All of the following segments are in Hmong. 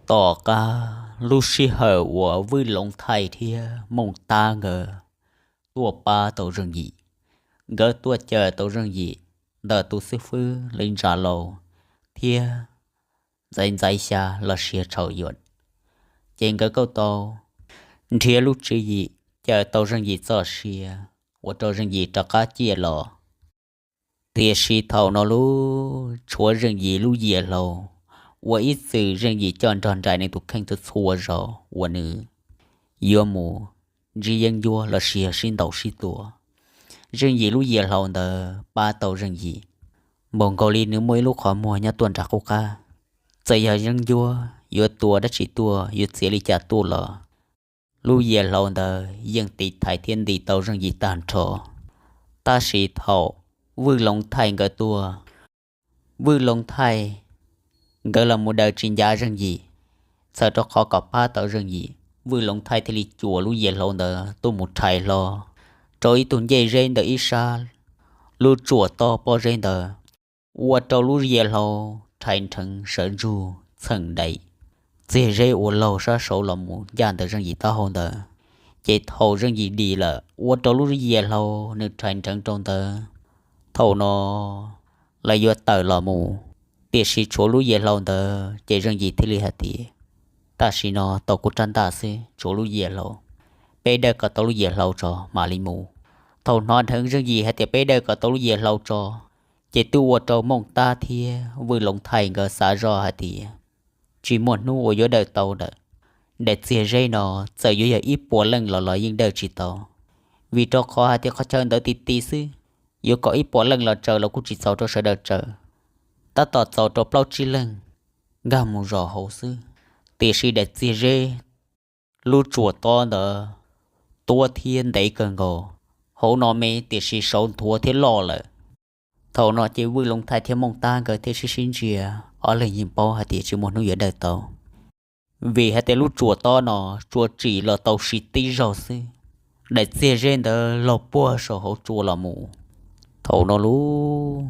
Tom qab lub sij hawm uas Vwj Loov Thaij thiab Mooj Tab nkawd tuaj pab tau Zeej Yim, nkawd tuaj cawm tau Zeej Yim ntawm tus xib fwb li ntsa laus thiab ntxaiv ntxaiv xya los sis tshau yuam, ces nkawd kuj tau nrhiav lub tswv yim cawm tau Zeej Yim txoj sia, ua rau Zeej Yim rov qab ciaj los. Tiam sis thaum no lub tshuav Zeej Yim lub yias hlau uas ib txwm Zeej Yim coj nrog nraim nws tus kheej txhua txhua zaus uas nws yuav mus ntsib yeeb ncuab los sis yog sib ntaus sib tua, Zeej Yim lub yias hlau ntawd pab tau Zeej Yim npaum nkaus li nws muaj ib lub qhov muag nyob tuaj nram qub qab. Txawm yog yeeb ncuab yuav tua dab tsi tuaj, yuav txiav li cas tuaj los, lub yias hlau ntawd yeej tiv thaiv thiab nti tau Zeej Yim tag nrho. Tab sis thaum Vwj Loov Thaij nkawd tuaj, Vwj Loov Thaij nkawd los mus daws tsis ncav Zeej Yim. Txhawm rau qhov kom pab tau Zeej Yim, Vwj Loov Thaij thiaj li cuam lub yias hlau ntawd tuaj mus rhais hlo rau ib tug ncej zeb ntawm ib sab lub tsuam tob pob zeb ntawd, ua rau lub yias hlau rhais nrheev sawv ntsug txheem dai, txiag zeb uas laug sab saud los mus ncaj ntawm Zeej Yim taub hau ntawd. Ces thaum Zeej Yim dim lawm ua rau lub yias hlau nws rhais nrheev rau ntawd. Thaum no lawv yuav tawm los mus, tiam sis tshuav lub yias hlau ntawd ces Zeej Yim thiaj li hais tias, tam sim no tau kuv rab ntaj xwb, tshuav lub yias hlau, peb dawj kom tau lub yias hlau tso mam li mus. Thaum hnov dheev Zeej Yim hais tias peb dawj kom tau lub yias hlau tso, ces twb ua rau Mooj Tab thiab Vwj Loov Thaij nkawd xav zoj hais tias tsis muaj hnub uas yuav dawj tau lawm. Daim txiag zeb no txawm yuav yog ib puas leej los los yeej dawj tsis tau, vim rau qhov hais tias qhov chaw ntawd ti ti xwb, yuav kom ib puas leej los tsaws los kuj tsis txaus rau sawv daws tsaws, tab tom txaus rau plaub tsib leeg nkag mus zaum hauv xwb. Tiam sis daim txiag zeb lub tsuam tob ntawd tuab thiab ntev kawg nkaus, hauv no me tiam sis saud nthuav thiab loj lawm. Thaum no ces Vwj Loov Thaij thiab Mooj Tab nkawd thiaj sib sib ntsia, ob leeg yeej paub hais tias tsis muaj hnub yuav dawj tau, vim hais tias lub tsuam tob no tsuas tsim los tau si tib zaug xwb, daim txiag zeb ntawd laug puag saum hauv tsua los mus. Thaum no lub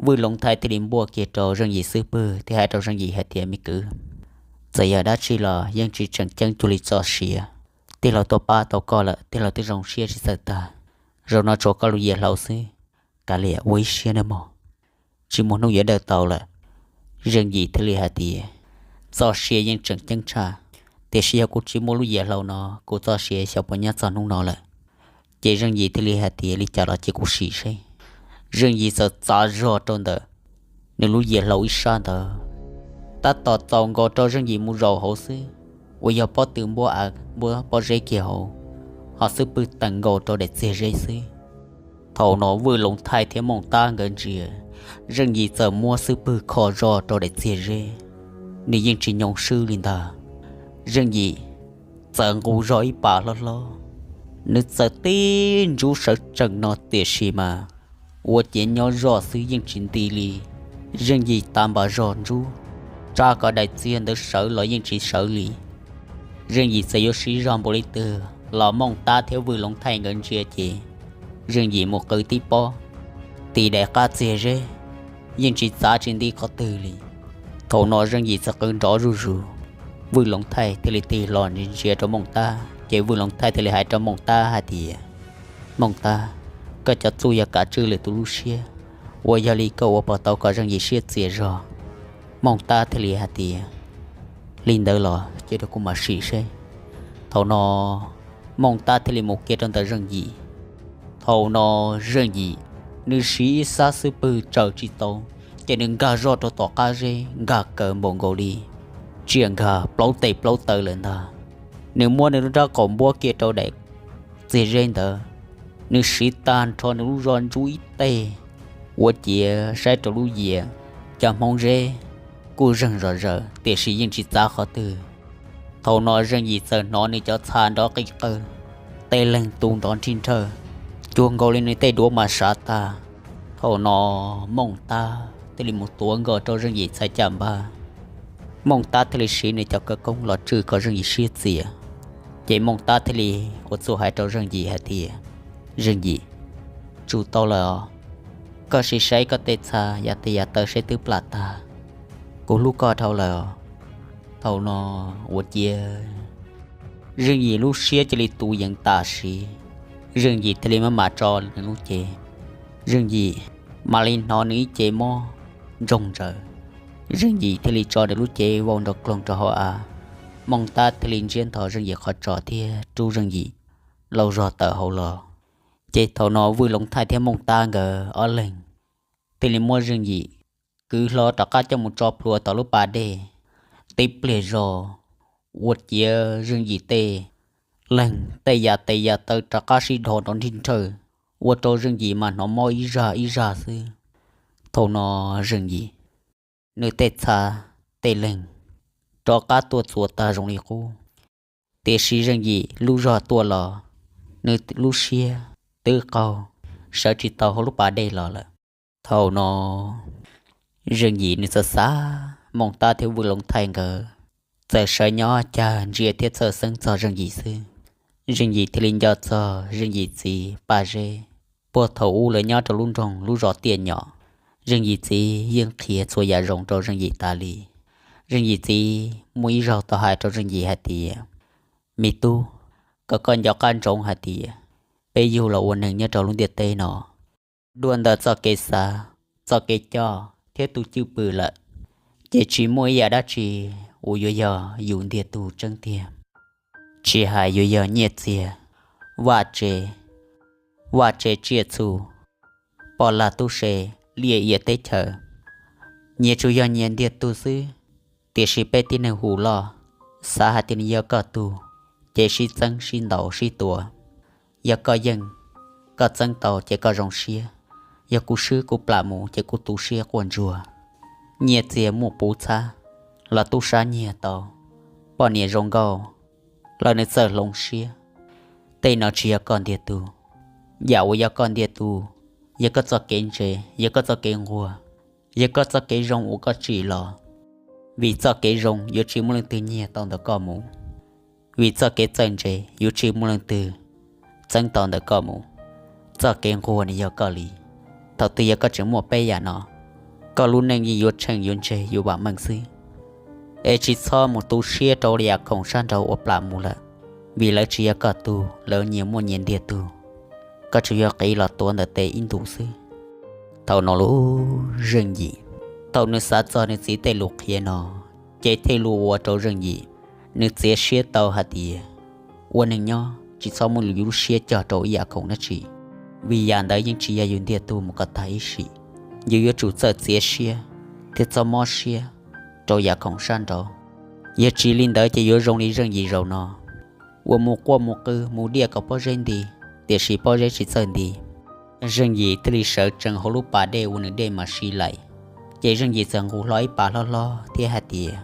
Vwj Loov Thaij thiaj li npuaj kiag rau Zeej Yim xub pwg thiab hais rau Zeej Yim hais tias, me kwv, txawm yog dab tsi los yeej tsis tseem ceeb cuag li txoj sia. Tij laug tuaj pab tau koj lawm, tij laug twb zoo siab tsis txawj tag. Zaum no tshuav koj lub yias hlau xwb, kav liam ua ib siab nawb mog, tsis muaj hnub yuav dawj tau lawm. Zeej Yim thiaj li hais tias, txoj sia yeej tseem ceeb tshaj, tiam sis yog kuv tsis muaj lub yias hlau no kuv txoj sia xyov puas nyob txog hnub no lawm. Ces Zeej Yim thiaj li hais tias, li cas los cia kuv sim seb. Zeej Yim txawm txav zog rau ntawm nws lub yias hlau ib sab ntawd, tab tom txaus nkaus rau Zeej Yim mus zaum hauv xwb, uas yog pob tw npuab av npuab pob zeb kiag hauv, ho xub pwg teem nkaus rau daim txiag zeb xwb. Thaum no Vwj Loov Thaij thiab Mooj Tab nkawd ntsia, Zeej Yim txawm muab xub pwg kho zog rau daim txiag zeb, nws yeej tsis nyoo swb li ntag. Zeej Yim txawm nqus zog ib pas hlob hlob, nws txawm tib ntsub sawv tsees no tiam sis mas ua ciav nyob zoj xwb yeej tsis nti li. Zeej Yim tav npas zog ntsub, tsa kom daim txiag ntawd sawv los yeej tsis sawv li. Zeej Yim txawm yuav siv zog npaum li twg los Mooj Tab thiab Vwj Loov Thaij nkawd ntsia ces Zeej Yim mus qw tib pob, tis daim qab txiag zeb, yeej tsis txav tsis nti qhov twg li. Thaum no Zeej Yim txawm qw nrov zuj zus, Vwj Loov Thaij thiaj li tig los ntsia rau Mooj Tab, ces Vwj Loov Thaij thiaj li hais rau Mooj Tab hais tias, Mooj Tab, koj cov txuj yog kav tswj lwm tus lub siab, uas yog li koj ua puas tau kom Zeej Yim siab txias zog? Mooj Tab thiaj li hais tias, li ntawd los cia rau kuv mam sim seb. Thaum no Mooj Tab thiaj li mus kiag rau ntawm Zeej Yim. Thaum no Zeej Yim, nws siv ib sab xub pwg tsaws tsis tau, ces nws nkag zog rau tom qab zeb nkag kaws npaum nkaus li tsiaj nkag plaub tes plaub taw lawm ntag. Nws muab nws lub nrab qaum npuab kiag rau daim txiag zeb ntawd, nws siv tag nrho nws lub zog ntsub ib teg, ua ciav saib rau lub yias, cov hmoov zeb kuj zeeg zom zaws tiam sis yeej tsis txav qhov twg. Thaum no Zeej Yim txawm hnov nws cov txha nrov qis qawg, tej leeg tu nrov nrhij nrhawj, cuag nkaus li nws tej duav mas sav tag. Thaum no Mooj Tab thiaj li mus tuav nkaus rau Zeej Yim txhais caj npab. Mooj Tab thiaj li siv nws cov khawv koob los tswj kom Zeej Yim siab txias. Ces Mooj Tab thiaj li ua txuj hais rau Zeej Yim hais tias, Zeej Yim, tsum tau lawm os. Koj sim saib koj tej txha yav tes yav taw seb twb plam tag. Kuv hlub koj dhau lawm os. Thaum no ua ciav Zeej Yim lub siab cia li tu yees tam sim, Zeej Yim thiaj li maj mam tso nws lub cev. Zeej Yim mam li hnov nws ib ce mob ntsoog ntsaws, Zeej Yim thiaj li tso nws lub cev vau nrov kloog rau hauv av. Mooj Tab thiaj li ntsiab ntho Zeej Yim qhov tsos thiab rub Zeej Yim lauj zog tawm hauv los. Ces thaum no Vwj Loov Thaij thiab Mooj Tab nkawd ob leeg thiaj li muab Zeej Yim kwv hlo rov qab coj mus tso plhuav tom lub pas dej. Tib pliag zog ua ciav Zeej Yim tej leeg tej yam tes yam taw rov qab sib dhos nrov nrhij nrhawj, ua rau Zeej Yim mas hnov mob ib zaj ib zaj xwb. Thaum no Zeej Yim nws tej txha tej leeg rov qab tuaj txuas tag zoo li qub, tiam sis Zeej Yim lub zog tuaj los nws lub siab twb qaug, sawv tsis tau hauv lub pas dej los lawm. Thaum no Zeej Yim nws txawm xav Mooj Tab thiab Vwj Loov Thaij nkawd txawm sawv nyob cag ntsia thiab txhawj xeeb txog Zeej Yim xwb. Zeej Yim thiaj li nco txog Zeej Yim txiv Paj Zeb, puag thaum ub lawv nyob rau lub nroog lub zos Tiaj Nyom. Zeej Yim txiv yeej qhia txhua yam zoo rau Zeej Yim tas li. Zeej Yim txiv muaj ib zaug tau hais rau Zeej Yim hais tias, Me tub, kom koj nco qab ntsoov hais tias peb yug los ua neeg nyob rau lub ntiaj teb no, dua ntawm txoj kev xav, txoj kev coj thiab tus cwj pwm lawm, ces tsis muaj ib yam dab tsi uas yuav yog yus ntiag tug tseeb tiag. Tsis hais yuav yog nyiaj txiag, vaj tse, vaj tse tsiaj txhu, poj lag tub se, liaj ia teb chaws, nyias tsuas yog nyias ntiag tug xwb. Tiam sis peb tib neeg hu loj, xav hais tias nws yog koj tug, ces sib txeeb sib ntaus sib tua. Yog koj yeej, koj txeeb tau ces koj zoo siab, yog kuv swb kuv plam mus ces kuv tu siab quaj ntsuag. Nyiaj txiag muaj puv txhab los tub sab nyiag tau, poj niam zoo nkauj los nws txawj hloov siab. Tej no tsis yog koj ntiag tug. Yam uas yog koj ntiag tug, yog koj txoj kev ntse, yog koj txoj kev nquag, yog koj txoj kev zoo uas koj tsim los. Vim txoj kev zoo yuav tsis muaj leej twg nyiag tau ntawm koj mus, vim txoj kev txawj ntse yuav tsis muaj leej twg txeeb tau ntawm koj mus. Txoj kev nquag nws yog koj li. Thaum twg yog koj tseem muaj peb yam no, koj lub neej yeej yuav tsheej yuav ntseg yuav vam meej xwb. Es tsis txhob mus tu siab rau yam khoom sab nraud uas plam mus lawm, vim lawv tsis yog koj tug, lawv nyias muaj nyias ntiag tug. Koj tsuas yog qiv los tuav ntawm tes ib ntus xwb. Thaum no lub Zeej Yim, thaum nws xav txog nws txiv tej lus qhia no, ces thiaj li ua rau Zeej Yim nws txiav siab tau hais tias ua neeg nyob tsis txhob muab yus lub siab cog rau ib yam khoom dab tsi, vim yam ntawd yeej tsis yog yus ntiag tug mus kom tag ib sim. Yus yuav tsum txawj txiav siab thiab txhob mob siab rau yam khoom sab nraud. Yog tsis li ntawd ces yuav zoo li Zeej Yim zaum no, uas mus quaj mus qw mus diaj kom pob zeb nti, tiam sis pob zeb tsis txawj nti. Zeej Yim thiaj li sawv tsees hauv lub pas dej uas nws dej mas si laim. Ces Zeej Yim txawm nqus hlo ib pas hlob hlob thiab hais tias,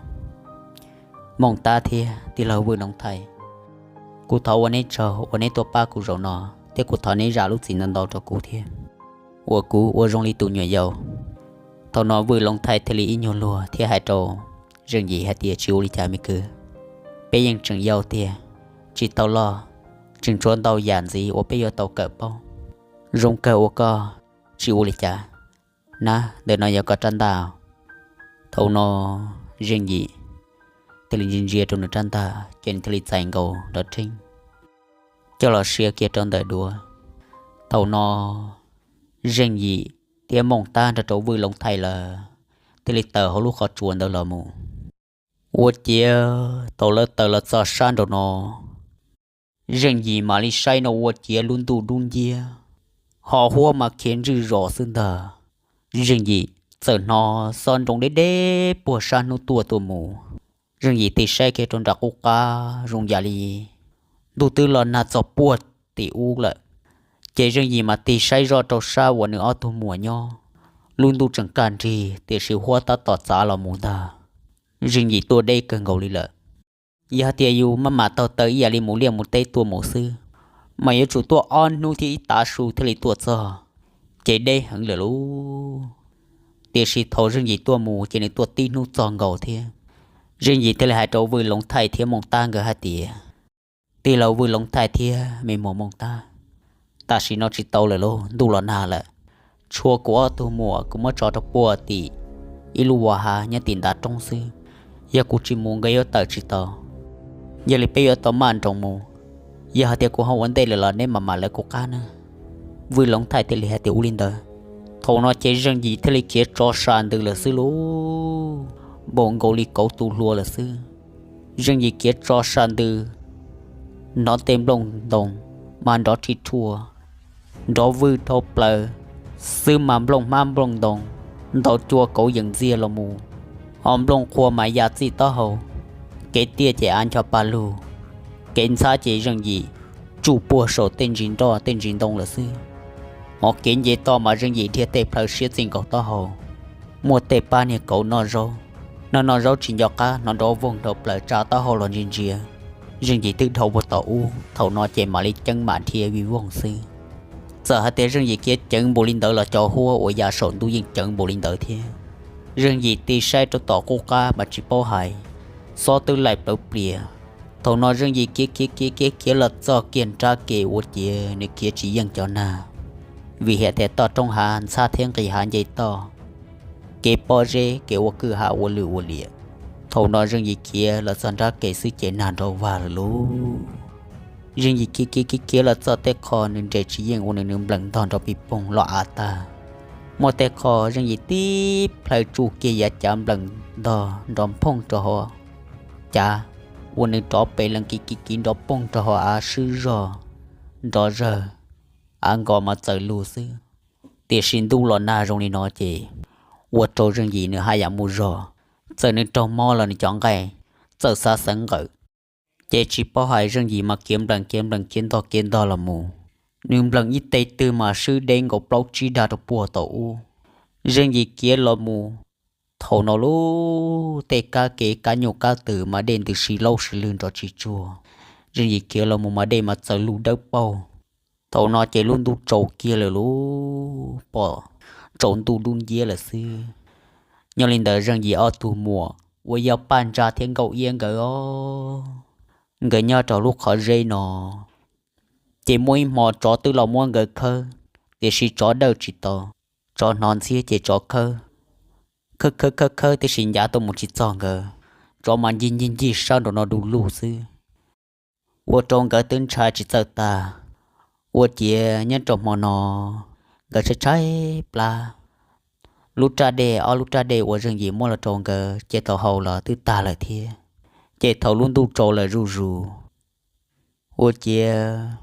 Mooj Tab thiab tij laug Vwj Loov Thaij, kuv thov ua neb tsaug uas neb tuaj pab kuv zaum no, thiab kuv thov neb zam lub txim ntau ntau rau kuv thiab, uas kuv ua zoo li tus nyuam yaus. Thaum no Vwj Loov Thaij thiaj li ib nyuag luag thiab hais rau Zeej Yim hais tias, Tsis ua li cas me kwv, peb yeej tseem yau tiag, tsis tau loj, tseem tshuav ntau yam ntxiv uas peb yuav tau kawm paub. Zoo kawg uas koj tsis ua li cas. Nab, ntawm no yog koj rab ntaj. Thaum no Zeej Yim thiaj li ntsia ntsia rau nws rab ntaj ces nws thiaj li txais nkaus nrov rheeb coj los sia kiag rau ntawm duav. Thaum no Zeej Yim thiab Mooj Tab nrog rau Vwj Loov Thaij lawv thiaj li tawm hauv lub qhov tsua ntawd los mus. Ua ciav thaum lawv tawm los txog sab nraum no, Zeej Yim mam li saib no ua ciav lub ntuj dub nciab, ho huab mas khiav ntswj zos xwb ntag. Zeej Yim txawm hnov xob nroo deb deb puag sab hnub tuaj tuaj mus. Zeej Yim tig saib kiag rau nram qub qab zoo yam li ntuj twb los nag txog puag tim ub lawm. Ces Zeej Yim mam tig saib zoj rau sab uas nws ob tug muam nyob. Lub ntuj tseem kaj nrig tiam sis huab tab tom txav los mus ntag. Zeej Yim tuaj deb kawg nkaus li lawm. Yog hais tias yus maj mam taug taw ib yam li mus liaj mus teb tuaj mus xwb, mas yuav tsum tuaj ob hnub thiab ib tav su thiaj li tuaj txog, ces deb heev lawm lauj. Tiam sis thaum Zeej Yim tuaj mus ces nws tuaj tib hnub txog nkaus thiab. Zeej Yim thiaj li hais rau Vwj Loov Thaij thiab Mooj Tab nkawd hais tias, Tij laug Vwj Loov Thaij thiab me muam Mooj Tab, tam sim no tsis tau lawm lauj, ntuj los nag lawm. Tshuav kuv ob tug muam kuv muab tso rau puag tim ib lub vos hav nyob tim ntav roob xwb. Yog kuv tsis mus nkawd yuav tawm tsis tau. Yog li peb yuav tau maj nroos mus. Yog hais tias kuv ho ua ntej lawm los neb mam mam lawv kuv qab na. Vwj Loov Thaij thiaj li hais tias ua li ntawd. Thaum no ces Zeej Yim thiaj li khiav tso sa ntws lawm xwb lauj. Npaum nkaus li kauv tu hlua lawm xwb. Zeej Yim khiav tso sa ntws, hnov tej nplooj ntoo mas nrov rhij rhuaj, nrov vwj dhau plaws xwb mas nplooj hmab nplooj ntoo, ntau cua kauv yees ntxiag los mus, ho nplooj qhuav mas ya txij taub hau. Kev tiaj ces av ncho pa lug, kev ntxhab ces Zeej Yim tsuj puag saum tej ntsis nroj tej ntsis ntoo lawm xwb. Ho kev nce toj mas Zeej Yim dhia tej plhaw siab txij nkaus taub hau. Muaj tej pab niag kauv noj zaub, noj noj zaub tsis nco qab hnov nrov voog dhau plaws tsa taub hau los ntsia ntsia. Zeej Yim twb dhau puag tom ub, thaum no ces mam li ceeb mam dhia vij voog xwb. Txawm hais tias Zeej Yim khiav ceev npaum li ntawd los cov huab uas ya saum ntuj yeej ceev npaum li ntawd thiab. Zeej Yim tig saib rau tom qub qab mas tsis paub hais, xob twb laim plawv plias. Thaum no Zeej Yim khiav khiav khiav khiav khiav los txog kiag nrab ke ua ciav nws khiav tsis yeej cov nag, vim hais tias toj roob hav ntxhab thiab nqis hav nce toj, kev pob zeb kev ua kwj ha ua lwm ua liam. Thaum no Zeej Yim khiav los txog nrab ke xwb ces nag nrov vag lawm lauj. Zeej Yim khiav khiav khiav khiav los txog tej qho nws nres tsis yeej ua nws nws nplees ntog nrov pis poog los av tag. Muaj tej qho Zeej Yim tib plhaw tsuj kiag yav cav nplees ntog nrov phooj rau hauv cav, ua nws rov pes lees kiv kiv kiv nrov pooj rau hauv av swb zog, nrov zawg, av nkos mas txawm lug xwb. Tiam sis ntuj los nag zoo li no ces ua rau Zeej Yim nws haj yam mus zog, txawm nws raug mob los nws cov nqaij txawm xav xeev nqawm. Ces tsis paub hais Zeej Yim mas khiav nplees khiav nplees khiav ntog khiav ntog los mus, nws nplees ib teg twg mas swb deb nkaus plaub tsib dag rau puag tom ub. Zeej Yim khiav los mus, thaum no lub tej kab kev kab nyuj kab twm mas dej ntws si laub si lwg nrov tsis tsuag. Zeej Yim khiav los mus mas dej mas txawm lug dawb paug. Thaum no ces lub ntuj tsaus kiag lawm lauj, pom tsaus ntuj dub nciab lawm xwb. Nyob li ntawd Zeej Yim ob tug muam uas yog Paj Ntsa thiab Nkauj Iab nkawd os, nkawd nyob rau lub qhov zeb no, ces muaj ib hmo tsov twb los muab nkawd khawb, tiam sis tsov dawj tsis tau. Tsov hnov ntxhiab ces tsov khawb, khawb khawb khawb khawb tiam sis ncav tuaj mus tsis txog nkawd. Tsov mas ncig ncig ncig sab nraum no du lug xwb, ua rau nkawd twb ntshai tsis txawj tag. Ua ciav nyob rau hmo no nkawd tshaib tshaib plab. Lub raj dej, ob lub raj dej uas Zeej Yim muab los rau nkawd ces thaum haus los twb tag lawm thiab. Ces thaum lub ntuj tsaus lawm zuj zus, ua ciav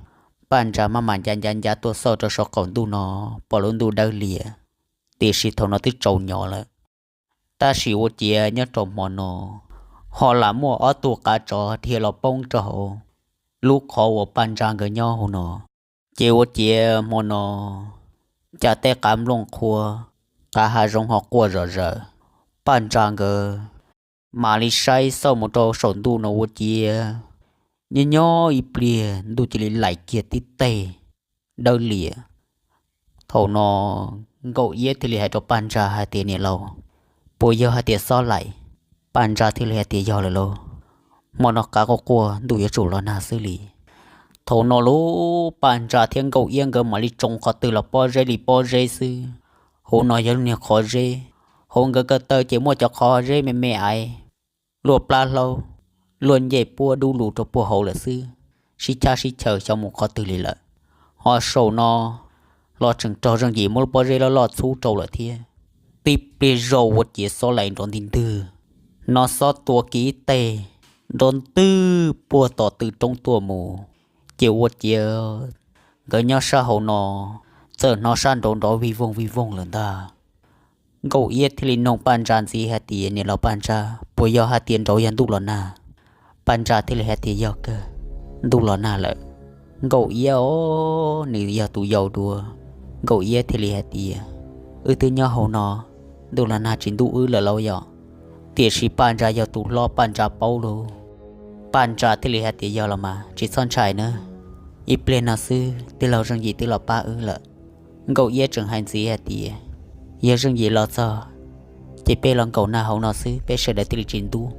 Paj Ntsa maj mam ncav ncav ncav tuaj xauj rau saum qaum ntuj no, pom lub ntuj dawb lias, tiam sis thaum no twb tsaus nyov lawm. Tab sis ua ciav nyob rau hmo no ho lam muaj ob tug qav tsov dhia los poob rau hauv lub qhov uas Paj Ntsa nkawd nyob hauv no. Ces ua ciav hmo no cas tej qav nplooj qhuav, qav hav zoov ho quaj zom zaws. Paj Ntsa nkawd mam li saib xauj mus rau saum ntuj no ua ciav nyob nyob ib pliag ntuj cia li laim kiag tib teg dawb lias. Thaum no Nkauj Iab thiaj li hais rau Paj Ntsa hais tias, Niam laus, puas yog hais tias xob laim? Paj Ntsa thiaj li hais tias, Yog lawm lauj, hmo no qav quaj quaj ntuj yuav tsum los nag xwb li. Thaum no lub Paj Ntsa thiab Nkauj Iab nkawd mam li tsoo qhov twg los pob zeb li pob zeb xwb. Hauv no yog lub niag qhov zeb, hauv nkawd ko taw ces muaj cov qhov zeb me me aiv, luaj plab hlaub, luaj ncej puab dub lug rau puag hauv lawm xwb, sib chab sib chaws xyov mus qhov twg li lawm. Ho saum no los tseem raug Zeej Yim muab lub pob zeb loj loj txhub rau lawm thiab. Tib pliag zaus ua ciav xob laim nrov ntig ntwg, hnov xob tua kiag ib teg nrov ntwg puag tom tw roob tuaj mus. Ces ua ciav nkawd nyob sab hauv no txawm hnov sab nraud nrov vij voog vij voog lawm ntag. Nkauj Iab thiaj li noog Paj Ntsa ntxiv hais tias, Niam laus Paj Ntsa, puas yog hais tias nraud yog ntuj los nag? Paj Ntsa thiaj li hais tias, Yog kawg, ntuj los nag lawm. Nkauj Iab os, nws yog tus yau dua. Nkauj Iab thiaj li hais tias, Wb twb nyob hauv no, ntuj los nag tsis ntub wb lawm lauj yom. Tiam sis Paj Ntsa yog tus hlob, Paj Ntsa paub lauj. Paj Ntsa thiaj li hais tias, Yog los mas tsis txhob ntshai nawb, ib pliag no xwb tij laug Zeej Yim twb los pab wb lawm. Nkauj Iab tseem hais ntxiv hais tias, Yog Zeej Yim los txog ces peb los nkaum nag hauv no xwb, peb sawv daws thiaj li tsis ntub.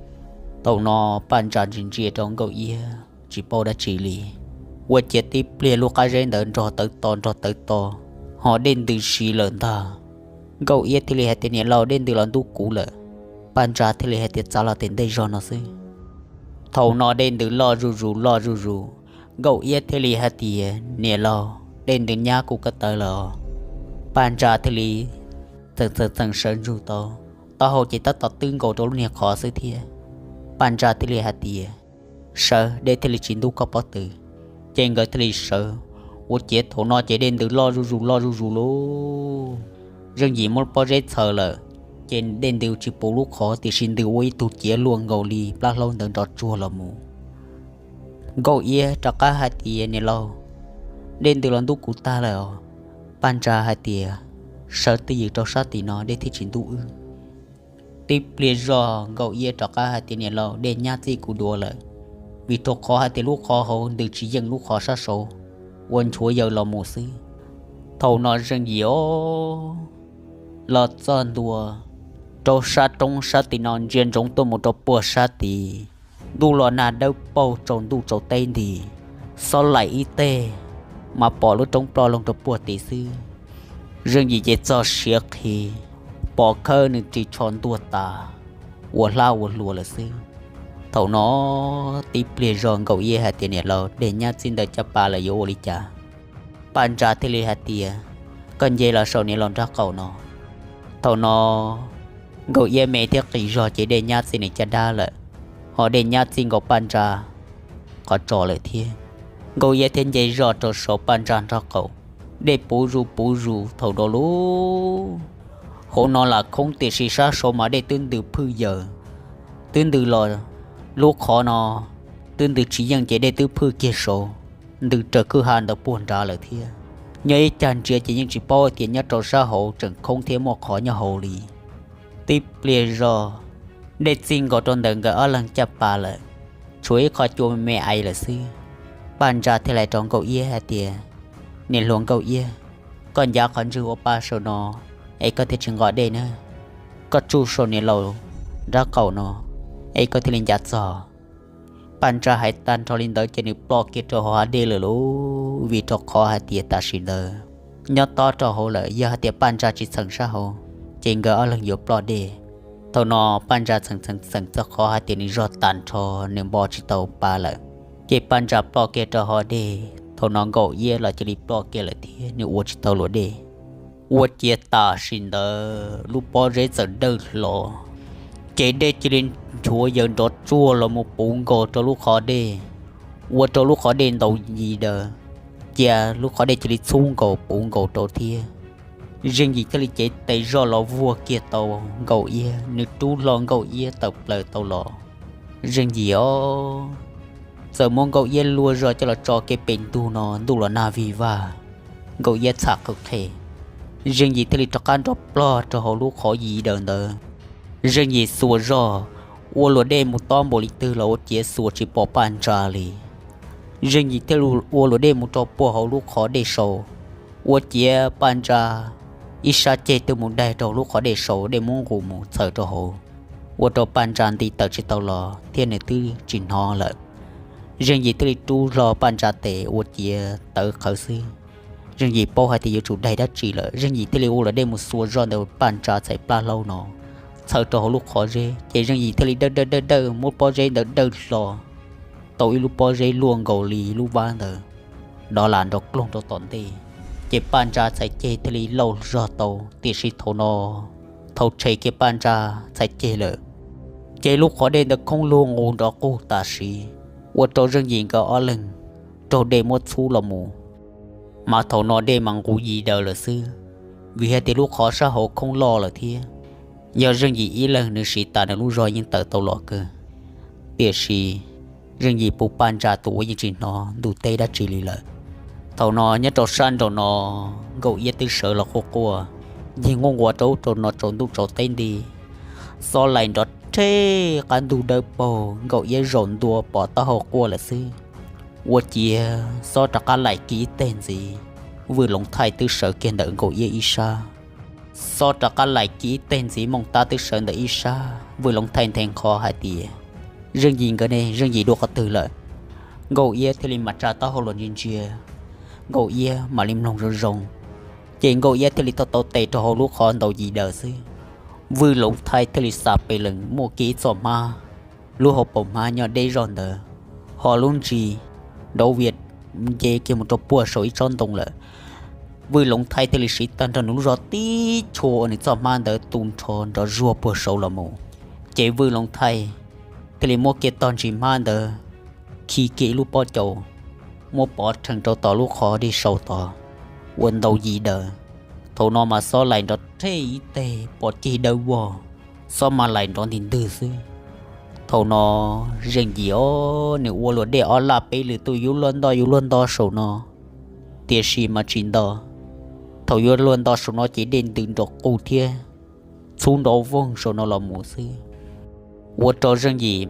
Thaum no Paj Ntsa ntsia ntsia rau Nkauj Iab tsis paub dab tsi li. Ua ciav tib pliag lub qab zeb ntawd nrog tawv to nrog tawv to, ho dej ntws si lawm ntag. Nkauj Iab thiaj li hais tias, Niam laus, dej ntws los ntub kuv lawm. Paj Ntsa thiaj li hais tias, Txav los tes ntej zog no xwb. Thaum no dej ntws loj zuj zus loj zuj zus, Nkauj Iab thiaj li hais tias, Niam laus, dej ntws nyab kuv ko taw lawm os. Paj Ntsa thiaj li txeem txeem txeem sawv ntsug tau, taub hau ces tab tom twb nkaus rau lub niag qhov xwb thiab. Paj Ntsa thiaj li hais tias, Sawv, dej thiaj li tsis ntub koj pob tw. Ces nkawd thiaj li sawv, ua ciav thaum no ces dej ntws loj zuj zus loj zuj zus lauj. Zeej Yim muab pob zeb txhaws lawm, ces dej ntws tsis puv lub qhov, tiam sis ntws ua ib tug ciav luaj nkaus li plab hlaub ntawd nrov tsuag los mus. Nkauj Iab rov qab hais tias, Niam laus, dej ntws los ntub kuv tag lawm os. Paj Ntsa hais tias, Sawv twj ywm rau sab tim no, dej thiaj tsis ntub wb. Tib pliag zog Nkauj Iab rov qab hais tias, Niam laus, dej nyab txij kuv dua lawm, vim rau qhov hais tias lub qhov hauv ntws tsis yeej lub qhov sab saud, ua nchuav yaws los mus xwb. Thaum no Zeej Yim os, los txog ntua rau sab roob sab tim no ntsia ntsoov tuaj mus rau puag sab tid, ntuj los nag dawb paug tsaus ntuj tsaus teb nti, xob laim ib teg mas pom lub roob ploj loo rau puag tid xwb. Zeej Yim ces txog siav qhi, pom khawb nws ris tsho ntuag tas, ua hlab ua hlua lawm xwb. Thaum no tib pliag zog Nkauj Iab hais tias, Niam laus, dej nyab txij ntawm caj pas lawm yuav ua li cas? Paj Ntsa thiaj li hais tias, Koj nce los saum niam laus nraub qaum no. Thaum no Nkauj Iab me thiab qis zog ces dej nyab txij nws caj dab lawm, ho dej nyab txij nkaus Paj Ntsa qhov tsos lawm thiab. Nkauj Iab thiaj nce zog rau saum Paj Ntsa nraub qaum, dej puv zus puv zus thaum no lauj. Hauv no lam khoob tiam sis sab saud mas dej twb ntws phwj yaws, twb ntws los lub qhov no twb ntws tsis yeej ces dej twb phwj kiag saud, ntws raws kwj ha ntawd puag nrad lawm thiab. Nyob ib cag ntsia ces yeej tsis paub tias nyob rau sab hauv tseem khoob thiab muaj qhov nyob hauv li. Tib pliag zog dej txij nkaus rau ntawm nkawd ob leeg caj pas lawm, tshuav ib qho cua me me aiv lawm xwb. Paj Ntsa thiaj hais rau Nkauj Iab hais tias, Niam hluas Nkauj Iab, koj ncav qhov ntswg ua pa saum no es koj thiaj tsis nqos dej na. Koj tsuj saum niam laus nraub qaum no es koj thiaj li ncav txog. Paj Ntsa hais tag nrho li ntawd ces nws ploj kiag rau hauv hav dej lawm lauj, vim rau qhov hais tias tam sim ntawd nyob tob rau hauv lawm, yog hais tias Paj Ntsa tsis txheem sab hauv ces nkawd ob leeg yuav ploj dej. Thaum no Paj Ntsa txheem txheem txheem txog qhov hais tias nws zog tag nrho, nws npo tsis tau pa lawm, ces Paj Ntsa ploj kiag rau hauv dej. Thaum no Nkauj Iab los cia li ploj kiag lawm thiab nws ua tsis tau luam dej. Ua ciav tam sim ntawd lub pob zeb txawm dawj hlo, ces dej cia li nchuav yaws nrov tsuag los mus puv nkaus rau lub qhov dej, ua rau lub qhov dej ntaus yis daws, cia lub qhov dej cia li txhub nkaus puv nkaus rau thiab. Zeej Yim thiaj li cev tes zoj los vuag kiag tau Nkauj Iab, nws rub hlo Nkauj Iab tawm plaws tau los. Zeej Yim os, txawm muab Nkauj Iab luag zog coj los tso kev pem ntug no, ntuj los nag vig vag, Nkauj Iab txham qw qhe. Zeej Yim thiaj li rov qab nrov plog rau hauv lub qhov yis daws ntawd. Zeej Yim xuas zog ua luam dej mus tob npaum li twg los ua ciav xuas tsis pom Paj Ntsa li. Zeej Yim thiaj li ua luam dej mus rau puag hauv lub qhov dej saud, ua ciav Paj Ntsa ib sab ceg twb mus daig rau lub qhov dej saud, dej muab nqus mus txhaws rau hauv, ua rau Paj Ntsa nti tawm tsis tau los thiab nws twb tsis hnov lawm. Zeej Yim thiaj li rub hlo Paj Ntsa tes ua ciav tawv qhawv xwb. Zeej Yim paub hais tias yuav tsum daig dab tsi lawm, Zeej Yim thiaj li ua luam dej mus xuas zog ntawm Paj Ntsa txhais plab hlaub no txhaws rau hauv lub qhov zeb, ces Zeej Yim thiaj li dawj dawj dawj dawj muab pob zeb ntawd dawj hlo tau ib lub pob zeb luaj nkaus li lub vab ntawd, dov las nrov kloog rau tom ntej, ces Paj Ntsa txhais ceg thiaj li lauj zog tau. Tiam sis thaum no thaum tshem kiag Paj Ntsa txhais ceg lawm, ces lub qhov dej ntawd khoob luag nqus nrov qug tam sim, ua rau Zeej Yim nkawd ob leeg raug dej muab txhub los mus. Mas thaum no dej mas nqus yis daws lawm xwb, vim hais tias lub qhov sab hauv khoob loj lawm thiab. Yog Zeej Yim ib leeg nws siv tas nws lub zog yeej tawm tau los kawg, tiam sis Zeej Yim puv Paj Ntsa tus ua yeej tsis hnov ntuj teb dab tsi li lawm. Thaum no nyob rau sab nraum no, Nkauj Iab twb sawv los quaj quaj, ncig nquj nquas rau ub rau no tsaus ntuj tsaus teb nti. Xob laim nrov rhe, qab ntug dawb paug, Nkauj Iab zaum ntua pom taub hau quaj lawm xwb. Ua ciav xob rov qab laim kiag ib teg ntxiv, Vwj Loov Thaij twb sawv kiag ntawm Nkauj Iab ib sab. Xob rov qab laim kiag ib teg ntxiv, Mooj Tab twb sawv ntawm ib sab. Vwj Loov Thaij nthe nqho hais tias, Zeej Yim nkawd ne, Zeej Yim dua qhov twg lawm? Nkauj Iab thiaj li mam tsa taub hau los ntsia ntsia, Nkauj Iab mam li mloog zoo zoo, ces Nkauj Iab thiaj li tau tau tes rau hauv lub qhov ntaus yis daws xwb. Vwj Loov Thaij thiaj li xav pes lees muaj kiag ib txoj hmab, lub hauv paus hmab nyob deb zog ntawd, ho lub ntsis nrov vias nce kiag mus rau puag saum ib tsob ntoo lawm. Vwj Loov Thaij thiaj li siv tag nrho nws lub zog tib tshua ua nws txoj hmab ntawd tu nrho nrov zuag puag saud los mus. Ces Vwj Loov Thaij thiaj li muab kiag tog ntsis hmab ntawd khi kiag ib lub pob caus, muab pov rhees rau tom lub qhov dej sau tod ua ntau yim daws. Thaum no mas xob laim nrov rhej ib teg pom ceg dawb vog, xob mas laim nrov nti ntwg xwb. Thaum no Zeej Yim os, nws ua luag dej ob laj peb lwm tuaj yuav luag nto yuav luag nto saum no, tiam sis mas tsis nto. Thaum yuav luag nto saum no ces dej ntws nrov qus thiab txhub nrov voog saum no los mus xwb, ua rau Zeej Yim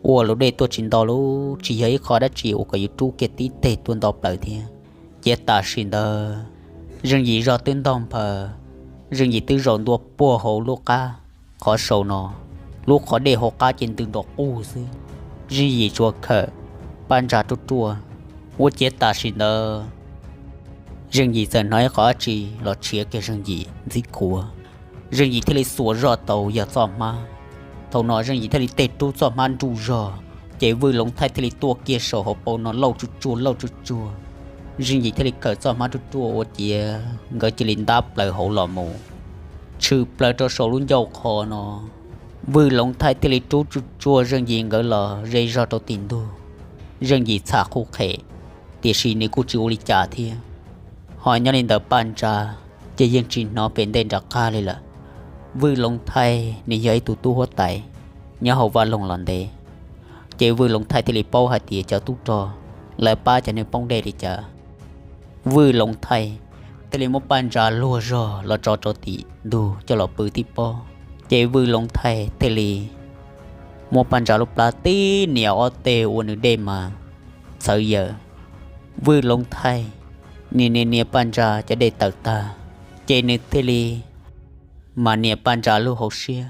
ua luag dej tuaj tsis nto lub, tsis yog ib qho dab tsi uas kom yuav rub kiag tib teg tuaj nto plaws thiab. Ces tam sim ntawd Zeej Yim zog twb ntog nphaws, Zeej Yim twb zaum ntua puag hauv lub qab qhov sau no, lub qhov dej hauv qab ces ntws nrov qus xwb. Zeej Yim tsuas khawm Paj Ntsa ruaj ruaj, ua ciav tam sim ntawd Zeej Yim txawm hnov ib qho dab tsi los tshiav kiag Zeej Yim ntxib khuav. Zeej Yim thiaj li xuas zog tau yog txoj hmab. Thaum no Zeej Yim thiaj li tej rub txoj hmab nruj zog, ces Vwj Loov Thaij thiaj li tuaj kiag saum hauv paus no lauj tsuj tsuag lauj tsuj tsuag. Zeej Yim thiaj li khawm txoj hmab ruaj ruaj ua ciav nkawd cia li ntab plaws hauv los mus, tshwm plaws rau saum lub ncauj qhov no. Vwj Loov Thaij thiaj li rub tsuj tsuag Zeej Yim nkawd los ze zog rau tim ntug. Zeej Yim txham qhuj qhem, tiam sis nws kuj tsis ua li cas thiab. Ho nyob li ntawd Paj Ntsa ces yeej tsis hnov pem ntej nram qab li lawm. Vwj Loov Thaij nws yog ib tug tub huab tais nyob hauv vaj loog los ntev, ces Vwj Loov Thaij thiaj li paub hais tias cov tub rog lawv pab cov neeg poob dej li cas. Vwj Loov Thaij thiaj li muab Paj Ntsa luag zog los tso rau tim ntug coj los pw tib pob. Ces Vwj Loov Thaij thiaj li muab Paj Ntsa lub plab tib nias ob teg ua nws dej mas txhawv yaws. Vwj Loov Thaij nias nias nias Paj Ntsa cov dej tawm tag, ces nws thiaj li mas nias Paj Ntsa lub hauv siab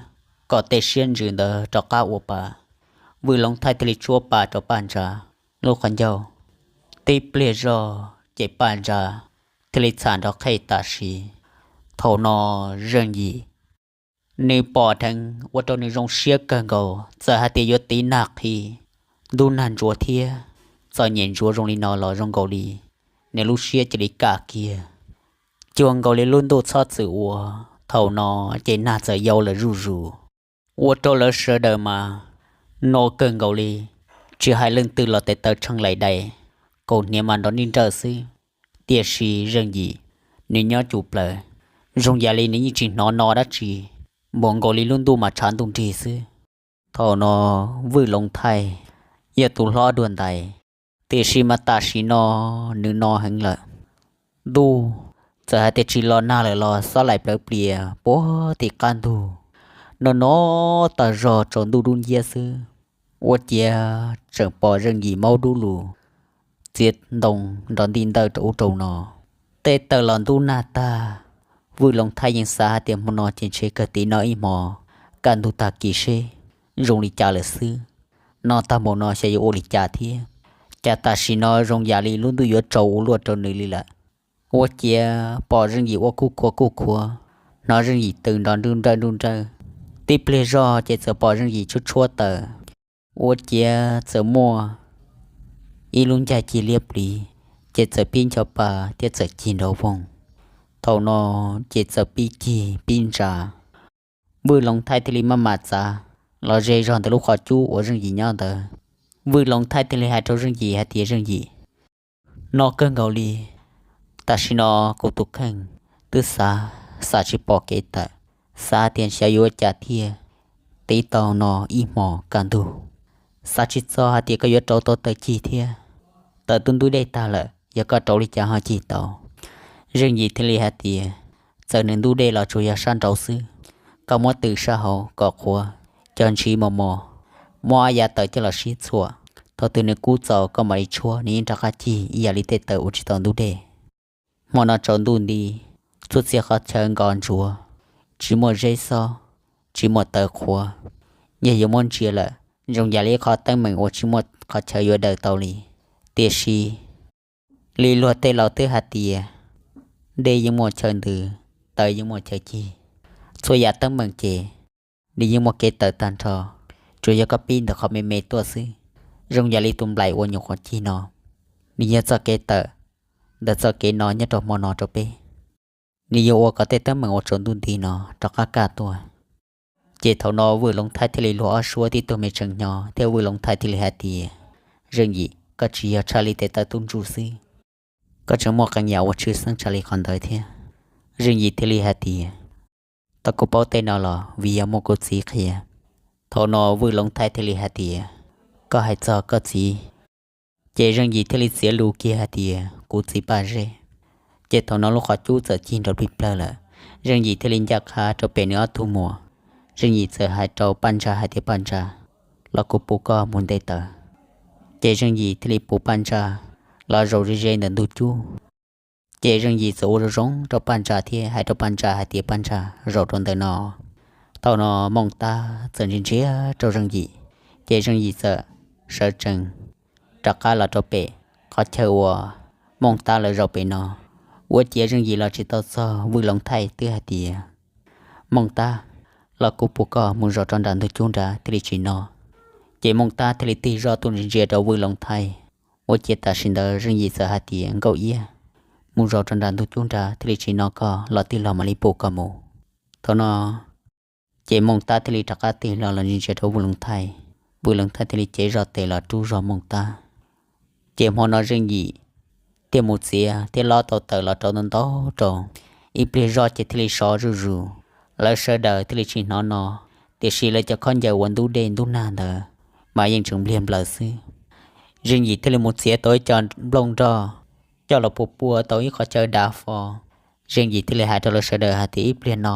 kom tej siab ntsws ntawd rov qab ua pa. Vwj Loov Thaij thiaj li tshuab pa rau Paj Ntsa lub qhov ncauj. Tib pliag zog ces Paj Ntsa thiaj li txham nrov qhej tam sim. Thaum no Zeej Yim nws pom dheev ua rau nws zoo siab kawg nkaus, txawm hais tias yuav tiv nag qhi, ntuj nag ntsuav thiab txom nyem ntsuav zoo li no los zoo nkaus li nws lub siab cia li kaj kiag, cuag nkaus li lub ntuj txhob txwm ua. Thaum no ces nag txawm yau lawm zuj zus, ua rau lawv sawv daws mas no kawg nkaus li, tsis hais leej twg los tes taw tshee laim dais, kaus hniav mas nrov nij nrawj xwb. Tiam sis Zeej Yim nws nyob cuj plaws, zoo yam li nws yeej tsis hnov no dab tsi, npaum nkaus li lub ntuj mas tshav ntuj nrig xwb. Thaum no Vwj Loov Thaij yog tus hlob dua ntais, tiam sis mas tam sim no nws no heev lawm. Ntuj txawm hais tias tsis los nag lawm los xob laim plawv plias puag tim qab ntug, no no tag zog tsaus ntuj dub nciab xwb. Ua ciav tseem pom Zeej Yim maub dub lug, txiav ntoo nrov nti ntawj rau ub rau no. Tej taw los ntub nag tag, Vwj Loov Thaij yeej xav hais tias hmo no ces ntshe kawg tiv no ib hmo, kaj ntug tag kis seb zoo li cas lawm xwb. No tag npaum no xyov yuav ua li cas thiab, cas tam sim no zoo yam li lub ntuj yuav tsaus ua luaj rau nws li lawm. Ua ciav pom Zeej Yim ua kuj khuav kuj khuav, hnov Zeej Yim tws nrov nruj nrawj nruj nrawj. Tib pliag zog ces txawm pom Zeej Yim tshuab tshuab taws, ua ciav txawm muaj ib lub ncaig cig liab pliv, ces txawm pib ncho pa thiab txawm cig nrov voog. Thaum no ces txawm pib cig pib ntsa. Vwj Loov Thaij thiaj li maj mam txav los ze zog ntawm lub qhov cub uas Zeej Yim nyob ntawd. Vwj Loov Thaij thiaj li hais rau Zeej Yim hais tias, Zeej Yim, no kawg nkaus li, tam sim no kuv tus kheej twb xav, xav tsis pom kev tawm, xav tias xyov yuav ua cas thiaj tiv tau no ib hmo kaj ntug. Xav tsis txog hais tias koj yuav rauv tau taws cig thiab. Taws twb ntub dej tag lawm, yog koj rauv li cas ho cig tau? Zeej Yim thiaj li hais tias, Txawm nws ntub dej los tsuas yog sab nraud xwb, koj muab tws sab hauv kom qhuav, cog ntshis mos mos, muab ab yav taws coj los sib txhuam. Thaum twg nws kub txaus koj mam li tshuab, nws yeej rov qab cig ib yam li tej taws uas tsis tau ntub dej. Hmo no tsaus ntuj nti, txhua txhia qhov chaw nkos ntsuav, tsis muaj zeb xob, tsis muaj taws qhuav. Yog yuav muab ntsia lawm, zoo yam li ib qho teeb meem uas tsis muaj qhov chaw yuav daws tau li. Tiam sis li luag tej laus twb hais tias, dej yeej muaj chaw ntws, taws yeej muaj chaw cig. Txhua yam teeb meem ces nws yeej muaj kev tawm tag nrho, tsuas yog koj pib ntawm qhov me me tuaj xwb. Zoo yam li tus nplaim uas nyuam qhuav cig no, nws yog txoj kev tawm ntawm txoj kev no nyob rau hmo no rau peb. Nws yuav ua kom tej teeb meem uas tsaus ntuj nti no rov qab kaj tuaj. Ces thaum no Vwj Loov Thaij thiaj li luag ob suab tib tug me tseem hnyo thiab Vwj Loov Thaij thiaj li hais tias, Zeej Yim, koj tsis yog tshaj li tes taw tub ntsuj xwb, koj tseem muaj qee yam uas tshwj xeeb tshaj li qhov ntawd thiab. Zeej Yim thiaj li hais tias, Tau kuv paub tej no los vim yog muaj kuv txiv qhia. Thaum no Vwj Loov Thaij thiaj li hais tias, Koj hais txog koj txiv. Ces Zeej Yim thiaj li txiav lus kiag hais tias, Kuv txiv Paj Zeb. Ces thaum no lub qhov cub txawm cig nrov plig plawg lawm. Zeej Yim thiaj li ncaj qha rau pem nws ob tug muam. Zeej Yim txawm hais rau Paj Ntsa hais tias, Paj Ntsa, los kuv puv koj mus nte taws. Ces Zeej Yim thiaj li puv Paj Ntsa los zaum ze ze ntawm ntug cub. Ces Zeej Yim txawm ua zoo zoo rau Paj Ntsa thiab hais rau Paj Ntsa hais tias, Paj Ntsa, zaum rau ntawm no. Thaum no Mooj Tab txawm ntsia ntsia rau Zeej Yim, ces Zeej Yim txawm sawv tsees rov qab los rau pem qhov chaw uas Mooj Tab lawv zaum pem no. Ua ciav Zeej Yim los tsis tau txog, Vwj Loov Thaij twb hais tias, Mooj Tab, los kuv puv koj mus zaum rau nram ntug cub nrad thiaj li tsis no. Ces Mooj Tab thiaj li tig zoj tuaj ntsia ntsia rau Vwj Loov Thaij. Ua ciav tam sim ntawd Zeej Yim txawm hais tias, Nkauj Iab, mus zaum rau nram ntug cub nrad thiaj li tsis no, koj los tij laug mam li pum koj mus. Thaum no ces Mooj Tab thiaj li rov qab tig los los ntsia ntsia rau Vwj Loov Thaij. Vwj Loov Thaij thiaj li cev zoj tes los rub zog Mooj Tab. Ces hmo no Zeej Yim thiaj mus txiav thiab lob tau taws los rau ntau ntau rau, ib pliag zoj ces thiaj li sov zuj zus. Lawv sawv daws thiaj li tsis hnov no, tiam sis lawv cov khaub ncaws uas ntub dej ntub nag ntawd mas yeej tseem npliag nplaws xwb. Zeej Yim thiaj li mus txiav tau ib co nplooj nroj coj los pua pua tau ib qhov chaw dav fo. Zeej Yim thiaj li hais rau lawv sawv daws hais tias, Ib pliag no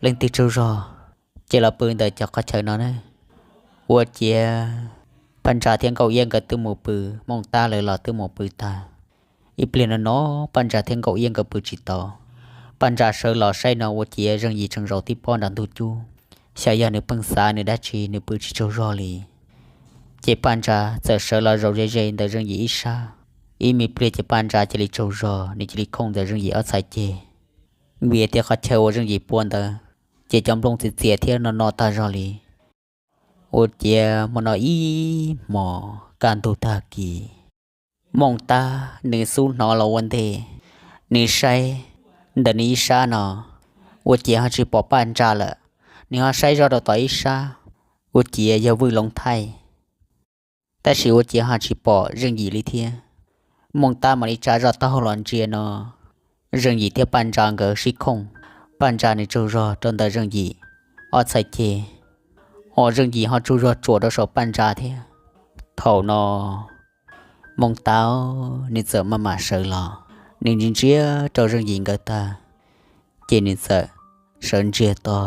leej twg tsaug zog ces los pw ntawm cov qhov chaw no na. Ua ciav Paj Ntsa thiab Nkauj Iab nkawd twb mus pw, Mooj Tab lawv los twb mus pw tag. Ib pliag no no Paj Ntsa thiab Nkauj Iab nkawd pw tsis tau. Paj Ntsa sawv los saib no ua ciav Zeej Yim tseem zaum tib pob nram ntug cub, xyov yog nws pheej xav nws dab tsi nws pw tsis tsaug zog li. Ces Paj Ntsa txawm sawv los zaum ze ze ntawm Zeej Yim ib sab. Ib me pliag ces Paj Ntsa cia li tsaug zog, nws cia li khooj ntawm Zeej Yim ob txhais ceg, vim tias qhov chaw uas Zeej Yim pua ntawd ces cov nplooj txias txias thiab no no tag zog li. Ua ciav hmo no ib hmos kaj ntug tag kis, Mooj Tab nws xub hnov los ua ntej, nws saib ntawm nws ib sab no, ua ciav ho tsis pom Paj Ntsa lawm. Nws ho saib zoj rau tom ib sab, ua ciav yog Vwj Loov Thaij, tab sis ua ciav ho tsis pom Zeej Yim li thiab. Mooj Tab mam li tsa zoj taub hau los ntsia no, Zeej Yim thiab Paj Ntsa nkawd sib khooj, Paj Ntsa nws tsaug zog rau ntawm Zeej Yim ob txhais ceg, ho Zeej Yim ho tsaug zog tsuam rau saum Paj Ntsa thiab. Thaum no Mooj Tab nws txawm maj mam sawv los, nws ntsia ntsia rau Zeej Yim nkawd tag, ces nws txawm sawv ntsiag to.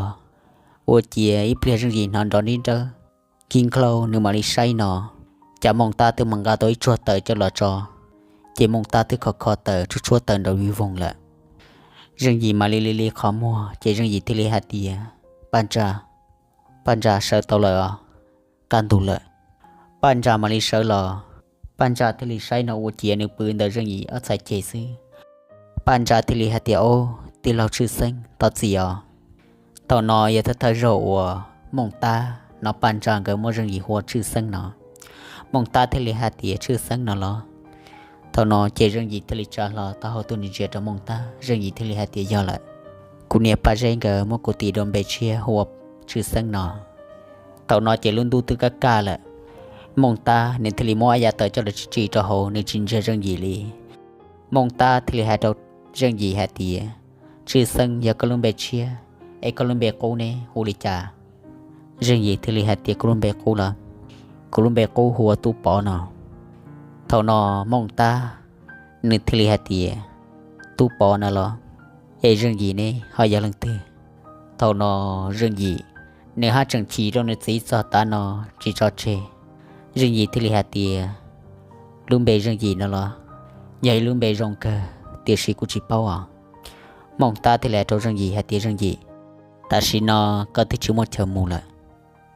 Ua ciav ib pliag Zeej Yim hnov nrov nrib nrawb, khi nkhaus nws mam li saib no, cas Mooj Tab twb mus nqa tau ib tsuag taws coj los tso, ces Mooj Tab twb kho kho taws tshuab tshuab taws nrov vij voog lawm. Zeej Yim mam li li li qhov muag ces Zeej Yim thiaj li hais tias, Paj Ntsa, Paj Ntsa, sawv tau lawm os, kaj ntug lawm. Paj Ntsa mam li sawv los, Paj Ntsa thiaj li saib no ua ciav nws pw ntawm Zeej Yim ob txhais ceg xwb. Paj Ntsa thiaj li hais tias, Ob, tij laug Tshwj Xeeb, thov txim os. Thaum no yog thawj thawj zaug uas Mooj Tab no Paj Ntsa nkawd muab Zeej Yim hu ua Tshwj Xeeb no. Mooj Tab thiaj li hais tias, Tshwj Xeeb no los? Thaum no ces Zeej Yim thiaj li tsa hlo taub hau tuaj ntsia ntsia rau Mooj Tab, Zeej Yim thiaj li hais tias, Yog lawm, kuv niam Paj Zeb nkawd muab kuv tis dua npe tshiab hu ua Tshwj Xeeb no. Thaum no ces lub ntuj twb kaj kaj lawm, Mooj Tab nws thiaj li muab ib yav taws coj los tsim tsim rau hauv, nws tsis ntsia Zeej Yim li. Mooj Tab thiaj li hais rau Zeej Yim hais tias, Tshwj Xeeb yog koj lub npe tshiab, es koj lub npe qub ne hu li cas? Zeej Yim thiaj li hais tias, Kuv lub npe qub los? Kuv lub npe qub hu ua Tub Pov no. Thaum no Mooj Tab nws thiaj li hais tias, Tub Pov no los? Es Zeej Yim ne ho yog leej twg? Thaum no Zeej Yim nws haj tseem chim rau nws txiv txog tav no tsis tso tseg. Zeej Yim thiaj li hais tias, Lub npe Zeej Yim no los yog ib lub npe zoo kawg, tiam sis kuv tsis paub os. Mooj Tab thiaj li hais rau Zeej Yim hais tias, Zeej Yim, tam sim no koj twb tsis muaj chaw mus lawm.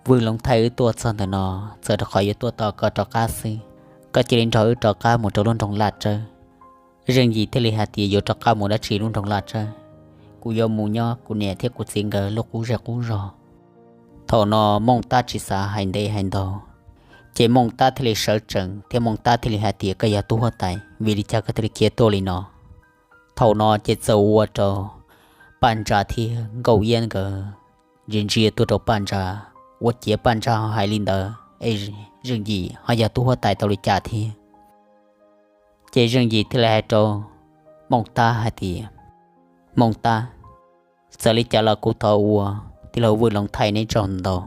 Vwj Loov Thaij wb tuaj txog ntawm no txawm rau qhov yuav tuaj tos koj rov qab xwb. Koj cia li nrog wb rov qab mus rau lub nroog Laj Tsawb. Zeej Yim thiaj li hais tias, Yuav rov qab mus dab tsi lub nroog Laj Tsawb? kuv yuav mus nyob kuv niam thiab kuv txiv nkawd lub qub zej qub zog. Thaum no Mooj Tab tsis xav hais ntev hais ntau, ces Mooj Tab thiaj li sawv tsees thiab Mooj Tab thiaj li hais tias, koj yog tub huab tais, vim li cas koj thiaj li khiav tuaj li no? Thaum no ces txawm ua rau Paj Ntsa thiab Nkauj Iab nkawd ntsia ntsia tuaj rau Paj Ntsa, ua ciav Paj Ntsa ho hais li ntawd es Zeej Yim ho yog tub huab tais tau li cas thiab. Ces Zeej Yim thiaj li hais rau Mooj Tab hais tias, Mooj Tab, txawm li cas los kuv thov ua tij laug Vwj Loov thaij neb tsaug ntau,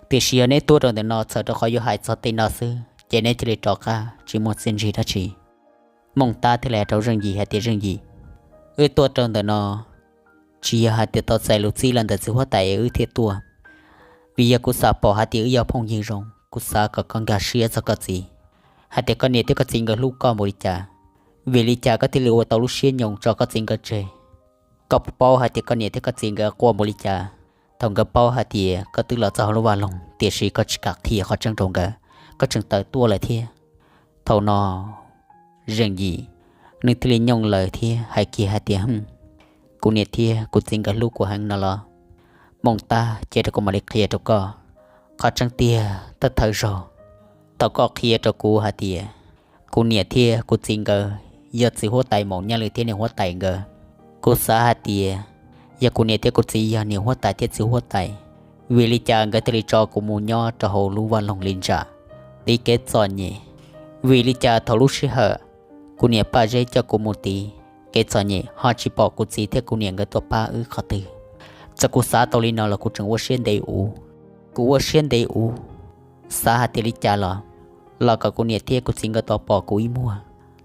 tiam sis yog neb tuaj rau ntawm no txhawm rau qhov yuav hais txog tej no xwb ces neb cia li rov qab tsis muaj txiaj ntsig dab tsi. Mooj Tab thiaj li hais rau Zeej Yim hais tias, Zeej Yim, wb tuaj rau ntawm no tsis yog hais tias tau txais lus txib los ntawm txiv huab tais es wb thiaj tuaj, vim yog kuv xav pom hais tias wb yog phooj ywg zoo, kuv xav kom koj nkag siab txog koj txiv, hais tias koj niam thiab koj txiv nkawd hlub koj npaum li cas, vim li cas koj thiaj li ua tau lub siab nyoos tso koj txiv nkawd tseg. Koj puas paub hais tias koj niam thiab koj txiv nkawd quaj npaum li cas thaum nkawd paub hais tias koj twb los txog hauv lub vaj loog, tiam sis koj tsis kam qhia qhov tseeb rau nkawd, koj tseem tawm tuaj lawm thiab. Thaum no Zeej Yim nws thiaj li nyooj lawm thiab hais kiag hais tias, Kuv niam thiab kuv txiv nkawd hlub kuv heev no los? Mooj Tab, cia rau kuv mam li qhia rau koj. Qhov tseeb tiag thawj thawj zaug, thaum koj qhia rau kuv hais tias kuv niam thiab kuv txiv nkawd yog txiv huab tais Maum Nyaj Lwm thiab niam huab tais nkawd, kuv xav hais tias yog kuv niam thiab kuv txiv yog niam huab tais thiab txiv huab tais, vim li cas nkawd thiaj li tso kuv mus nyob rau hauv lub vaj loog li ntsam tiv kev txom nyem? Vim li cas thaum lub sij hawm kuv niam Paj Zeb coj kuv mus tiv kev txom nyem ho tsis pom kuv txiv thiab kuv niam nkawd tuaj pab wb qhov twg? Txawm kuv xav tau li no los kuv tseem ua siab ntev ua, kuv ua siab ntev ua, xav hais tias li cas los, los kom kuv niam thiab kuv txiv nkawd tau pom kuv ib muag,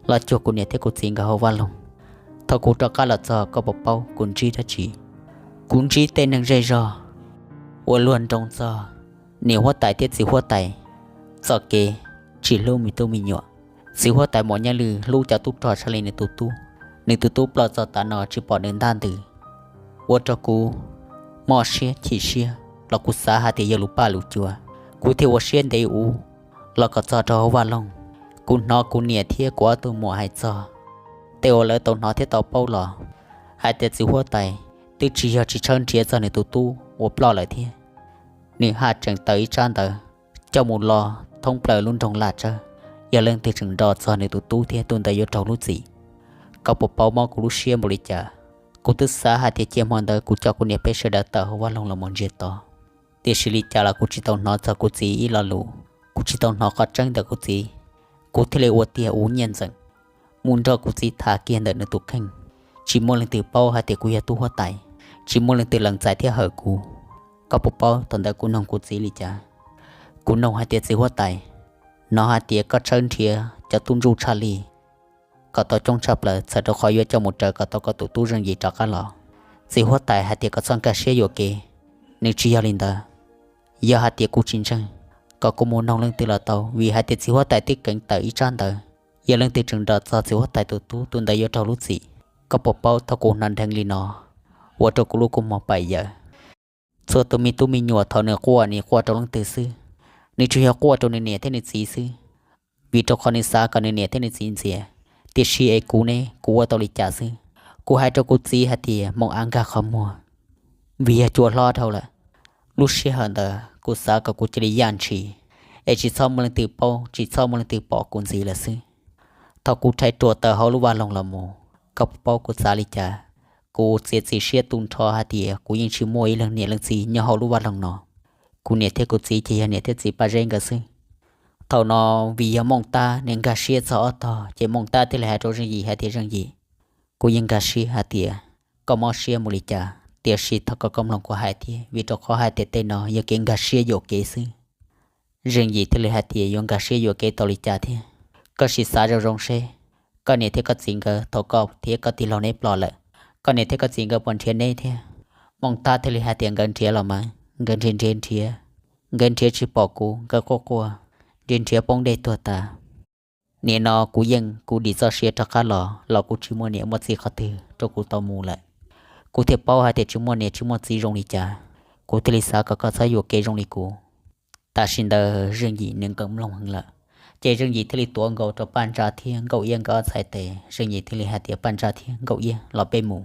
los cuag kuv niam thiab kuv txiv nkawd hauv vaj loog. Thaum kuv rov qab los txog koj puas paub kuv ntsib dab tsi? Kuv ntsib tej neeg zej zog uas luag nroo txog niam huab tais thiab txiv huab tais txoj kev tsis hlub me tub me nyuam. Txiv huab tais Maum Nyaj Lwm hlub cov tub rog tshaj li nws tus tub, nws tus tub ploj txog tav no tsis pom nws ntaj ntws, ua rau kuv mob siab chim siab los kuv xav hais tias yog lus paj lus cua, kuv thiaj ua siab ntev ua los kom txog rau hauv vaj loog. Kuv hnov kuv niam thiab kuv ob tug muam hais txog tej uas lawv tau hnov thiab tau paub los hais tias txiv huab tais twb tsis yog tsis tshawb nrhiav txog nws tus tub uas ploj lawm thiab, nws haj tseem tawm ib tsab ntawv coj mus lo thoob plaws lub nroog Laj Tsawb, yog leej twg tseem nrog txog nws tus tub thiab tus ntawd yuav raug lub txim. Koj puas paub mob kuv lub siab npaum li cas? Kuv twb xav hais tias cia hmo ntawd kuv coj kuv niam peb sawv daws tawm hauv vaj loog los mus ntsiag to, tiam sis li cas los kuv tsis tau hnov txog kuv txiv ib lo lus, kuv tsis tau hnov qhov tseeb ntawm kuv txiv. Kuv thiaj li ua tiag ua nyiaj ntxeem mus nrog kuv txiv tham kiag ntawm nws tus kheej. Tsis muaj leej twg paub hais tias kuv yog tub huab tais, tsis muaj leej twg lees txais thiab hawm kuv. Koj puas paub thaum ntawd kuv noog kuv txiv li cas? Kuv noog hais tias, txiv huab tais, hnov hais tias koj tshawb nrhiav cov tub ntsuj tshaj li kom tau coob tshaj plaws txhawm rau qhov yuav coj mus raws kom tau koj tus tub Zeej Yim rov qab los. Txiv huab tais hais tias kom txhob nkag siab yuam kev, nws tsis yog li ntawd. Yog hais tias kuv tsis ntseeg, kom kuv mus noog leej twg los tau, vim hais tias txiv huab tais twb keev tawm ib tsab ntawv, yog leej twg tseem nrog txog txiv huab tais tus tub, tus ntawd yuav raug lub txim. Koj puas paub thaum kuv hnov nrheev li no, ua rau kuv lub kua muag paim yawm. Txhua tus me tub me nyuam thaum nws quaj, nws quaj rau leej twg xwb? Nws tsuas yog quaj rau nws niam thiab nws txiv xwb, vim rau qhov nws xav kom nws niam thiab nws txiv ntxias. Tiam sis es kuv ne, kuv ua tau li cas xwb? Kuv hais rau kuv txiv hais tias, moos av nkag qhov muag, vim yog cua hlob dhau lawm. Lub sij hawm ntawd kuv xav kom kuv cia li yaj ntshis, es tsis txhob muaj leej twg paub, tsis txhob muaj leej twg pom kuv ntxiv lawm xwb. Thaum kuv rhais ruam tawm hauv lub vaj loog los mus, koj puas paub kuv xav li cas? Kuv txiav txim siab tu nrho hais tias kuv yeej tsis muaj ib leeg niam leej txiv nyob hauv lub vaj loog no. Kuv niam thiab kuv txiv ces yog niam thiab txiv Paj Zeb nkawd xwb. Thaum no vim yog Mooj Tab nws nkag siab txog ob tog, ces Mooj Tab thiaj li hais rau Zeej Yim hais tias, Zeej Yim, kuv yeej nkag siab hais tias koj mob siab mus li cas, tiam sis thov kom koj mloog kuv hais thiab, vim rau qhov hais tias tej no yog kev nkag siab yuam kev xwb. Zeej Yim thiaj li hais tias, yuav nkag siab yuam kev tau li cas thiab? Koj sim xav zoo zoo seb, koj niam thiab koj txiv nkawd thaum koj thiab koj tij laug neb ploj lawm, koj niam thiab koj txiv nkawd puas nrhiav neb thiab? Mooj Tab thiaj li hais tias, nkawd nrhiav los mas, nkawd nrhiav nrhiav nrhiav, nkawd nrhiav tsis pom kuv, nkawd quaj quaj, nrhiav nrhiav poob dej tuag tas. Nim no kuv yeej kuv dim txoj sia rov qab los, los kuv tsis muaj niam muaj txiv qhov twg rau kuv tau mus lawm. Kuv thiaj paub hais tias tsis muaj niam tsis muaj txiv zoo li cas, kuv thiaj li xav kom koj txhob yuam kev zoo li kuv. Tam sim ntawd Zeej Yim nws nkawd mloog heev lawm, ces Zeej Yim thiaj li tuav nkaus rau Paj Ntsa thiab Nkauj Iab nkawd ob txhais tes. Zeej Yim thiaj li hais tias, Paj Ntsa thiab Nkauj Iab, los peb mus.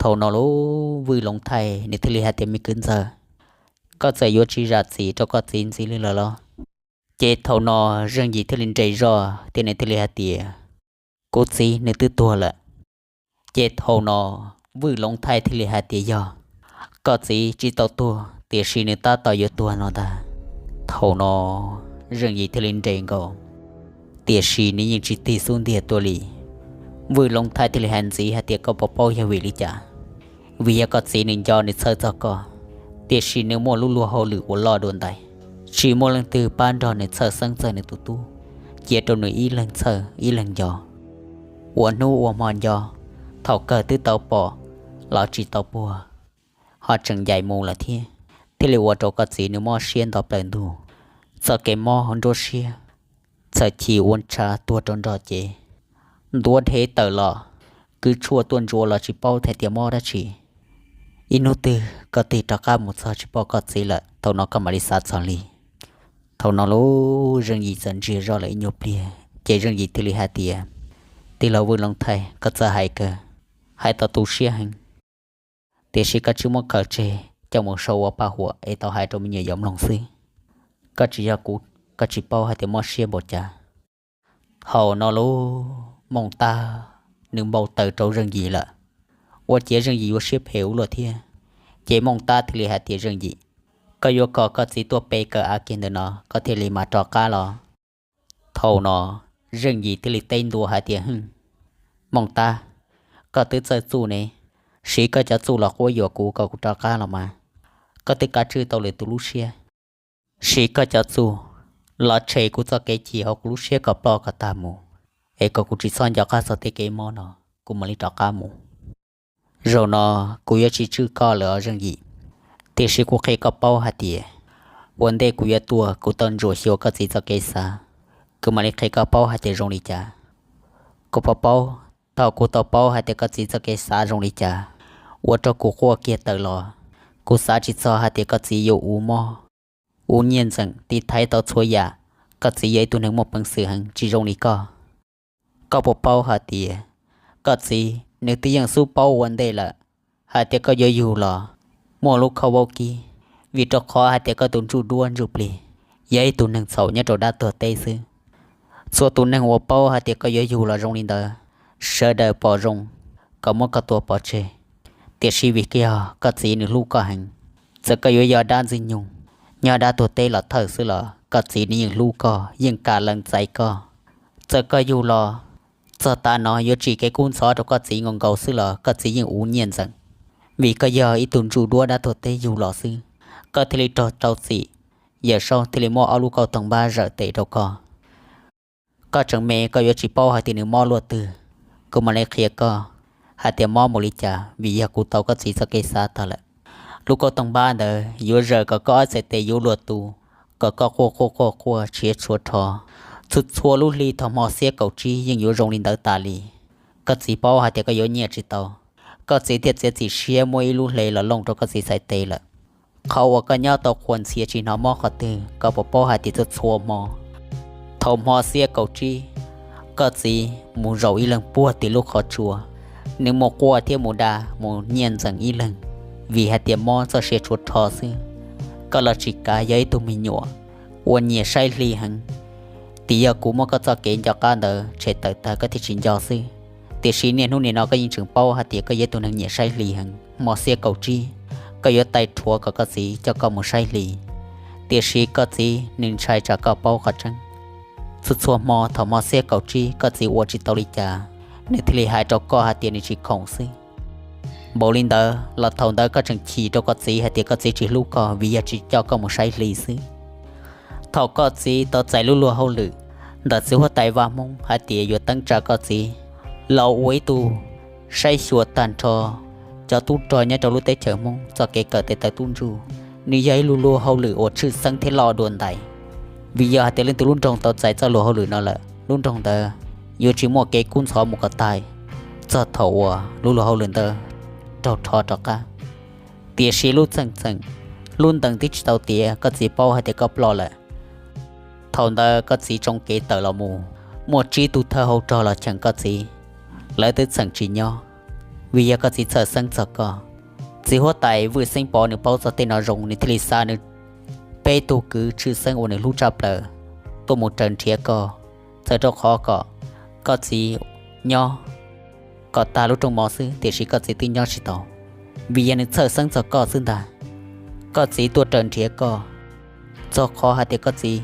Thaum no lub Vwj Loov Thaij nws thiaj li hais tias, Me kwv ntxawg, koj txawm yuav tsis zam txim rau koj txiv ntxiv li lawm los? Ces thaum no Zeej Yim thiaj li nres zog thiab nws thiaj li hais tias, Kuv txiv nws twb tuag lawm. Ces thaum no Vwj Loov Thaij thiaj li hais tias, Yog, koj txiv tsis tau tuag, tiam sis nws tab tom yuav tuag no ntag. Thaum no Zeej Yim thiaj li nres nkaus, tiam sis nws yeej tsis tig xub ntiag tuaj li. Vwj Loov Thaij thiaj li hais ntxiv hais tias, Koj puas paub yog vim li cas? Vim yog koj txiv nws nco nws txhawj txog koj, tiam sis nws muaj lub luag hauj lwm uas loj dua ntais, tsis muaj leej twg pab nrog nws txhawj xeeb txog nws tus tub, cia rau nws ib leeg txhawj ib leeg nco. Ua hnub ua hmo nco, thaum kawg twb tau pom los tsis tau puag, ho tseem ncaim mus lawm thiab, thiaj li ua rau koj txiv nws mob siab nto plaws ntug. Txoj kev mob nruab siab, txhawj chim ua ntshav tuag rau nrog cev, ntuav dhev tawm los, kwv tshuaj tuaj ntsuav los tsis paub hais tias mob dab tsi. Ib hnub twg koj tig rov qab mus txog tsis pom koj txiv lawm, thaum no koj mam li xav txog li. Thaum no lub Zeej Yim txawm ntsiag zog lawm ib nyuag pliag, ces Zeej Yim thiaj li hais tias, Tij laug Vwj Loov Thaij, koj txawj hais kawg, hais tau tu siab heev, tiam sis koj tsis muab khaws tseg coj mus sau ua paj huam es tau hais rau me nyuam yaus mloog xwb. Koj tsis yog kuv, koj tsis paub hais tias mob siab npaum cas. Thaum no lub Mooj Tab nws npau taws rau Zeej Yim lawm, ua ciav Zeej Yim yuav siab phem ua luaj thiab. Ces Mooj Tab thiaj li hais tias, Zeej Yim, koj yuav kom koj txiv tuaj pe kawm av kiag ntawm no koj thiaj li mam rov qab los? Thaum no Zeej Yim thiaj li teb ntua hais tias, Hwj, Mooj Tab, koj twb txawj txuj ne, siv koj cov txuj los quab yuam kuv kom kuv rov qab los mas. Koj twb kav tswj tau lwm tus lub siab, siv koj cov txuj los tshem kuv txoj kev chim hauv kuv lub siab kom ploj kom tag mus, es kom kuv tsis txhob nco qab txog tej kev mob no, kuv mam li rov qab mus. Zaum no kuv yuav tsis tswj koj lawm os Zeej Yim, tiam sis kuv qhia koj paub hais tias ua ntej kuv yuav tuaj kuv tau ntsuam xyuas koj txiv txoj kev xav, kuv mam li qhia koj paub hais tias zoo li cas. Kuv puas paub, thaum kuv tau paub hais tias koj txiv txoj kev xav zoo li cas, ua rau kuv quaj kiag tawm los. Kuv xav tsis txog hais tias koj txiv yuav ua mob, ua nyiaj ntxeem tiv thaiv tau txhua yam. Koj txiv yog ib tug neeg muaj peev xwm heev tsis zoo li koj. Koj puas paub hais tias koj txiv nws twb yeej xub paub ua ntej lawm hais tias koj yuav yug los muaj lub khauj vaub kib, vim rau qhov hais tias koj tus ntsuj duab ntsuj plig yog ib tug neeg txhaum nyob rau dab tuag teb xwb. Txhua tus neeg uas paub hais tias koj yuav yug los zoo li ntawd, sawv daws pom zoo kom muab koj tua pov tseg. Tiam sis vim yog koj txiv nws hlub koj heev, txawm koj yuav yog dab ntxwg nyoog nyob dab tuag teb los thawj xwb los koj txiv nws yeej hlub koj, yeej kam lees txais koj. Txawm koj yug los txog tav no yuav tsim kev kub ntxhov rau koj txiv nkaus nkaus xwb los koj txiv yeej ua nyiaj ntxeem. Vim koj yog ib tug ntsuj duab dab tuag teb yug los xwb, koj thiaj li raug rau txim. Yawm saub thiaj li muab ob lub kauj toog npab zawm tes rau koj. Koj tseem me koj yuav tsis paub hais tias nws mob luaj twg. Kuv mam li qhia koj hais tias mob npaum li cas, vim yog kuv tau koj txiv txoj kev xav tag lawm. Lub kauj toog npab ntawd yuav zawm kom koj ob txhais tes yuav luag tu, kom koj quaj quaj quaj quaj tshiav tshuav rho. Txhua txhua lub hli thaum hmo xiab kaum tsib yeej yuav zoo li ntawd tas li. Koj txiv paub hais tias koj yuav nyiaj tsis tau, koj txiv thiaj txiav txim siab muab ib lub hle los looj rau koj txiv txhais tes lawm. Qhov uas koj nyob tau qhuas ntxhias tsis hnov mob qhov twg, koj puas paub hais tias txhua txhua hmo, thaum hmo xiab kaum tsib, koj txiv mus zaum ib leeg puag tim lub qhov tsua, nws mus quaj thiab mus da mus nyiaj ntxeem ib leeg, vim hais tias mob txoj sia tshuav rho xwb. Koj los tsis kav, yog ib tug me nyuam uas nyiam saib hli heev. Tiam yog kuv muab koj txoj kev nco qab ntawd tshem tawm tag koj thiaj tsis nco xwb. Tiam sis niaj hnub nim no koj yeej tseem paub hais tias koj yog ib tug neeg nyiam saib hli heev. Hmo xiab kaum tsib, koj yuav tais rhuav kom koj txiv coj koj mus saib hli, tiam sis koj txiv nws ntshai tsam koj paub qhov tseeb. Txhua txhua hmo thaum hmo xiab kaum tsib koj txiv ua tsis tau li cas, nws thiaj li hais rau koj hais tias nws tsis khoom xwb. Npaum li ntawd los thaum ntawd koj tseem chim rau koj txiv hais tias koj txiv tsis hlub koj vim yog tsis coj koj mus saib hli xwb. Thaum koj txiv tau txais lub luag hauj lwm ntawm txiv huab tais Vaj Hmoob hais tias yuav teeb tsa koj txiv los ua ib tug saib xyuas tag nrho cov tub rog nyob rau lub teb chaws Hmoob txoj kev kawm tes taw tub ntsuj, nws yog ib lub luag hauj lwm uas tshwj xeeb thiab loj dua ntais. Vim yog hais tias leej twg lub nroog tau txais txoj luag hauj lwm no lawm, lub nroog ntawd yuav tsis muaj kev kub ntxhov mus kom tag txog thaum uas lub luag hauj lwm ntawd raug rho rov qab. Tiam sis lub txheej txheem, lub ntees twb tsis tau tiav, koj txiv paub hais tias koj ploj lawm. Thaum ntawd koj txiv tsoo kev tawm los mus, muaj tsib tug thawj hauv rog los cheem koj txiv, lawv twb txheem tsis nyob. vim yog koj txiv txhawj xeeb txog koj. Txiv huab tais Vwj Xeeb Pov nws paub txog tej no zoo, nws thiaj li xa nws peb tug kwv tshwj xeeb uas nws hlub tshaj plaws tuaj mus raws nrhiav koj, txawm rau qhov kom koj txiv nyob kom tag lub rooj mov xwb, tiam sis koj txiv twb nyob tsis tau, vim yog nws txhawj xeeb txog koj xwb ntag. Koj txiv tuaj raws nrhiav koj, txog qhov hais tias koj txiv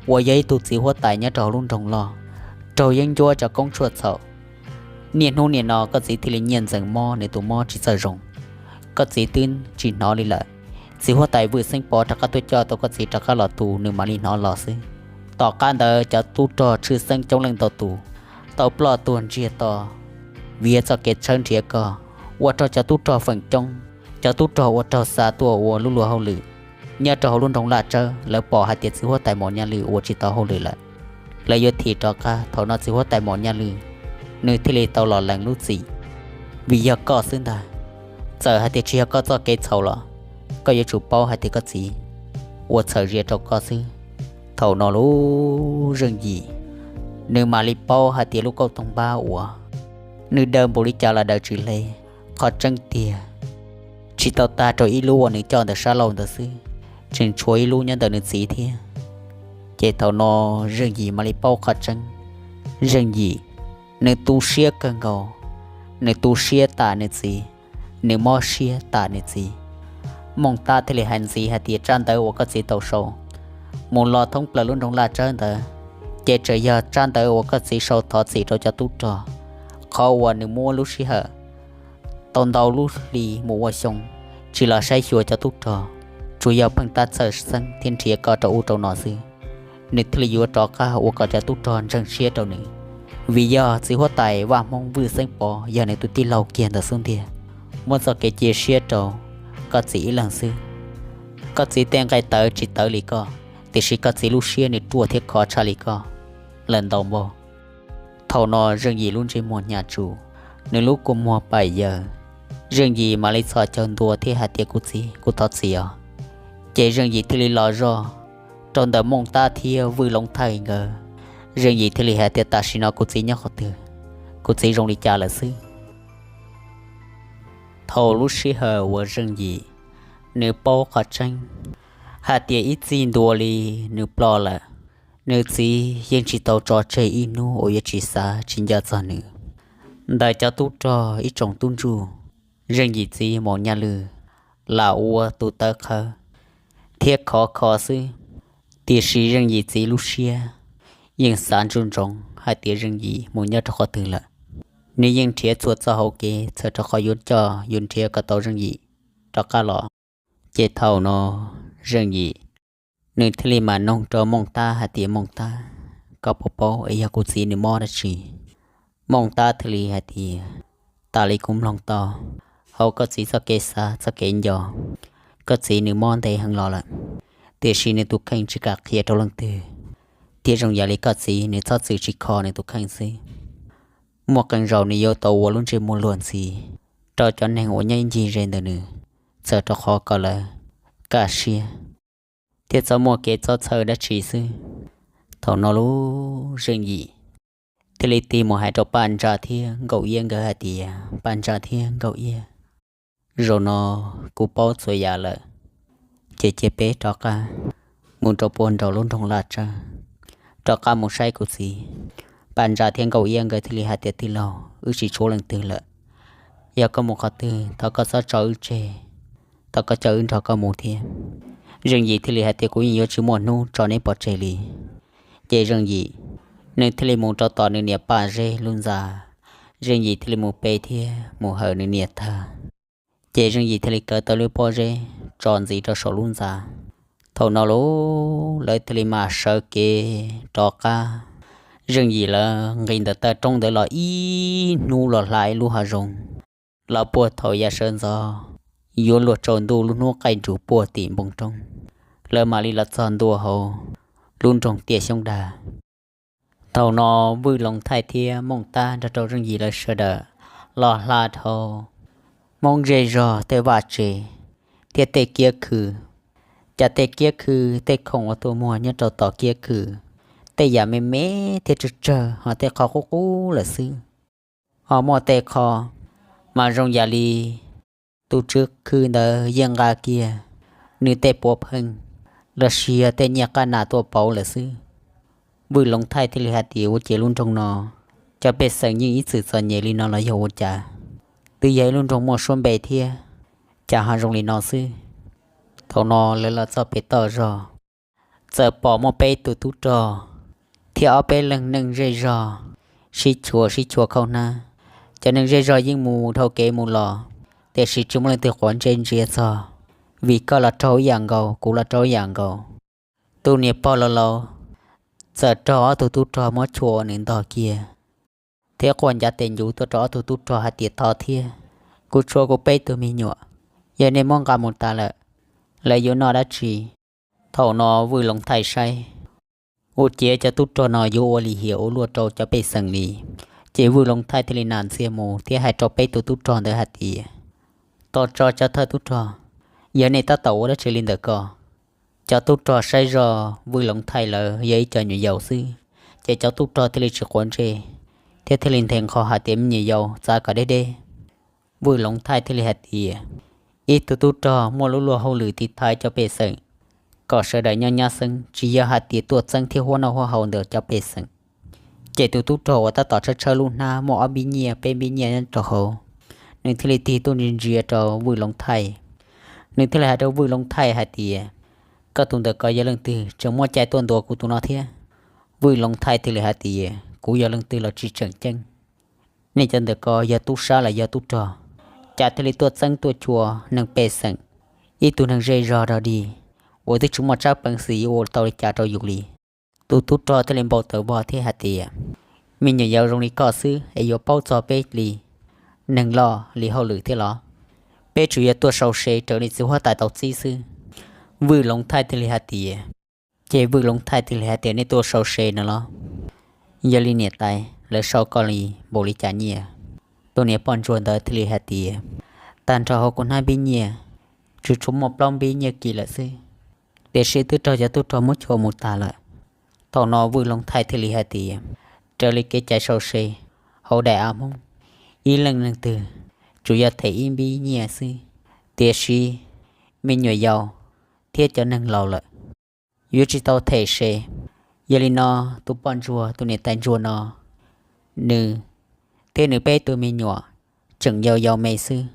uas yog ib tug txiv huab tais nyob rau hauv lub nroog loj, raug yeeb ncuab cov koob tshuaj txhaum. Niaj hnub niaj no koj txiv thiaj li nyiaj ntxeev mob, nws tus mob tsis txawj zoo. Koj txiv twb tsis hnov li lawm. Txiv huab tais Vwj Xeeb Pov rov qab tuaj coj tau koj txiv rov qab los tu, nws mam li hnov los xwb. Tom qab ntawd cov tub rog tshwj xeeb coob leej ntau tus tau ploj tuag ntsiag to vim yog txoj kev tshawb nrhiav koj, ua rau cov tub rog feem coob, cov tub rog uas raug xa tuaj ua lub luag hauj lwm nyob rau hauv lub nroog Laj Tsawb, lawv pom hais tias txiv huab tais Maum Nyaj Lwj ua tsis tau hauj lwm lawm, lawv yuav thim rov qab. Thaum no txiv huab tais Maum Nyaj Lwj nws thiaj li tau los lees lub txim, vim yog koj xwb ntag. Txawm hais tias tsis yog koj txoj kev txhaum los koj yuav tsum paub hais tias koj txiv ua txhawm zia rau koj xwb. Thaum no lub Zeej Yim nws mam li paub hais tias lub kauj toog npab uas nws daws npaum li cas los daws tsis hle. Qhov tseeb tiag, tsis tau tag rau ib lub uas nws coj ntawm sab laug ntawd xwb, tseem tshuav ib lub nyob ntawm nws txiv thiab. Ces thaum no Zeej Yim mam li paub qhov tseeb. Zeej Yim nws tu siab kawg nkaus, nws tu siab tam nws txiv, nws mob siab tam nws txiv. Mooj Tab thiaj li hais ntxiv hais tias tsab ntawv uas koj txiv tau sau mus los thoob plaws lub nroog Laj Tsawb ntawd, ces tseem yog tsab ntawv uas koj txiv sau thov txim rau cov tub rog, qhov uas nws muab lub sij hawm tau ntau lub hli mus ua xyoo tsis los saib xyuas cov tub rog, tsuas yog pheej tab txhawj xeeb thiab nrhiav koj rau ub rau no xwb. Nws thiaj li yuav rov qab ua kom cov tub rog ntseeg siab rau nws, vim yog txiv huab tais vaj Hmoob Vwj Xeeb Pov yog nws tus tij laug kiag ntawm xub ntiag, muab txoj kev cia siab rau koj txiv ib leeg xwb. Koj txiv tej nqaij tawv tsis tawv li koj, tiam sis koj txiv lub siab nws ruaj thiab khov tshaj li koj lawm ntau npaug. Thaum no Zeej Yim lub ntsej muag hnyav tsuj, nws lub kua muag pais yaws. Zeej Yim mam li txhos caug ntua thiab hais tias, kuv txiv, kuv thov txim os. Ces Zeej Yim thiaj li los zoj rau ntawm Mooj Tab thiab Vwj Loov Thaij nkawd. Zeej Yim thiaj li hais tias, tam sim no kuv txiv nyob qhov twg? Kuv txiv zoo li cas lawm xwb? Thaum lub sij hawm uas Zeej Yim nws paub qhov tseeb hais tias ib txij ntua li nws ploj lawm, nws txiv yeej tsis tau tso tseg ib hnub uas yuav tsis xav tsis nco txog nws. Ntawm cov tub rog ib tsoom tub ntsuj, Zeej Yim txiv Maum Nyaj Lwj lam ua tus tawv qhawv thiab khov kho xwb, tiam sis Zeej Yim txiv lub siab yeej xav ntsoov ntsoov hais tias Zeej Yim mus nyob rau qhov twg lawm. Nws yeej nrhiav txhua txoj hauv kev txhawm rau qhov yuav coj yuav nrhiav kom tau Zeej Yim rov qab los. Ces thaum no Zeej Yim nws thiaj li mam noog rau Mooj Tab hais tias, Mooj Tab, koj puas paub es yog kuv txiv nws mob dab tsi? Mooj Tab thiaj li hais tias, tas li kuv mloog tau, hauv koj txiv txoj kev xav txoj kev nco, koj txiv nws mob ntev heev los lawm, tiam sis nws tus kheej tsis kam qhia rau leej twg, thiab zoo yam li koj txiv nws txhob txwm tsis kho nws tus kheej xwb. Muaj qee zaus nws yuav tau ua lub ntsej muag luag ntxhi rau cov neeg uas nyob ib ncig ze ntawm nws, txawm rau qhov kom lawv kaj siab thiab txhob muaj kev txhob txhawj dab tsi xwb. Thaum no lub Zeej Yim thiaj li tig mus hais rau Paj Ntsa thiab Nkauj Iab nkawd hais tias, Paj Ntsa thiab Nkauj Iab, zaum no kuv paub txhua yam lawm, ces cia peb rov qab mus rau puag nraum lub nroog Laj Tsawb, rov qab mus saib kuv txiv. Paj Ntsa thiab Nkauj Iab nkawd thiaj li hais tias, tij laug, wb tsis tshuav leej twg lawm, yog koj mus qhov twg thov koj txhob tso wb tseg, thov koj coj wb nrog koj mus thiab. Zeej Yim thiaj li hais tias, kuv yeej yuav tsis muaj hnub tso neb pov tseg li. Ces Zeej Yim nws thiaj li mus rau tom nws niam Paj Zeb lub ntxa. Zeej Yim thiaj li mus pe thiab mus hawm nws niam tag, ces Zeej Yim thiaj li kaw tau lub pob zeb tso ntxiv rau saum lub ntxa. Thaum no lub lawv thiaj li mam sawv kev rov qab. Zeej Yim lawv nqis ntawm taw roob ntawd los ib hnub los hla ib lub hav zoov, los puag thaum yav sawv ntxov yuav luag tsaus ntuj lub hnub qaij nrus puag tim npoo roob, lawv mam li los txog ntua hauv lub nroog Tiaj Xyoob Dag. Thaum no Vwj Loov Thaij thiab Mooj Tab nrog rau Zeej Yim lawv sawv daws los hla dhau Hmoob zej zog tej vaj tse thiab tej kiab khw. Cas tej kiab khw, tej khoom uas tuaj muag nyob rau tom kiab khw, tej yam me me thiab tsawg tsawg, ho tej qho qub qub lawm xwb. Ho muaj tej qho mas zoo yam li tus tswv khw ntawd yeej nqa kiag nws tej puav pheej los sis yog tej nyiaj qab nas tuaj pauv lawm xwb. Vwj Loov Thaij thiaj li hais tias, ua ciav lub nroog no cov pej xeem yeej ib txwm txom nyem li no los yog ua cas? Twb yog ib lub nroog muaj suab npe thiab, cas ho zoo li no xwb? Thaum no lawv los txog pem toj zog, txawm pom muaj peb tus tub rog thiab ob peb leeg neeg zej zog sib chua sib chua khaub hnab. Cov neeg zej zog yeej mus dhau kev mus los, tiam sis tsis muaj leej twg quav ntsej ntsia txog, vim koj los raug ib yam nkaus, kuv los raug ib yam nkaus. Tus niam pog laus laus txawm raug ob tug tub rog muab tshua ua nws ntog kiag, thiab quaj ncav tes ncuv tuaj rau ob tug tub rog hais tias, thov thiab, kuv tshuav kuv peb tug me nyuam, yog nej muab nqa mus tas lawm, lawv yuav noj dab tsi? Thaum no Vwj Loov Thaij saib ua ciav cov tub rog no yuav ua lim hiam ua luaj rau cov pej xeem li, ces Vwj Loov Thaij thiaj li nam ntxiag mus thiab hais rau peb tus tub rog ntawd hais tias, tos tso cov thawj tub rog, yog nej tab tom ua dab tsi li ntawm ko? Cov tub rog saib zoj Vwj Loov Thaij lawv yog ib co nyuam yaus xwb, ces cov tub rog thiaj li tsis quav ntsej thiab thiaj li nthe nqho hais tias, me nyuam yaus, txav kom deb deb. Vwj Loov Thaij thiaj li hais tias, ib tug tub rog muaj lub luag hauj lwm tiv thaiv cov pej xeem kom sawv daws nyob nyab xeeb, tsis yog hais tias tuaj txeeb thiab huab noj huab haus ntawm cov pej xeem. Ces tus tub rog uas tab tom tshawb tshawb lub hnab muaj ob npib nyiaj peb npib nyiaj nyob rau hauv, nws thiaj li tig tuaj ntsia ntsia rau Vwj Loov Thaij. Nws thiaj li hais rau Vwj Loov Thaij hais tias, koj tus ntawm ko yog leej twg tseem muaj cai tuaj ntuas kuv tus no thiab? Vwj Loov Thaij thiaj li hais tias, kuv yog leej twg los tsis tseem ceeb. Nej cov ntawm ko yog tub sab los yog tub rog, cas thiaj li tuaj txeeb tuaj chua neeg pej xeem, ib tug neeg zej zog dog dig, uas twb tsis muaj tsab peev xwm yuav ua tau li cas rau yus li? Tus tub rog thiaj li npau taws vog thiab hais tias, me nyuam yaus zoo li koj xwb es yuav paub txog peb li. Neeg loj li hauj lwm thiab los? Peb tsuas yog tuaj sau se raws li txiv huab tais tau txib xwb. Vwj Loov Thaij thiaj li hais tias, ces Vwj Loov Thaij thiaj li hais tias, nej tuaj sau se no los? Yog li niam tais, lawv sau koj li npaum li cas nyiaj? Tus niam poj ntsuag ntawd thiaj li hais tias, tag nrho hauv kuv hnab npib nyiaj tsuas tshuav muaj plaub npib nyiaj kis lawm xwb, tiam sis twb raug cov tub rog muab chua mus tag lawm. Thaum no Vwj Loov Thaij thiaj li hais tias, raws li kev cai sau se hauv daim av Hmoob, ib leej leej twg tsuas yog them ib npib nyiaj xwb, tiam sis me nyuam yaus thiab cov neeg laus lawm yuav tsis tau them se. Yog li no, tus poj ntsuag, tus niam tais ntsuag no, nws thiab nws peb tug me nyuam tseem yau yau me xwb,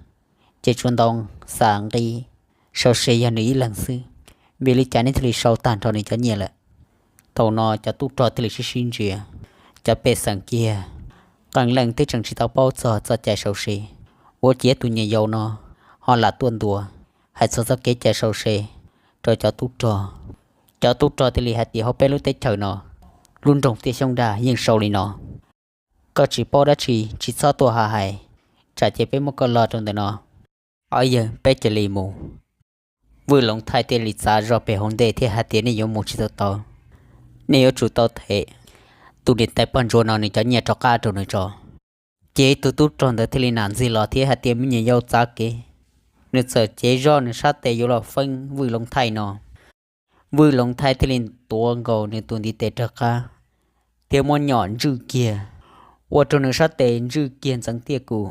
ces tsuas ntau xav nqi sau se yog nws ib leeg xwb, vim li cas neb thiaj li sau tag nrho nws cov nyiaj lawm? Thaum no cov tub rog thiaj li sib sib ntsia, cov pej xeem kiag qee leej twb tseem tsis tau paub txog txoj cai sau se, ua ciav tus nyuam yaus no ho lam tuaj ntuas hais txog txoj kev cai sau se rau cov tub rog. Cov tub rog thiaj li hais tias, hauv peb lub teb chaws no, lub nroog Tiaj Xyoob Dag yeej sau li no. Koj tsis paub dab tsi tsis txhob tuaj ha hais, tsam ces peb muab koj lo rau ntawm no. Ob yawg, peb cia li mus. Vwj Loov Thaij thiaj li txav zog pem hauv ntej thiab hais tias, nej yuav mus tsis tau tau, nej yuav tsum tau them tus niam tais poj ntsuag no nws cov nyiaj rov qab rau nws tso. Ces tus tub rog ntawd thiaj li nam ntxig los thiab hais tias, me nyuam yaus, txav kev. Nws txawm cev zog nws sab tes yuav los feeb Vwj Loov Thaij no. Vwj Loov Thaij thiaj li tuav nkaus nws tus ntiv tes rov qab thiab muab nyom ntswj kiag, ua rau nws sab tes ntswj kiag ntxeev tiaj kum,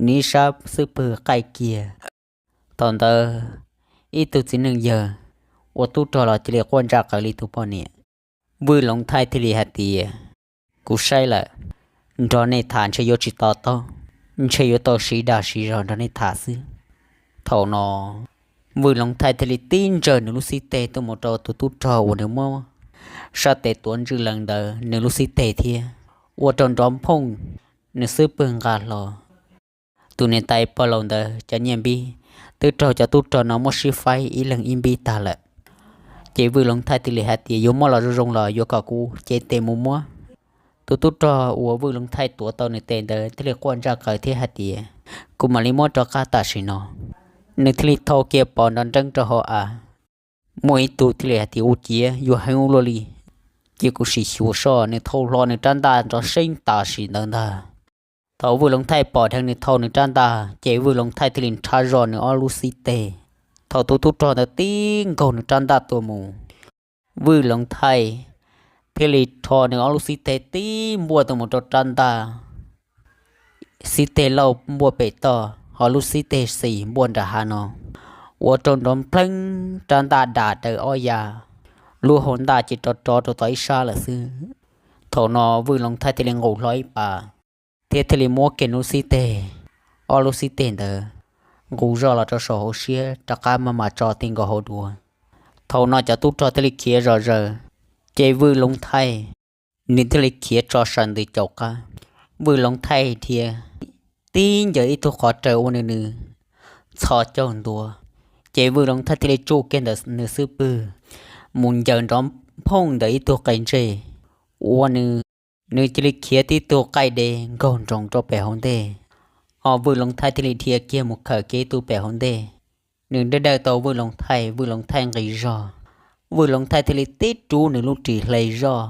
nws ib sab xub pwg qaij kiag. Thaum ntawd ib tug txiv neej yawg uas tub rog los cia li quaj ntsaj qaws li tus poj niam. Vwj Loov Thaij thiaj li hais tias, kuv saib lawm, nrog nej tham ntshe yuav tsis to taub, ntshe yuav tau siv dag siv zog nrog nej tham xwb. Thaum no Vwj Loov Thaij thiaj li tib ntsawj nws lub xib teg tuaj mus rau tus tub rog uas nws muab sab tes tuav ntswj lees ntawd nws lub xib teg thiab, ua rau nrov nphooj, nws xub pwg nqa hlo. Tus niam tais pog laus ntawd cov nyiaj npib twb raug cov tub rog no muab sib faib ib leeg ib npib tag lawm. Ces Vwj Loov Thaij thiaj li hais tias, yuav muab los zoo zoo los yuav kom kuv cev tes mus muab. Tus tub rog uas Vwj Loov Thaij tuav tau nws tes ntawd thiaj li quaj ntsaj qaws thiab hais tias, kuv mam li muab rov qab tam sim no. Nws thiaj li thau kiag pos nrov nreeb rau hauv av. Muaj ib tug thiaj li hais tias, ua ciav yuav heev ua luaj li, cia kuv sim xyuas soj. Nws thau hlo nws rab ntaj nrov seeb tam sim ntawd ntag. Thaum Vwj Loov Thaij pom dheev nws thau nws rab ntaj ces Vwj Loov Thaij thiaj li nrhab zog nws ob lub xib teg. Thaum tus tub rog ntawd tib nkaug nws rab ntaj tuaj mus, Vwj Loov Thaij thiaj li rho nws ob lub xib teg tib npuaj tuaj mus rau rab ntaj. xib teg lauj npuaj pem toj, ho lub xib teg xis npuaj nram hav no, ua rau nrov npleeg rab ntaj das daws ob ya, lub hau ntaj ces rov rov rau tom ib sab lawm xwb. Thaum no Vwj Loov Thaij thiaj li nqus hlo ib pas, thiab thiaj li muab kiag lub xib teg, ob lub xib teg ntawd nqus zoj los rau saum hauv siab rov qab maj mam tso ti nkaus hauv duav. Thaum no cov tub rog thiaj li khiav zom zaws, ces Vwj Loov Thaij nws thiaj li khiav tso saw ntws caum qab. Vwj Loov Thaij dhia tib ncaws ib tug qhov rawv ua nws nws txho caug ntua, ces Vwj Loov Thaij thiaj li tsuj kiag ntawm nws xub pwg mus ncaws nrov phooj ntawm ib tug qe ntseg, ua nws, nws cia li khiav tib tug qaij de nkaug nroos rau pem hauv ntej. Ho Vwj Loov Thaij thiaj li dhia kiag mus khawm kiag ib tug pem hauv ntej. Nws dawj dawj tau Vwj Loov Thaij, Vwj Loov Thaij nqis zog, Vwj Loov Thaij thiaj li tib rub nws lub ris hle zoj,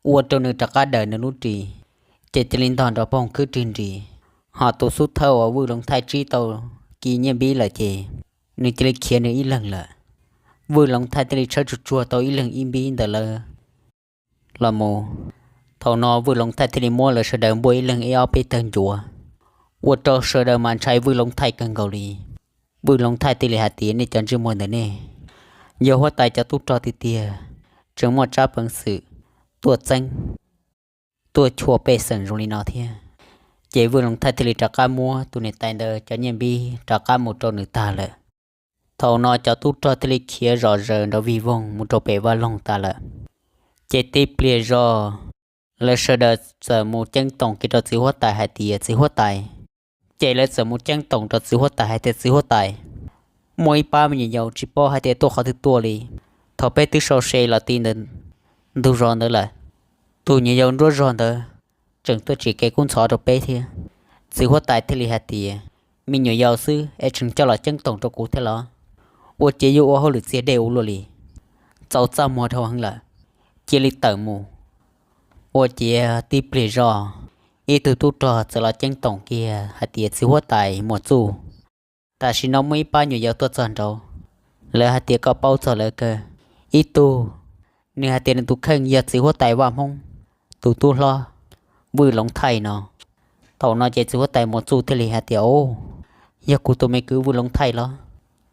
ua rau nws rov qab dawm nws lub ris, ces cia li ntog nrov poog khwb rwg nris. Ho tus xub thawj uas Vwj Loov Thaij tsib tau kiv nyiaj npib lawm ces nws cia li khiav nws ib leeg lawm. Vwj Loov Thaij thiaj li tshawb tsuag tsuag tau ib leeg ib npib ntawm lawv los mus. Thaum no Vwj Loov Thaij thiaj li muab lawv sawv daws npuaj ib leeg ib ob peb tawg ncuav, ua rau sawv daws mas ntshai Vwj Loov Thaij kawg nkaus li. Vwj Loov Thaij thiaj li hais tias, nej cov ntsej muag ntawm nej, yog huab tais cov tub rog tiag tiag, tseem muaj tsab peev xwm tuaj txeeb, tuaj chua pej xeem zoo li no thiab. Ces Vwj Loov Thaij thiaj li rov qab muab tus niam tais ntawd cov nyiaj npib rov qab mus rau nws tag lawm. Thaum no cov tub rog thiaj li khiav zom zaws nrov vig voog mus rau pem vaj loog tas lawm. Ces tib pliag zog, lawv sawv daws txawm mus ceeb toom kiag rau txiv huab tais hais tias, txiv huab tais, ces lawv txawm mus ceeb toom rau txiv huab tais hais tias, txiv huab tais, muaj ib pab me nyuam yaus tsis paub hais tias tuaj qhov twg tuaj li. Thaum peb twb sau se los ti ntawm ntug zos ntawd lawm, tus nyuam yaus nruab zog ntawd tseem tuaj tsim kev kub ntxhov rau peb thiab. Txiv huab tais thiaj li hais tias, me nyuam yaus xwb es tseem coj los ceeb toom rau kuv thiab los? Ua ciav yuav ua hauj lwm txiag dej ua luaj li, txaus txaj muag dhau heev lawm, cia li tawm mus. Ua ciav tib pliag zog, ib tug tub rog txawm los ceeb toom kiag hais tias, txiv huab tais Muas Txuj, tam sim no muaj ib pab nyuam yaus tuaj txog nraud, lawv hais tias koj paub txog lawv kawg. Ib tug, nws hais tias nws tus kheej yog txiv huab tais Vaj Hmoob tus tub hlob Vwj Loov Thaij no. Thaum no ces txiv huab tais Muas Txuj thiaj li hais tias, o, yog kuv tus me kwv Vwj Loov Thaij los?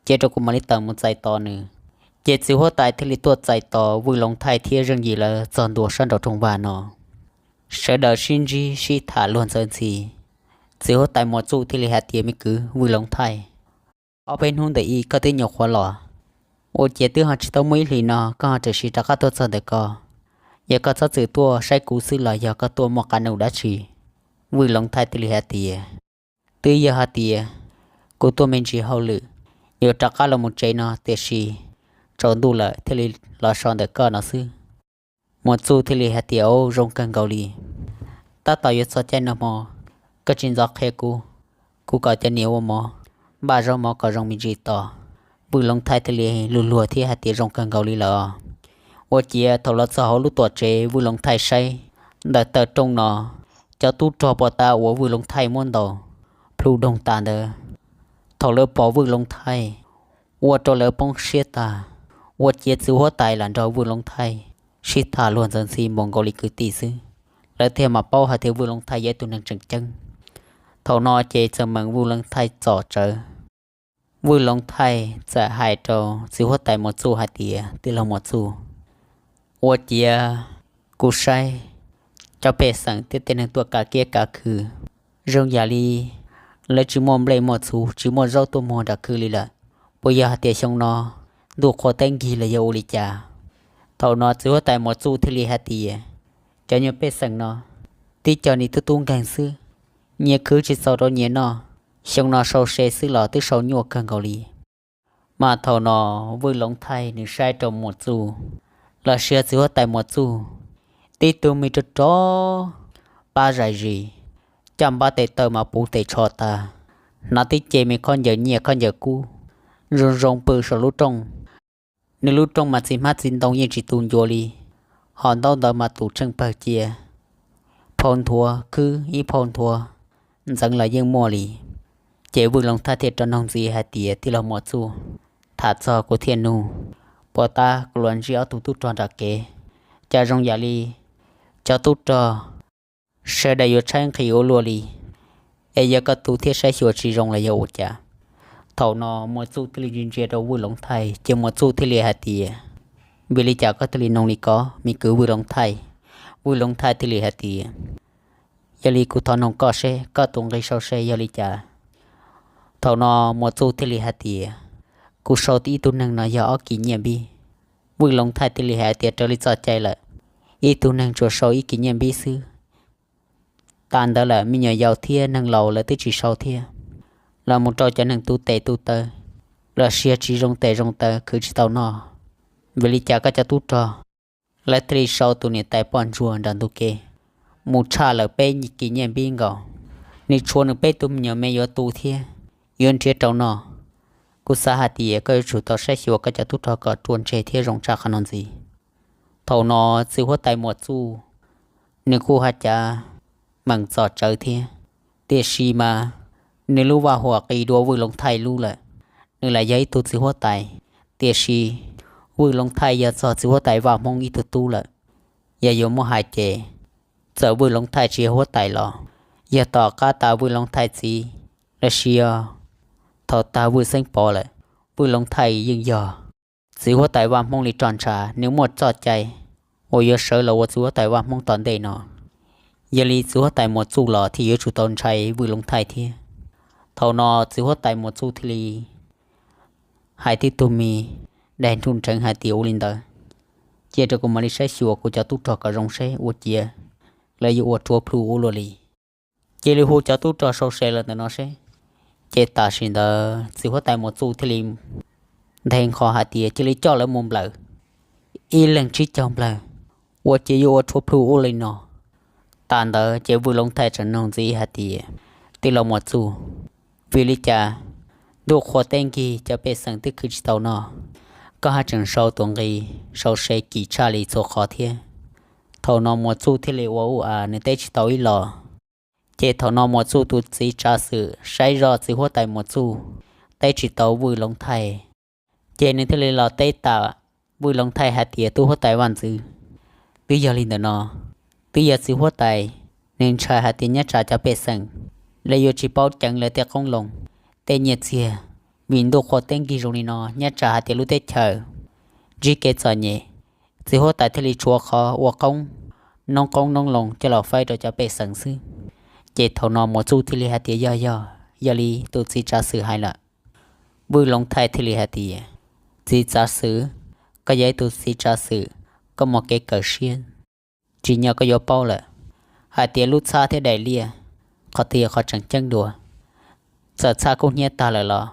Cia rau kuv mam li tawm mus txais tos nws. Ces txiv huab tais thiaj li tuaj txais tos Vwj Loov Thaij thiab Zeej Yim lawv txog ntua sab nraum rooj vag no. Sawv daws sib ntsib sib tham luag ntxawv ntxhi. Txiv huab tais Muas Txuj thiaj li hais tias, me kwv Vwj Loov Thaij, ob peb hnub ntawm ib koj twb nyuam qhuav los, ua ciav twb ho tsis tau muaj ib hlis no koj ho tam sim rov qab tuaj txog ntawm ko. Yog koj txhob txwm tuaj saib kuv xwb los yog koj tuaj muaj qab nus dab tsi? Vwj Loov Thaij thiaj li hais tias, twb yog hais tias kuv tuaj me ntsis hauj lwm, yuav rov qab los mus tsev no tiam sis tsaus ntuj lawm thiaj li los so ntawm koj no xwb. Muas Txuj thiaj li hais tias, o, zoo kawg nkaus li. Tab tom yuav txog caij noj hmo, koj tsis ntxov qhia kuv, kuv kom cov niam ua mov, npaj zaub mov kom zoo me ntsis tos. Vwj Loov Thaij thiaj li luag luag thiab hais tias, zoo kawg nkaus li lawm. Ua ciav thaum los txog hauv lub tuam tsev Vwj Loov Thaij saib ntawm taw rooj no, cov tub rog pos tab uas Vwj Loov Thaij muab ntaus plhu doog tas ntawd, thaum lawv pom Vwj Loov Thaij, ua rau lawv poob siab tag. Ua ciav txiv huab tais lam nrog Vwj Loov Thaij sib tham luag ntxhi npaum nkaus li kwv tij xwb, lawv thiaj mam paub hais tias Vwj Loov Thaij yog ib tug neeg tseem ceeb. Thaum no ces txawm meem Vwj Loov Thaij txom tsawv. Vwj Loov Thaij txawm hais rau txiv huab tais Muas Txuj hais tias, tij laug Muas Txuj, ua ciav kuv saib cov pej xeem thiab tej neeg tuaj kav kiab kav khw zoo yam li lawv tsis muaj nplej muaj txhuv, tsis muaj zaub tuaj muag nram khw li lawm. Puas yog hais tias xyoo no ntuj qhua teb nkig los yog ua li cas? Thaum no txiv huab tais Muas Txuj thiaj li hais tias, cov nyuag pej xeem no tib co nim tub tub nkeeg xwb, nyias khwv tsis txaus rau nyias noj, xyoo no sau se xwb los twb sau nyuaj kawg nkaus li. Mas thaum no Vwj Loov Thaij nws saib rau Muas Txuj los sis txiv huab tais Muas Txuj, tib tug me rog rog pab zais zis, caj npab tes taw mas puv tes tsho tas, hnav tib ce me khaub ncaws nyiaj khaub ncaws kub zoo zoo pw saum lub rooj. Nws lub rooj mas txiv hmab txiv ntoo yeej tsis tu ncua li, ho ntaub ntawv mas tus tsheej pawg cia, phau nthuav khwb ib phau nthuav ntxeev los yeej muaj li. Ces Vwj Loov Thaij thiaj rov noog ntxiv hais tias, tij laug Muas Txuj, tham txog kuv thiaj nug, puas tab kuv los ntsib ob tug tub rog nram kev, cas zoo yam li cov tub rog sawv daws yuav tshaib nqhis ua luaj li. Es yog koj tu thiab saib xyuas tsis zoo los yog ua cas? Thaum no Muas Txuj thiaj li ntsia ntsia rau Vwj Loov Thaij ces Muas Txuj thiaj li hais tias, vim li cas koj thiaj li noog li ko, me kwv Vwj Loov Thaij? Vwj Loov Thaij thiaj li hais tias, yog li kuv thov noog koj seb koj tus nqi sau se yog li cas? Thaum no Muas Txuj thiaj li hais tias, kuv sau ib tug neeg no yog ob kis nyiaj npib. Vwj Loov Thaij thiaj li hais tias, raws li txoj cai lawm, ib tug neeg tsuas sau ib kis nyiaj npib xwb. Tas ntawd lawm, me nyuam yaus thiab neeg laus lawv twb tsis sau thiab. Los mus rau cov neeg tu tes tu taw los sis tsis zoo tes zoo taw khwv tsis tau noj. Vim li cas koj cov tub rog lawv thiaj li sau tus niam tais poj ntsuag nram ntug kev mus tshaj lawm peb kis nyiaj npib nkaus? Nws tshuav nws peb tug me nyuam me yuav tu thiab yuav nrhiav rau noj. Kuv xav hais tias koj yuav tsum tau saib xyuas koj cov tub rog kom ruaj ntseg thiab zoo tshaj qhov no ntxiv. Thaum no txiv huab tais Muas Txuj nws kuj haj cav meem txom tsawv thiab, tiam sis mas nws lub vaj huam qis dua Vwj Loov Thaij lub lawm. Nws lam yog ib tug txiv huab tais, tiam sis Vwj Loov Thaij yog txog txiv huab tais Vaj Hmoob ib tug tub lawm. Yog yuav muab hais ces, txawm Vwj Loov Thaij tsis yog huab tais los yog tom qab tas Vwj Loov Thaij txiv los sis yog thaum tag Vwj Xeeb Pov lawm, Vwj Loov Thaij yeej yog txiv huab tais Vaj Hmoob li roj ntsha. Nws muaj txoj cai uas yuav sawv los ua txiv huab tais Vaj Hmoob tom ntej no. Yog li txiv huab tais Muas Txuj los thiaj yuav tsum tau ntshai Vwj Loov Thaij thiab. Thaum no txiv huab tais Muas Txuj thiaj li hais tib tug me daim nruj nreev hais tias, ua li ntawd, cia rau kuv mam li saib xyuas kuv cov tub rog kom zoo seb ua ciav lawv yuav ua rhuav plhu ua luaj li. Cia li hu cov tub rog sau se los ntawm no seb. Ces tam sim ntawd txiv huab tais Muas Txuj thiaj li nthe nqho hais tias, cia li coj lawv mus nplawm, ib leeg tsib caug nplawg, ua ciav yuav ua rhuav plhu ua li no. Tas ntawd ces Vwj Loov Thaij tseem noog ntxiv hais tias, tij laug Muas Txuj, vim li cas ntuj qhua teb nkig cov pej xeem twb khwv tsis tau noj, koj haj tseem sau tus nqi sau se kim tshaj li txhua qhov thiab? Thaum no Muas Txuj thiaj li ua ua a nws teb tsis tau ib los. Ces thaum no Muas Txuj tus txiv tsav xwm saib zoj txiv huab tais Muas Txuj teb tsis tau Vwj Loov Thaij, ces nws thiaj li los teb tas Vwj Loov Thaij hais tias, tub huab tais vaj ntxwv, twb yog li ntawm no, twb yog txiv huab tais nws ntshai hais tias nyob tsam cov pej xeem lawv yuav tsis paub ceev lawv tej qoob loo, tej nyiaj txiag, vim ntuj qhua teb nkig zoo li no nyob tsam hais tias lub teb chaws ntsib kev txom nyem, txiv huab tais thiaj li tshuav qhov ua qoob, noob qoob noob loo coj los faib rau cov pej xeem xwb. Ces thaum no Muas Txuj thiaj li hais tias, yog yog, yog li tus txiv tsav xwm hais lawm. Vwj Loov Thaij thiaj li hais tias, txiv tsav xwm, koj yog ib tug txiv tsav xwm, koj muaj kev kawm siab, tsim nyog koj yuav paub lawm hais tias lub txhab thiab daim liaj, qhov twg yog qhov tseem ceeb dua? Txawm txhab kub hnyiab tag lawm los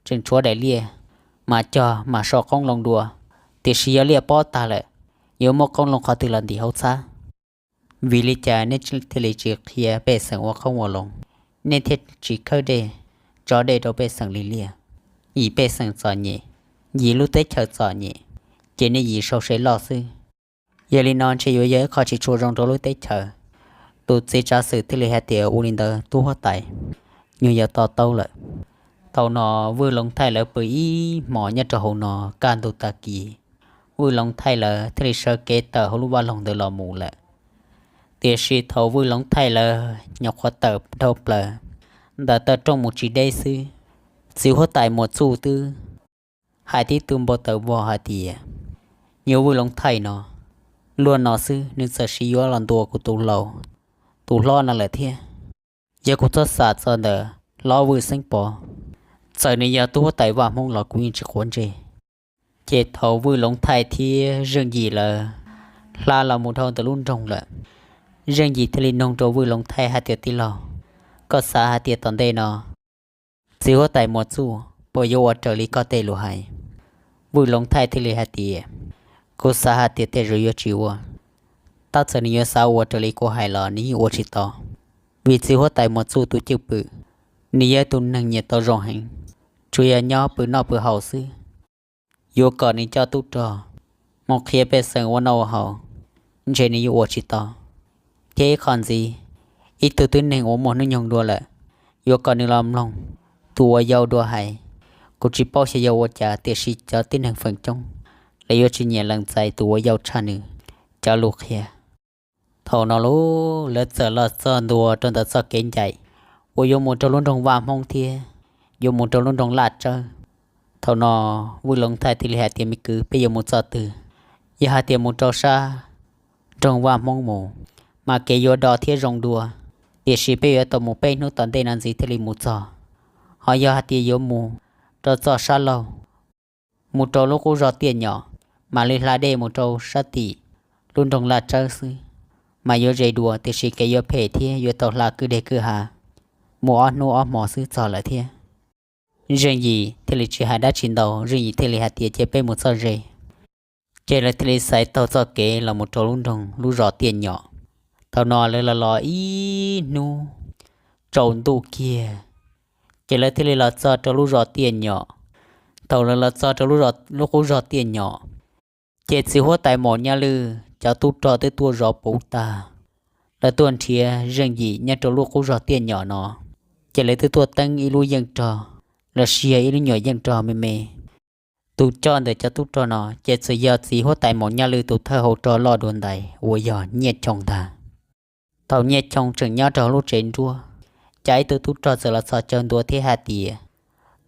tseem tshuav daim liaj, mas cog mam sau qoob loo dua, tiam sis yog liaj pob tag lawm, yuav muab qoob loo qhov twg los ntim hauv txhab? Vim li cas nej thiaj li tsis qhia pej xeem ua qoob ua loo, nej thiaj tsis khawb dej, tso dej rau pej xeem li liaj? Yim pej xeem txom nyem, yim lub teb chaws txom nyem, ces nej yim sau se loj xwb. Yog li no ntshe yuav yog ib qho tsis tshua zoo rau lub teb chaws. Tus txiv tsav xwm thiaj li hais tias, ua li ntawd tub huab tais, nyuag yog to taub lawm. Thaum no Vwj Loov Thaij lawv pw ib hmos nyob rau hauv no, kaj ntug tag kis, Vwj Loov Thaij lawv thiaj li sawv kev tawm hauv lub vaj loog ntawd los mus lawm. Tiam sis thaum Vwj Loov Thaij lawv nyuam qhuav tawm dhau plaws ntawm taw rooj mus tsis deb xwb, txiv huab tais Muas Txuj twb hais tib tug npau taws vog hais tias, nyuag Vwj Loov Thaij no, luag no xwb nws txawm sis yuav los ntuas kuv tus laus, tus hlob no lawm thiab. Yog kuv txhob xam txog ntawm hlob Vwj Xeeb Pov, txawm nws yog tub huab tais Vaj Hmoob los kuv yeej tsis quav ntsej. Ces thaum Vwj Loov Thaij thiab Zeej Yim lawv hla los mus dhau ntawm lub nroog lawm, Zeej Yim thiaj li noog rau Vwj Loov Thaij hais tias, tij laug, koj xav hais tias tom ntej no txiv huab tais Muas Txuj puas yuav ua raws li koj tej lus hais? Vwj Loov Thaij thiaj li hais tias, kuv xav hais tias tej zaum yuav tsis ua. Tab txawm nws yuav xav ua raws li kuv hais los nws yeej ua tsis tau, vim txiv huab tais Muas Txuj tus cwj pwm, nws yog tus neeg nyiam tau zoo heev, tsuas yog nyob pw noj pw haus xwb. Yuav kom nws coj tub rog mus qhia pej xeem ua noj ua haus, ntshe nws yuav ua tsis tau. Thiab ib qho ntxiv, ib tug tib neeg uas muaj hnub nyoog dua lawm, yuav kom nws los mloog tus uas yau dua hais. Kuv tsis paub xyov yog ua cas tiam sis cov tib neeg feem coob lawv yuav tsis nyiam lees txais tus uas yau tshaj nws cov lus qhia. Thaum no lawv txawm los txog ntua rau ntawm txoj kev ncaim uas yuav mus rau lub nroog Vaj Hmoob thiab yuav mus rau lub nroog Laj Tsawb. Thaum no Vwj Loov Thaij thiaj li hais tias, Me kwv, peb yuav mus txoj twg? Yog hais tias mus rau sab nroog Vaj Hmoob mus, mas kev yuav do thiab zoo dua, tiam sis peb yuav tau mus peb hnub tom ntej no ntxiv thiaj li mus txog. Ho yog hais tias yuav mus rau txoj sab laug, mus rau lub qub zog Tiaj Nyom, mam li hla dej mus rau sab tim lub nroog Laj Tsawb xwb, mas yuav ze dua, tiam sis kev yuav phem thiab yuav tau hla kwj deg kwj ha mus ob hnub ob hmo xwb txog lawm thiab. Zeej Yim thiaj li tsis hais dab tsi ntau, Zeej Yim thiaj li hais tias, Ces peb mus txoj ze. Ces lawv thiaj li xaiv taug txoj kev los mus rau lub nroog lub zos Tiaj Nyom. Thaum no lawv los los ib hnub tsaus ntuj kiag, ces lawv thiaj li los txog rau lub zos Tiaj Nyom. Thaum lawv los txog rau lub qub zos Tiaj Nyom, ces txiv huab tais Maum Nyaj Lwj cov tub rog twb tuaj zov puv tag. Lawv tuaj nrhiav Zeej Yim nyob rau lub qub zog Tiaj Nyom no, ces lawv twb tuaj teeb ib lub yeej rog los sis yog ib lub nyuam yeej rog me me. Tus coj ntawm cov tub rog no ces txawm yog txiv huab tais Maum Nyaj Lwj tus thawj hau rog loj dua ntais uas yog Nyiaj Choo ntag. Thaum Nyiaj Choo tseem nyob rau hauv lub tsev nruab, cas ib tug tub rog txawm los txhos caug ntua thiab hais tias,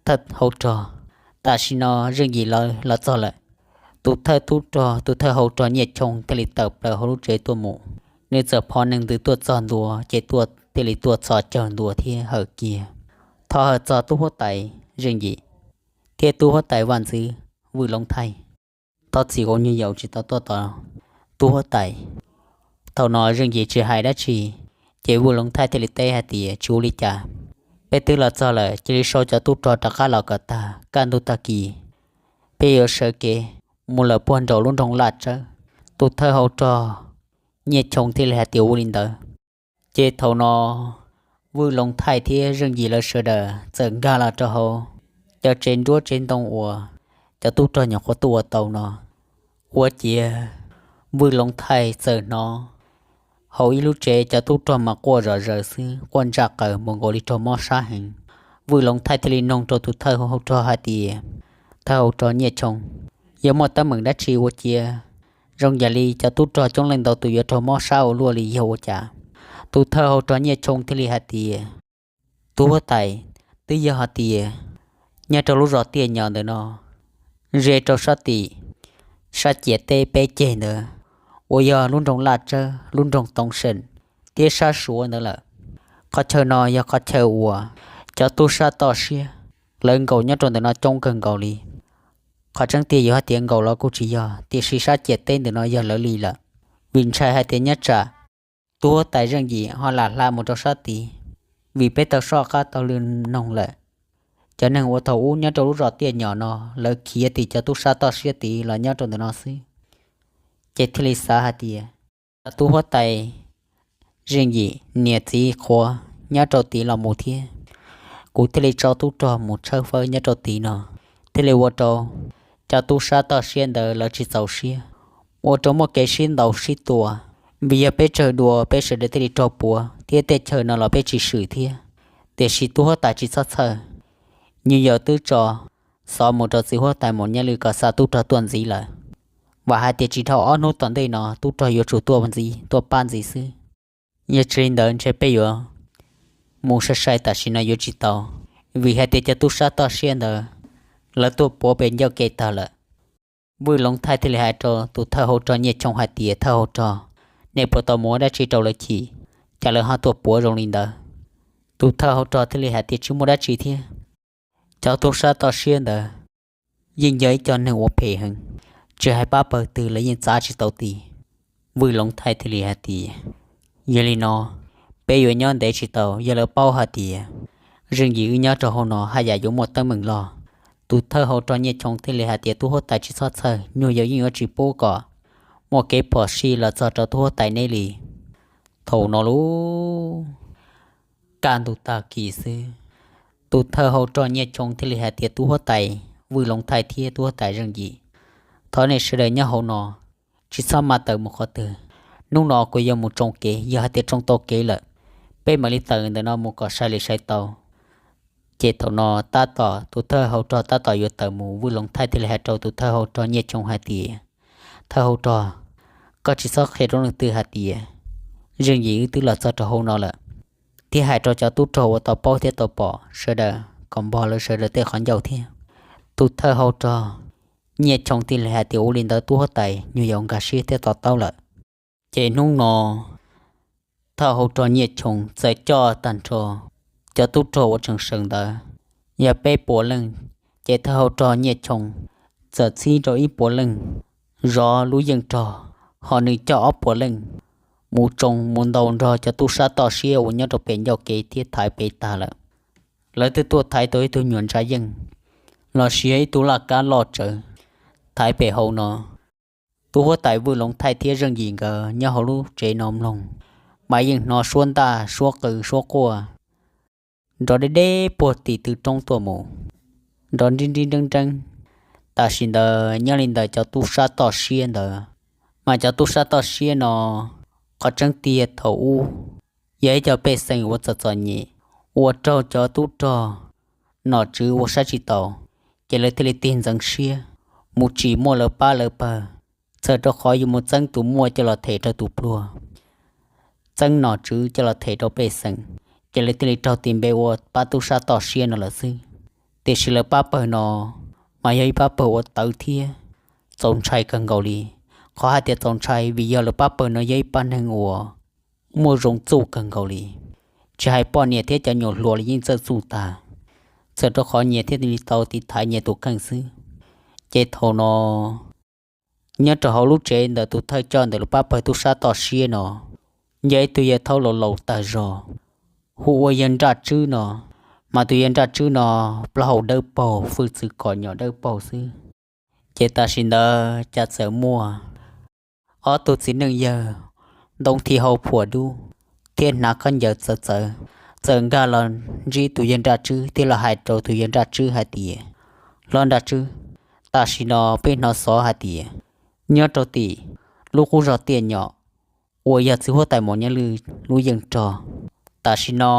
Thawj hau rog, tam sim no Zeej Yim lawv los txog lawm. Tus thawj tub rog, tus thawj hau rog Nyiaj Choo thiaj li tawm plaws hauv lub tsev tuaj mus. Nws txawm phov neeg ntws tuaj txog ntua, ces tuaj thiaj li tuaj txhos caug ntua thiab hawm kiag, Thov hawm txog tub huab tais Zeej Yim thiab tub huab tais vaj ntxwv Vwj Loov Thaij. Thov txim, kuv nyuag yaus tsis tau tuaj tos tub huab tais. Thaum no Zeej Yim tsis hais dab tsi, ces Vwj Loov Thaij thiaj li teb hais tias, Tsis ua li cas, peb twb los txog lawm, cia li sau cov tub rog rov qab los kom tag, kaj ntug tag kis peb yuav sawv kev mus lawm puag nraum lub nroog Laj Tsawb. Tus thawj hau rog Nyiaj Choo thiaj li hais tias, Ua li ntawd. Ces thaum no Vwj Loov Thaij thiab Zeej Yim lawv sawv daws txawm nkag los rau hauv cov tsev nruab tsev ntoo uas cov tub rog nyuam qhuav tuaj ua tau no. Ua ciav Vwj Loov Thaij txawm hnov hauv ib lub tsev cov tub rog mas quaj zom zaws xwb, quaj ntsa qaws mus nkaus li raug mob sab heev. Vwj Loov Thaij thiaj li noog rau tus thawj hau rog hais tias, Thawj hau rog Nyiaj Choo, yog muaj teeb meem dab tsi ua ciav zoo yam li cov tub rog coob leej ntau tus yuav raug mob sab ua luaj li yog ua cas? Tus thawj hau rog Nyiaj Choo thiaj li hais tias, Tub huab tais, twb yog hais tias nyob rau lub zos Tiaj Nyom ntawm no, ze rau sab tim sab ciam teb peb ceg ntawd, uas yog lub nroog Laj Tsawb, lub nroog Toov Seem thiab sab Suav ntawd lawm. Qhov chaw no yog qhov chaw uas cov tub sab toj siab lawv nkaum nyob rau ntawm no coob kawg nkaus li. Qhov tseeb tiag yuav hais tias nkaum los kuj tsis yog, tiam sis sab ciam teb ntawm no yog lawv li lawm. Vim ntshai hais tias nyob tsam tub huab tais Zeej Yim ho lam hla mus rau sab tid, vim peb tau soj qab taug lw noog lawm, cov neeg uas thaum ub nyob rau lub zos Tiaj Nyom no, lawv khiav tim cov tub sab toj siab tid los nyob rau ntawm no xwb. Ces thiaj li xav hais tias, tub huab tais Zeej Yim niam txiv qhuav nyob rau tid los mus thiab, kuv thiaj li tso tub rog mus tshawb fawb nyob rau tid no, thiaj li ua rau cov tub sab toj siab ntawd lawv tsis txaus siab, ua rau muaj kev sib ntaus sib tua. Vim yog peb tsawg dua peb sawv daws thiaj li raug puav thiab tej chaw no los peb tsis swm thiab. Tiam sis tub huab tais tsis txhob txhawj, nyuj yaus twb tso xov mus rau txiv huab tais Maum Nyaj Lwj kom xa tub rog tuaj ntxiv lawm. Vam hais tias tsis dhau ob hnub tom ntej no tub rog yuav tsum tuaj ntxiv, tuaj pab ntxiv xwb. Yog tsis li ntawd ntshe peb yuav mus sai sai tam sim no yuav tsis tau, vim hais tias cov tub sab toj siab ntawd lawv tuaj puav pem ncauj ke tag lawm. Vwj Loov Thaij thiaj li hais rau tus thawj hau rog Nyiaj Choo hais tias, Thawj hau rog, nej puas tau mus ua dab tsi rau lawv chim, cas lawv ho tuaj puav zoo li ntawd? Tus thawj hau rog thiaj li hais tias, Tsis muaj dab tsi thiab. Cov tub sab toj siab ntawd yeej yog ib co neeg uas phem heev, tsis hais pab pawg twg lawv yeej txav tsis tau ti. Vwj Loov Thaij thiaj li hais tias, Yog li no, peb yuav nyob ntev tsis tau, yog lawv paub hais tias Zeej Yim wb nyob rau hauv no haj yam yuav muaj teeb meem loj. Tus thawj hau rog Nyiaj Choo thiaj li hais tias, Tub huab tais tsis txhob txhawj, nyuag yaus yeej yuav tsis pub kom muaj kev phom sij los txog rau tub huab tais neb li. Thaum no lub kaj ntug tag kis xwb, tus thawj hau rog Nyiaj Choo thiaj li hais tias, Tub huab tais Vwj Loov Thaij thiab tub huab tais Zeej Yim, thov nej sawv daws nyob hauv no, tsis txhob mam tawm mus qhov twg. Hnub no kuv yuav mus tsoo kev, yog hais tias tsoo tau kev lawm, peb mam li tawm ntawm no mus kom sai li sai tau. Ces thaum no tab tom tus thawj hau rog tab tom yuav tawm mus, Vwj Loov Thaij thiaj li hais rau tus thawj hau rog Nyiaj Choo hais tias, Thawj hau rog, koj tsis txhob qhia rau leej twg hais tias Zeej Yim wb twb los txog rau hauv no lawm. thiab hais rau cov tub rog uas tau paub thiab tau pom sawv daws kom npog lawv sawv daws tej qhov ncauj thiab. Tus thawj hau rog Nyiaj Choo thiaj li hais tias, Ua li ntawd tub huab tais, nyuag yaus nkag siab thiab to taub lawm. Ces hnub no thawj hau rog Nyiaj Choo txawm coj tag nrho cov tub rog uas tseem sawv ntawd yog peb puas leej, ces thawj hau rog Nyiaj Choo txawm txhib rau ib puas leej zov lub yeej rog, ho nws coj ob puas leej mus tsoo mus ntaus nrog cov tub sab toj siab uas nyob rau pem ncauj kev thiab thaiv pem tag lawm. Lawv twb tuaj thaiv tau ib tug nyuam ntsa yeej los sis yog ib tug laj kab loj tsawv thaiv pem hauv no. Tub huab tais Vwj Loov Thaij thiab Zeej Yim nkawd nyob hauv lub tsev no mloog, mas yeej hnov suab ntaj suab qw suab quaj nrov deb deb puag tim tw roob tuaj mus, nrov nrib nrib nreeb nreeb. Tam sim ntawd nyob li ntawm cov tub sab toj siab ntawd, mas cov tub sab toj siab no qhov tseeb tiag thaum ub yog ib co pej xeem uas txom txom nyem, uas raug cov tub rog nom tswv ua saib tsis taus, ces lawv thiaj li tig ntxeev siab mus tsim muaj lawv pab lawv pawg, txawm rau qhov yuav mus txeeb tus muaj coj los them rau tus pluag, txeeb nom tswv coj los them rau pej xeem, ces lawv thiaj li raug tis npe ua pab tub sab toj siab no lawm xwb. Tiam sis lawv pab pawg no mas yog ib pab pawg uas tawv thiab txaus ntshai kawg nkaus li. Qhov hais tias txaus ntshai vim yog lawv pab pawg no yog ib pab neeg uas muaj zoo txuj kawg nkaus li, tsis hais poj niam thiab cov nyuam hluas los yeej txawj txuj tag, txawm rau qhov nyias thiaj li tau tiv thaiv nyias tus kheej xwb. Ces thaum no nyob rau hauv lub tsev ntawm tus thawj coj ntawm lub pab pawg tub sab toj siab no, yog ib tug yawg thaub laus laus tag zog, hu ua yawg Nraj Tswb no. Mas tus yawg Nraj Tswb no plaub hau dawb paug, hwj txwv kom nyom dawb paug xwb. Ces tam sim ntawd cas txawm muaj ob tug txiv neej yawg ntoo thij hau phuam dub thiab hnav khaub ncaws txawv txawv, txawm nkag los ntsib tus yawg Nraj Tswb thiab los hais rau tus yawg Nraj Tswb hais tias, Hlob Nraj Tswb, tam sim no peb hnov xov hais tias nyob rau tim lub qub zog Tiaj Nyom uas yog txiv huab tais Maum Nyaj Lwj lub yeej rog, tam sim no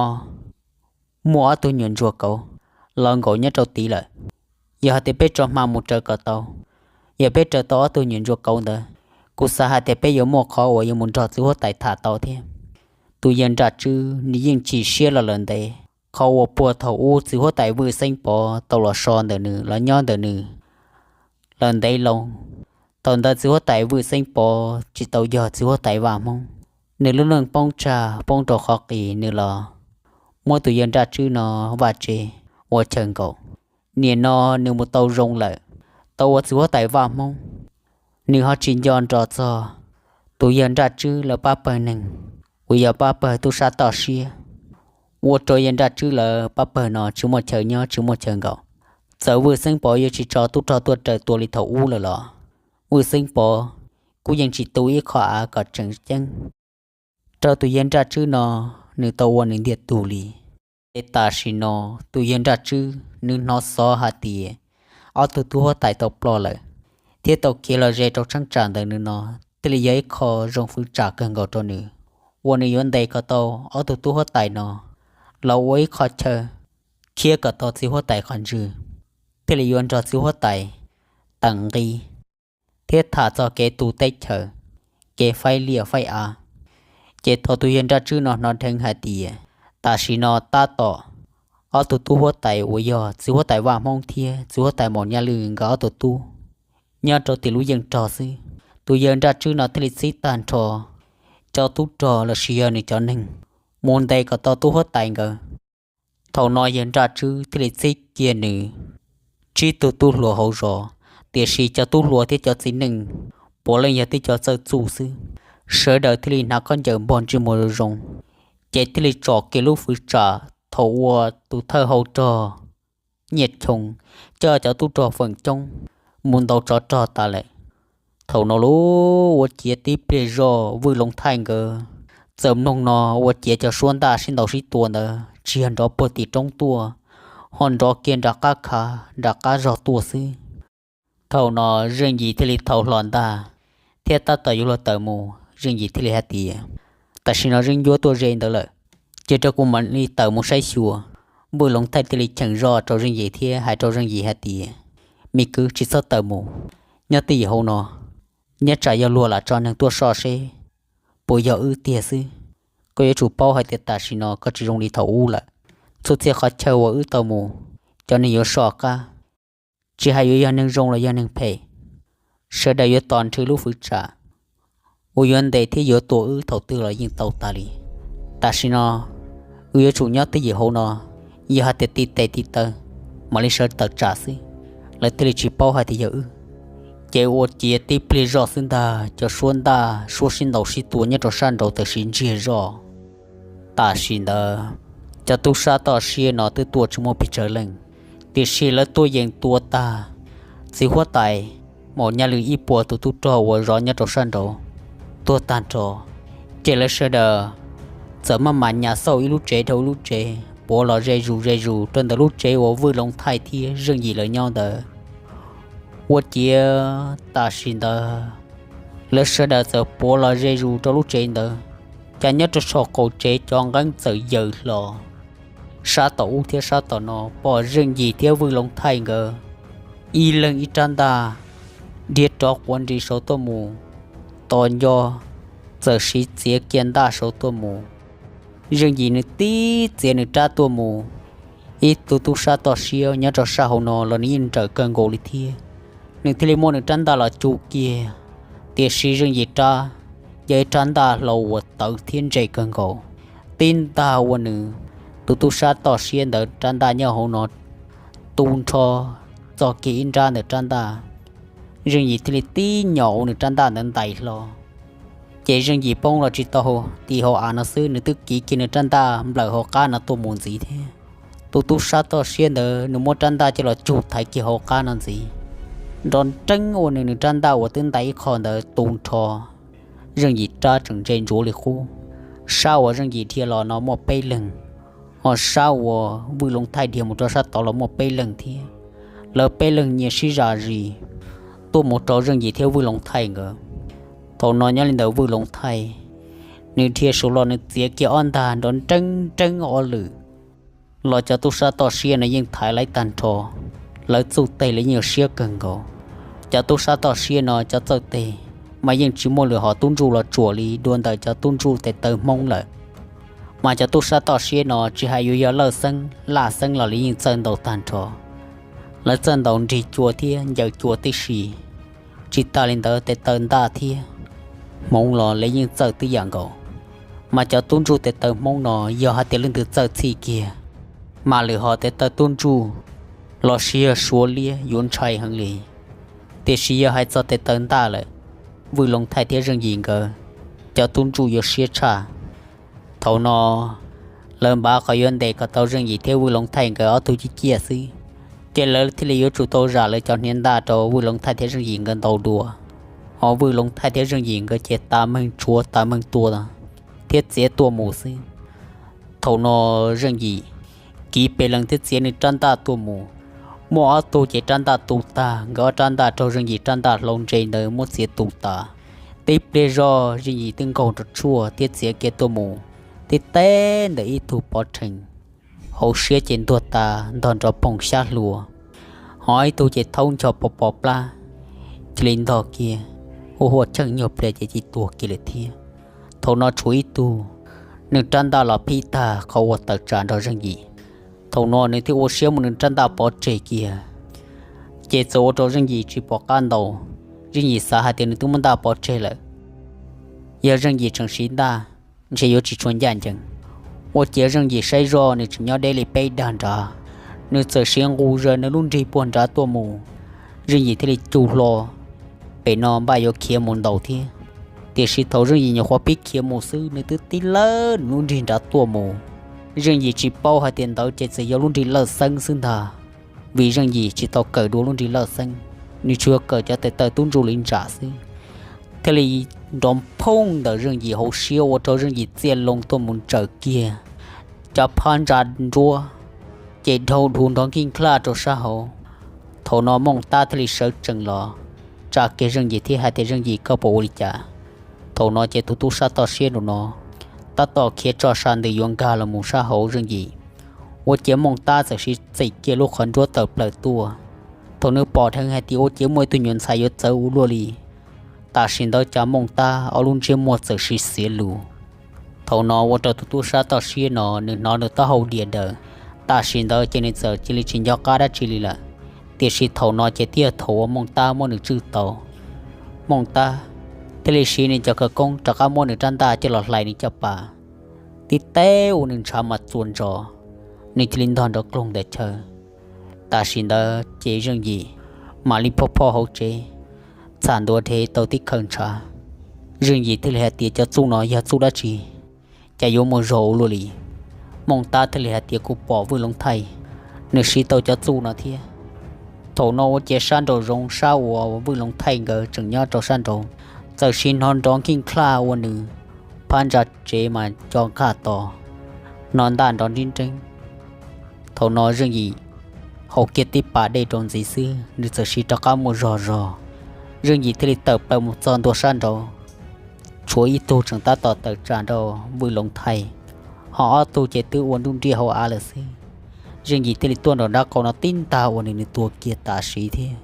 muaj ob tug nyuam ntsuag kauv los nkaum nyob rau tid lawm. Yog hais tias peb tso hma mus raws kom tau, yog peb raws tau ob tug nyuam ntsuag kauv ntawd, kuv xav hais tias peb yuav muaj qhov uas yuav mus nrog txiv huab tais tham tau thiab. Tus yawg Nraj Tswb nws yeej chim siab los lawm ntev, qhov uas puag thaum ub txiv huab tais Vwj Xeeb Pov tau los so ntawm nws los nyob ntawm nws lawm ntev loo. Thaum ntawd txiv huab tais Vwj Xeeb Pov tsis tau yog txiv huab tais Vaj Hmoob, nws lub neej poob tsag poob rau qhov qis nws los muab tus yawg Nraj Tswb no vaj tsev ua chaw nkaum. Nim no nws mus tau zoo lawm, tau ua txiv huab tais Vaj Hmoob, nws ho tsis nco nrog txog tus yawg Nraj Tswb lawv pab pawg neeg uas yog pab pawg tub sab toj siab, ua rau yawg Nraj Tswb lawv pab pawg no tsis muaj chaw nyob tsis muaj chaw nkaum. Txawm Vwj Xeeb Pov yuav tsis tso tub rog tuaj raws tua li thaum ub lawm los Vwj Xeeb Pov kuj yeej tsis tu ib qho av kom tseem ceeb rau tus yawg Nraj Tswb no nws tau ua nws ntiag tug li. Ces tam sim no tus yawg Nraj Tswb nws hnov xov hais tias ob tug tub huab tais tau ploj lawm thiab tau khiav los ze rau cheeb tsam ntawm nws no, thiaj li yog ib qho zoo fwv tsam kawg nkaus rau nws, uas nws yuav ntes kom tau ob tug tub huab tais no los ua ib qho chaw khiav kom tau txiv huab tais qhov ntswg, thiaj li yuav nrog txiv huab tais tawm nqi thiab tham txog kev tu teb chaws, kev faib liaj faib av. Ces thaum tus yawg Nraj Tswb no hnov dheev hais tias tam sim no tab tom ob tug tub huab tais uas yog txiv huab tais Vaj Hmoob thiab txiv huab tais Maum Nyaj Lwj nkawd ob tug tub nyob rau tim lub yeej rog xwb, tus yawg Nraj Tswb no thiaj li txib tag nrho cov tub rog los sis yog nws cov neeg mus ntes kom tau tub huab tais nkawd. Thaum no yawg Nraj Tswb thiaj li txib kiag nws tsib tug tub hluas hauv zos, tiam sis cov tub hluas thiab cov txiv neej puav leej yog tib co txawj txuj xwb. Sawv daws thiaj li hnav khaub ncaws npog ntsej muag zoo zoo, ces thiaj li tsom kiag lub fwv tsam thaum uas tus thawj hau rog Nyiaj Choo coj cov tub rog feem coob mus ntaus tsov rog tas lawm. Thaum no lub ua ciav tib pliag zoj Vwj Loov Thaij nkawd txawm mloog no ua ciav cov suab ntaj sib ntaus sib tua ntawd tsis yog nrov puag tim roob tuaj, ho nrov kiag nram qab khav nram qab zog tuaj xwb. Thaum no Zeej Yim thiaj li thau hlo ntaj thiab tab tom yuav luag tawm mus, Zeej Yim thiaj li hais tias, Tam sim no Zeej Ncuab tuaj ze ntawd lawm, cia rau kuv mam li tawm mus saib xyuas. Vwj Loov Thaij thiaj li cheem zoj rau Zeej Yim thiab hais rau Zeej Yim hais tias, Me kwv, tsis txhob tawm mus, nyob twj ywm hauv no, nyob tsam yog luag lam tso neeg tuaj soj seb puas yog wb tiag xwb. Koj yuav tsum paub hais tias tam sim no koj tsis zoo li thaum ub lawm. Txhua txhia qhov chaw uas wb tau mus, cov neeg yuav soj qab, tsis hais yuav yog neeg zoo los yog neeg phem, sawv daws yuav tos nrhw lub fwv tsam uas yuav ntes thiab yuav tua wb thaum twg los yeej tau tas li. Tam sim no wb yuav tsum nyob twj ywm hauv no, yog hais tias ti tes ti taw mam li sawv tawm tsam xwb, lawv thiaj li tsis paub hais tias yog wb. Ces ua ciav tib pliag zoj xwb ntag, cov suab ntaj suab sib ntaus sib tua nyob rau sab nraud tawm sim ntsiag zoj. Tam sim ntawd cov tub sab toj siab no twb tuaj tsis muaj pes tsawg leej, tiam sis lawv tuaj yees tua tag txiv huab tais maum nyaj lw ib puas tus tub rog uas zov nyob rau sab nraud tuag tag nrho. Ces lawv sawv daws txawm maj mam nyas xauj ib lub tsev dhau ib lub tsev puav los ze zus ze zus rau ntawm lub tsev uas Vwj Loov Thaij thiab Zeej Yim lawv nyob ntawd. Ua ciav tam sim ntawd lawv sawv daws txawm puav los ze zus rau lub tsev ntawd, cas nyob rau saum qaum tsev cov nqeeb txawm yaws hlo. Sab tom ub thiab sab tom no pom Zeej Yim thiab Vwj Loov Thaij nkawd ib leeg ib rab ntaj dhia rov quav nris saud tuaj mus, tos nco txawm siv txiav kiag ntaj saud tuaj mus. Zeej Yim nws tib txiav nws rab tuaj mus, ib tug tub sab toj siab nyob rau sab hauv no los nws yeej nrawm kawg nkaus li thiab, nws thiaj li muab nws rab ntaj los cug kiag. Tiam sis Zeej Yim rab yog ib rab ntaj hlau uas tawv thiab ntseg kawg nkaus, tib ntaj ua nws tus tub sab toj siab ntawd rab ntaj nyob hauv no tu nrho txog kiag ib nrab ntawm rab ntaj. Zeej Yim thiaj li tib nyom ua nws rab ntaj ntawd ntais hlo, ces Zeej Yim poob los tsis tau tim hauv av no xwb, nws twb kiv kiag nws rab ntaj nplawm hauv qab no tuaj mus ntxiv thiab. Tus tub sab toj siab ntawd nws muab rab ntaj coj los cug thaiv kiag hauv qab no ntxiv, nrov nreeb ua nws nws rab ntaj uas twb ntais ib qho ntawd tu nrho. Zeej Yim rab tseem ntse ntsuav li qub, sab uas Zeej Yim dhia los no muaj peb leeg, ho sab uas Vwj Loov Thaij dhia mus rau sab tod los muaj peb leeg thiab. Lawv peb leeg nyias sib zam zis tuaj mus rau Zeej Yim thiab Vwj Loov Thaij nkawd. Thaum no nyob li ntawd Vwj Loov Thaij nws dhia saud los nws txiav kiag ob ntag nrov nreeb nreeb ob lwm los cov tub sab toj siab no yeej thaiv lawv tag nrho. Lawv txuj teg los yeej yuav siab kawg nkaus. Cov tub sab toj siab no cov txawj teg mas yeej tsis muaj lwm hom tub ntsuj los tsuam li dua ntawm cov tub ntsuj tes taw Hmoob lawm. Mas cov tub sab toj siab no tsis hais yuav yog lawj xeeb laj xeeb los lawv yeej txawj ntaus tag nrho. Lawv txawj ntaus nrig cua thiab ncaws cua tib si. Tsis tas li ntawd tes taw ntaj thiab hmoov los lawv yeej txawj tib yam nkaus. Mas cov tub ntsuj tes taw Hmoob no yog hais tias leej twg txawj txhij kiag, mas lwm hom tes taw tub ntsuj los sis yog suav liab yuav ntshai heev li. Tiam sis yog hais txog tes taw ntaj lawm, Vwj Loov Thaij thiab Zeej Yim nkawd cov tub ntsuj yuav siab tshaj. Thaum no lawv npaj qhov yuav ntes kom tau Zeej Yim thiab Vwj Loov Thaij nkawd ob tug ciaj ciaj xwb, ces lawv thiaj li yuav tsum tau zam lawv cov hniav ntaj rau Vwj Loov Thaij thiab Zeej Yim nkawd ntaus dua. Ho Vwj Loov Thaij thiab Zeej Yim nkawd ces tas meeg tshuav tas meeg tua thiab txiav tuaj mus xwb. Thaum no Zeej Yim kiv pes lees thiab txiav nws rab ntaj tuaj mus. Muaj ob tug ces rab ntaj tu tag, nkawd ob rab ntaj raug Zeej Yim rab ntaj hlau ntse ntawd muab txiav tu tas. Tib pliag zog Zeej Yim twb nkaug rau tshuaj thiab txiav kiag tuaj mus, tib teb ntawm ib tug pov rhees, hauv siab ces ntuag tas ntog nrov poog xyab hlua. Ho ib tug ces thaub ncho pos pos plab, cia li ntog kiag, ua huaj cheej nyuag pliag ces cia li tuag kiag lawm thiab. Thaum no tshuav ib tug, nws rab ntaj los phij tag qhov uas tawm tsam nrog Zeej Yim. Thaum no nws thiaj ua siab muab nws rab ntaj pov tseg kiag, ces txawm ua rau Zeej Yim tsis pom qab ntaus. Zeej Yim xav hais tias nws twb muab ntaj pov tseg lawm, yog Zeej Yim tseem siv ntaj ntshe yuav tsis tshua ncaj ncees. Ua ciav Zeej Yim saib zoj nws tseem nyob deb li peb dag nrad, nws txawm siv nqus zaws nws lub nrig puag nrad tuaj mus. Zeej Yim thiaj li cug hlo pem no npaj yuav khiav mus ntaus thiab. Tiam sis thaum Zeej Yim nyuam qhuav pib khiav mus xwb nws twb tib lawb nws lub nrig nrad tuaj mus. Zeej Yim tsis paub hais tias ntawd ces txawm yog lub nrig lawj xeeb xwb ntag, vim Zeej Yim tsis tau kawm dua lub nrig lawj xeeb, nws tsuas yog kawm cov tes taw tub ntsuj li ntsam xwb. Thiaj li nrov phooj ntawm Zeej Yim hauv siab ua rau Zeej Yim txiaj loo tuaj mus ntsaws kiag, cov phab ntsa nruab ces dhau dhus nrov nkij nklaj rau sab hauv. Thaum no Mooj Tab thiaj li sawv tsees los tsa kiag Zeej Yim thiab hais tias, Zeej Yim, koj puas ua li cas? Thaum no ces tus tub sab toj siab nraum no tab tom khiav tso sa ntws yuav nkag los mus sab hauv Zeej Yim. Ua ciav Mooj Tab txawm siv txim kiag lub qhov nruab tawm plaws tuaj. Thaum nws pom dheev hais tias ua ciav muaj ib tug nyuam ntxhais yuav txawv ua luaj li, tam sim ntawd cas Mooj Tab ob lub ntsiab muag txawm siv xiav lus. Thaum no ua rau tus tub sab toj siab no nws hnov nws taub hau diam daws. Tam sim ntawd ces nws txawm cia li tsis nco qab dab tsi li lawm. Tiam sis thaum no ces twb yog thaum uas Mooj Tab muab nws tswj tau. Mooj Tab thiaj li siv nws cov khawv koob rov qab muab nws rab ntaj coj los hlais nws caj pas. Tib teb uas nws ntshav mas txuas ntsos, nws cia li ntog nrov kloog ntawm chaw. Tam sim ntawd ces Zeej Yim mam li phoj phoj hauv tsev, txham ntua dhev tau tib khawv ntshav. Zeej Yim thiaj li hais tias, Cov txuj no yog txuj dab tsi? Cas yuav muaj zog ua luaj li? Mooj Tab thiaj li hais tias, Kuv pom Vwj Loov Thaij, nws siv tau cov txuj no thiab. Thaum no ua ciav sab nraum zoov sab uas Vwj Loov Thaij nkawd tseem nyob rau sab nraud, txawm sim hnov nrov nkij nkaj ua nws phab ntsa tsev mas co nkaj tos, hnov ntaj nrov nrib nreeb. Thaum no Zeej Yim haus kiag tib pas dej rau ntxiv xwb nws txawm siv rov qab muaj zog zog. Zeej Yim thiaj li tawm plaws mus txog ntua sab nraud, tshuav ib tug tseem tab tom tawm tsam nrog Vwj Loov Thaij, ho ob tug ces twb ua nruj nriaj hauv av lawm xwb. Zeej Yim thiaj li tuaj nram nraub qaum no tib ntag ua nws, nws tuag kiag tam sim thiab.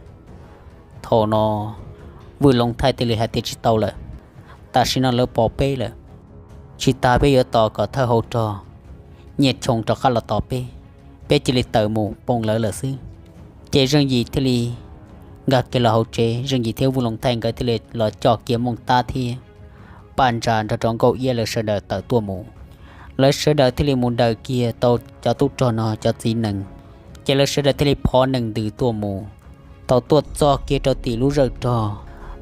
Thaum no Vwj Loov Thaij thiaj li hais tias, Tsis tau lawm, tam sim no lawv pom peb lawm. Tsis tas peb yuav tos kom thawj hau rog Nyiaj Choo rov qab los tos peb, peb cia li tawm mus poo lawv lawm xwb. Ces Zeej Yim thiaj li nkag kiag los hauv tsev, Zeej Yim thiab Vwj Loov Thaij nkawd thiaj li los coj kiag Mooj Tab thiab Paj Ntsa nrog rau Nkauj Iab lawv sawv daws tawm tuaj mus. Lawv sawv daws thiaj li mus daws kiag tau cov tub rog no cov txiv nees, ces lawv sawv daws thiaj li phov nees ntws tuaj mus. Thaum tuaj txog kiag rau tim lub zawj rog,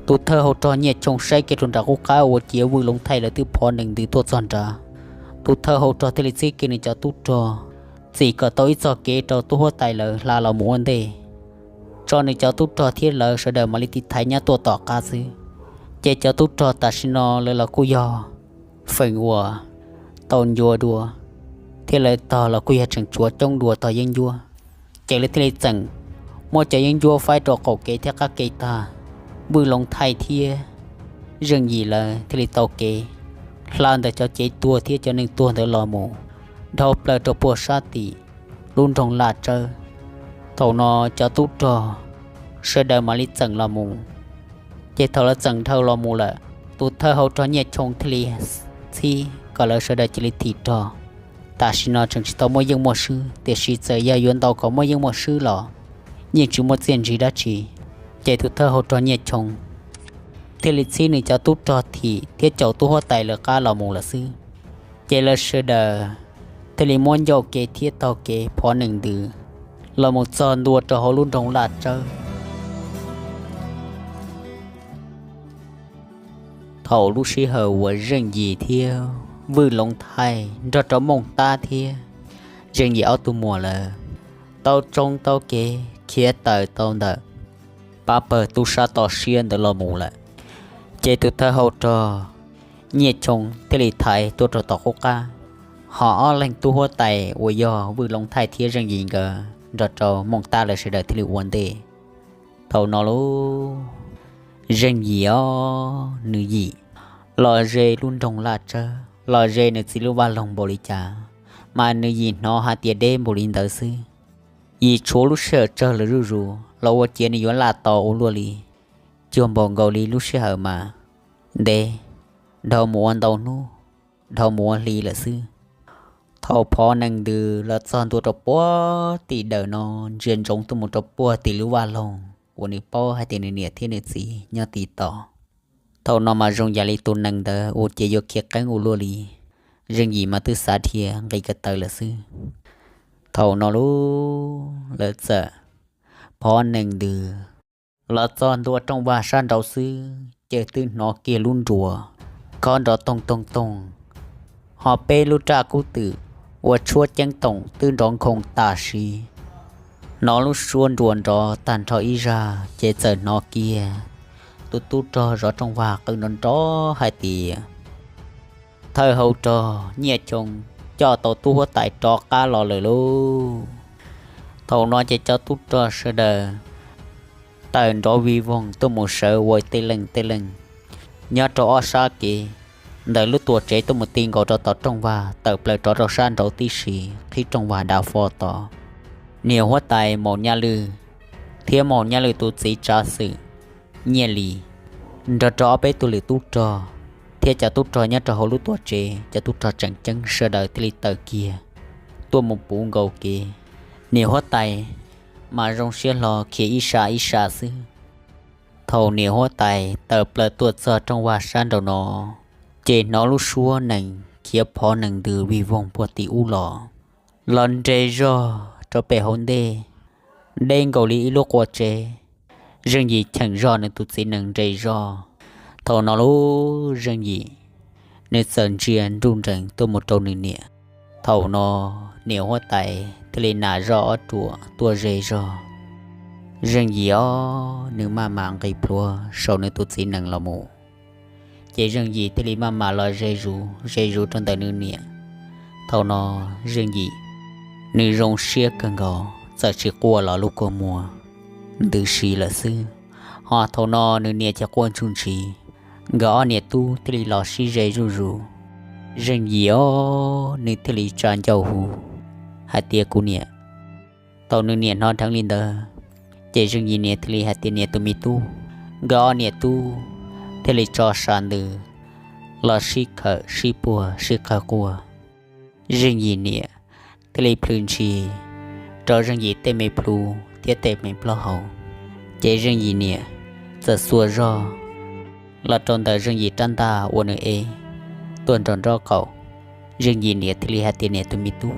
tus thawj hau rog Nyiaj Choo saib kiag rau nram qub qab ua ciav Vwj Loov Thaij lawv twb phov nees ntws tuaj txog nrad. Tus thawj hau rog thiaj li txib kiag nws cov tub rog txim kom tau ib txoj kev rau tub huab tais lawv hla los mus ua ntej, tso nws cov tub rog thiab lawv sawv daws mam li tiv thaiv nyab tuaj tom qab xwb. Ces cov tub rog tam sim no lawv los kuj yog feem uas tau ncua dua, thiab lawv tog los kuj yog tseem tshuav coob dua tog yeeb ncuab. Ces lawv thiaj li txeem muab cov yeeb ncuab faib rau qaum kev thiab qab kev tag. Vwj Loov Thaij thiab Zeej Yim lawv thiaj li tau kev hla ntawm cov cev tuag thiab cov neeg tuag ntawd los mus dhau plaws rau puag sab tim lub nroog Laj Tsawb. Thaum no cov tub rog sawv daws mam li txeem los mus. Ces thaum lawv txeem dhau los mus lawm, tus thawj hau rog Nyiaj Choo thiaj li txhib kom lawv sawv daws cia li thim rog. Tam sim no tseem tsis tau muaj yeej muaj swb, tiam sis txawm yog yuav ntau kom muaj yeej muaj swb los yeej tsis muaj txiaj ntsig dab tsi. Ces tus thawj hau rog Nyiaj Choo thiaj li txhib nws cov tub rog thim thiab caum tub huab tais lawv qab los mus lawm xwb. Ces lawv sawv daws thiaj li muab ncauj kev thiab taug kev phov nees ntws los mus txog ntua rau hauv lub nroog Laj Tsawb. Thaum lub sij hawm uas Zeej Yim thiab Vwj Loov Thaij nrog rau Mooj Tab thiab Zeej Yim ob tug muam lawv tau tsoo tau kev khiav tawm tau ntawm pab pawg tub sab toj siab ntawd los mus lawm, ces tus thawj hau rog Nyiaj Choo thiaj li thaiv tuaj rau tom qub qab, ho ob leeg tub huab tais uas yog Vwj Loov Thaij thiab Zeej Yim nkawd nrog rau Mooj Tab lawv sawv daws thiaj li ua ntej. Thaum no lub Zeej Yim os, nws yim los ze lub nroog Laj Tsawb, los ze nws txiv lub vaj loog npaum li cas, mas nws yim hnov hais tias deb npaum li ntawd xwb. Yim tshuav lub sij hawm tsawg lawm zuj zus los ua ciav nws yuav laj tos ua luaj li. Cuag npaum nkaus li lub sij hawm mas ntev, dhau mus ua ntau hnub, dhau mus ua hli lawm xwb. Thaum phov nees ntws los txog ntua rau puag tim dawm no, ntsia ntsoov tuaj mus rau puag tim lub vaj loog uas nws paub hais tias nws niam thiab nws txiv nyob tim tod. Thaum no mas zoo yam li tus nees ntawd ua ciav yuav khiav qeeb ua luaj li. Zeej Yim mas twb xav dhia nqis ko taw lawm xwb. Thaum no lub lawv txawm phov nees ntws los txog ntua rooj vag sab nraud xwb ces twb hnov kiag lub nruas khob nrov toog toog toog, ho peb lub raj kub twm uas tshuab ceeb toom twb nrov nkhoos tam sim. Hnov lub suab nruas nrov tag nrho ib zag ces txawm hnov kiag tus tub rog zov rooj vag qw nrov nrov hais tias, Thawj hau rog Nyiaj Choo coj tau tub huab tais rov qab los lawm lauj. Thaum no ces cov tub rog sawv daws tawm nrov vij voog tuaj mus sawv ua tej leej tej leej nyob rau ob sab kev ntawm lub tuam tsev tuaj mus ti nkaus rau tom rooj vag tawm plaws rov rau sab nraud tib si, qhib rooj vag dav fo tod. Niam huab tais Maum Nyaj Lwj thiab Maum Nyaj Lwj tus txiv tsav xwm Nyiaj Lis nrog rau ob peb tug lwm tub rog thiab cov tub rog nyob rau hauv lub tuam tsev, cov tub rog tseem ceeb sawv daws thiaj li tawm kiag tuaj mus puv nkaus kev. Niam huab tais mas zoo siab hlo khiav ib sab ib sab xwb. Thaum niam huab tais tawm plaws tuaj txog rooj vag sab nraum no, ces hnov lub suab nees khiav phov nees ntws vij voog puag tim ub los, los nres zog rau pem hauv ntej, deb nkaus li ib lub qua tsev. Zeej Yim cheem zog nws tus txiv nees nres zog. Thaum no lub Zeej Yim, nws txawm ntsia nruj nrees tuaj mus rau nws niam. Thaum no niam huab tais thiaj li nam zog ob ruam tuaj ze zog. Zeej Yim os, nws maj mam nqis plhuav saum nws tus txiv nees los mus, ces Zeej Yim thiaj li maj mam los ze zuv ze zuv rau ntawm nws niam. Thaum no Zeej Yim, nws zoo siab kawg nkaus, txawm tsis quaj los lub kua muag ntws si lawm xwb. Ho thaum no nws niam ces quaj ntsuj ntsiv. Nkawd ob niam tub thiaj li los sib ze zuj zus. Zeej Yim os, nws thiaj li tsa ncauj hu hais tias, Kuv niam. Thaum nws niam hnov dheev li ntawd, ces Zeej Yim niam thiaj li hais tias, Niam tus me tub. Nkawd ob niam tub thiaj li tso sas ntws los sib khawm sib puag sib qawg quaj. Zeej Yim niam thiaj li plhws ntshis rau Zeej Yim tej me plhu thiab tej me plaub hau. Ces Zeej Yim niam txawm xuas zog los rau ntawm Zeej Yim rab ntaj uas nws ev tuaj nrog nraub qaum. Zeej Yim niam thiaj li hais tias, Niam tus me tub,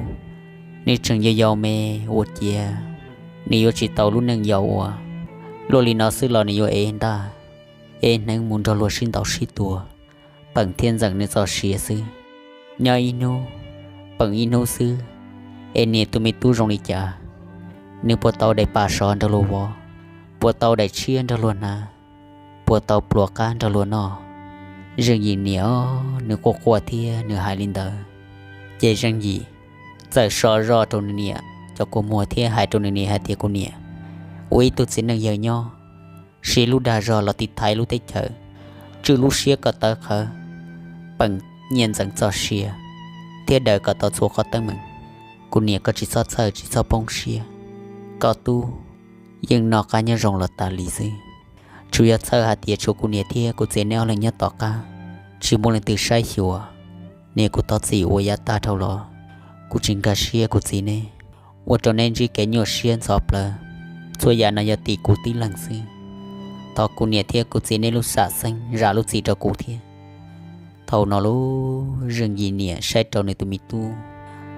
nws tseem yau yau me, ua ciav nws yuav tsis tau lub neej yau uas luaj li no xwb los nws yuav ev ntaj ev hneev mus nrog luag sib ntaus sib tua, peem thiab ntxeem nws txoj sia xwb. Nyob ib hnub peem ib hnub xwb, es niam tus me tub zoo li cas? Nws puas tau daim pam sov nrog luag vov? Puas tau daim tshiab nrog luag hnav? Puas tau pluas qab nrog luag noj? Zeej Yim niam, nws quaj quaj thiab nws hais li ntawd, ces Zeej Yim txawm so zog rau nws niam cov kua muag thiab hais rau nws niam hais tias, Kuv niam, ua ib tug txiv neej yawg nyob, siv lub dag zog los tiv thaiv lub teb chaws, tswj lub siab kom tawv qhawv, peem nyiaj ntxeev txoj sia, thiab daws kom tau txhua qhov teeb meem. Kuv niam, koj tsis txhob txhawj, tsis txhob poob siab. Koj tub yeej noj qab nyob zoo los tas li xwb. Tsuas yog txhawj hais tias tshuav kuv niam thiab kuv txiv neb ob leeg nyob tom qab, tsis muaj leej twg saib xyuas. Niam, kuv thov txim uas yav tag dhau los kuv tsis nkag siab kuv txiv neb, ua rau neb ntsib kev nyuaj siab ntxhov plawv. Txhua yam no yog tim kuv tib leeg xwb. Thov kuv niam thiab kuv txiv neb lub sam xeeb zam lub txim rau kuv thiab. Thaum no lub Zeej Yim niam saib rau nws tus me tub,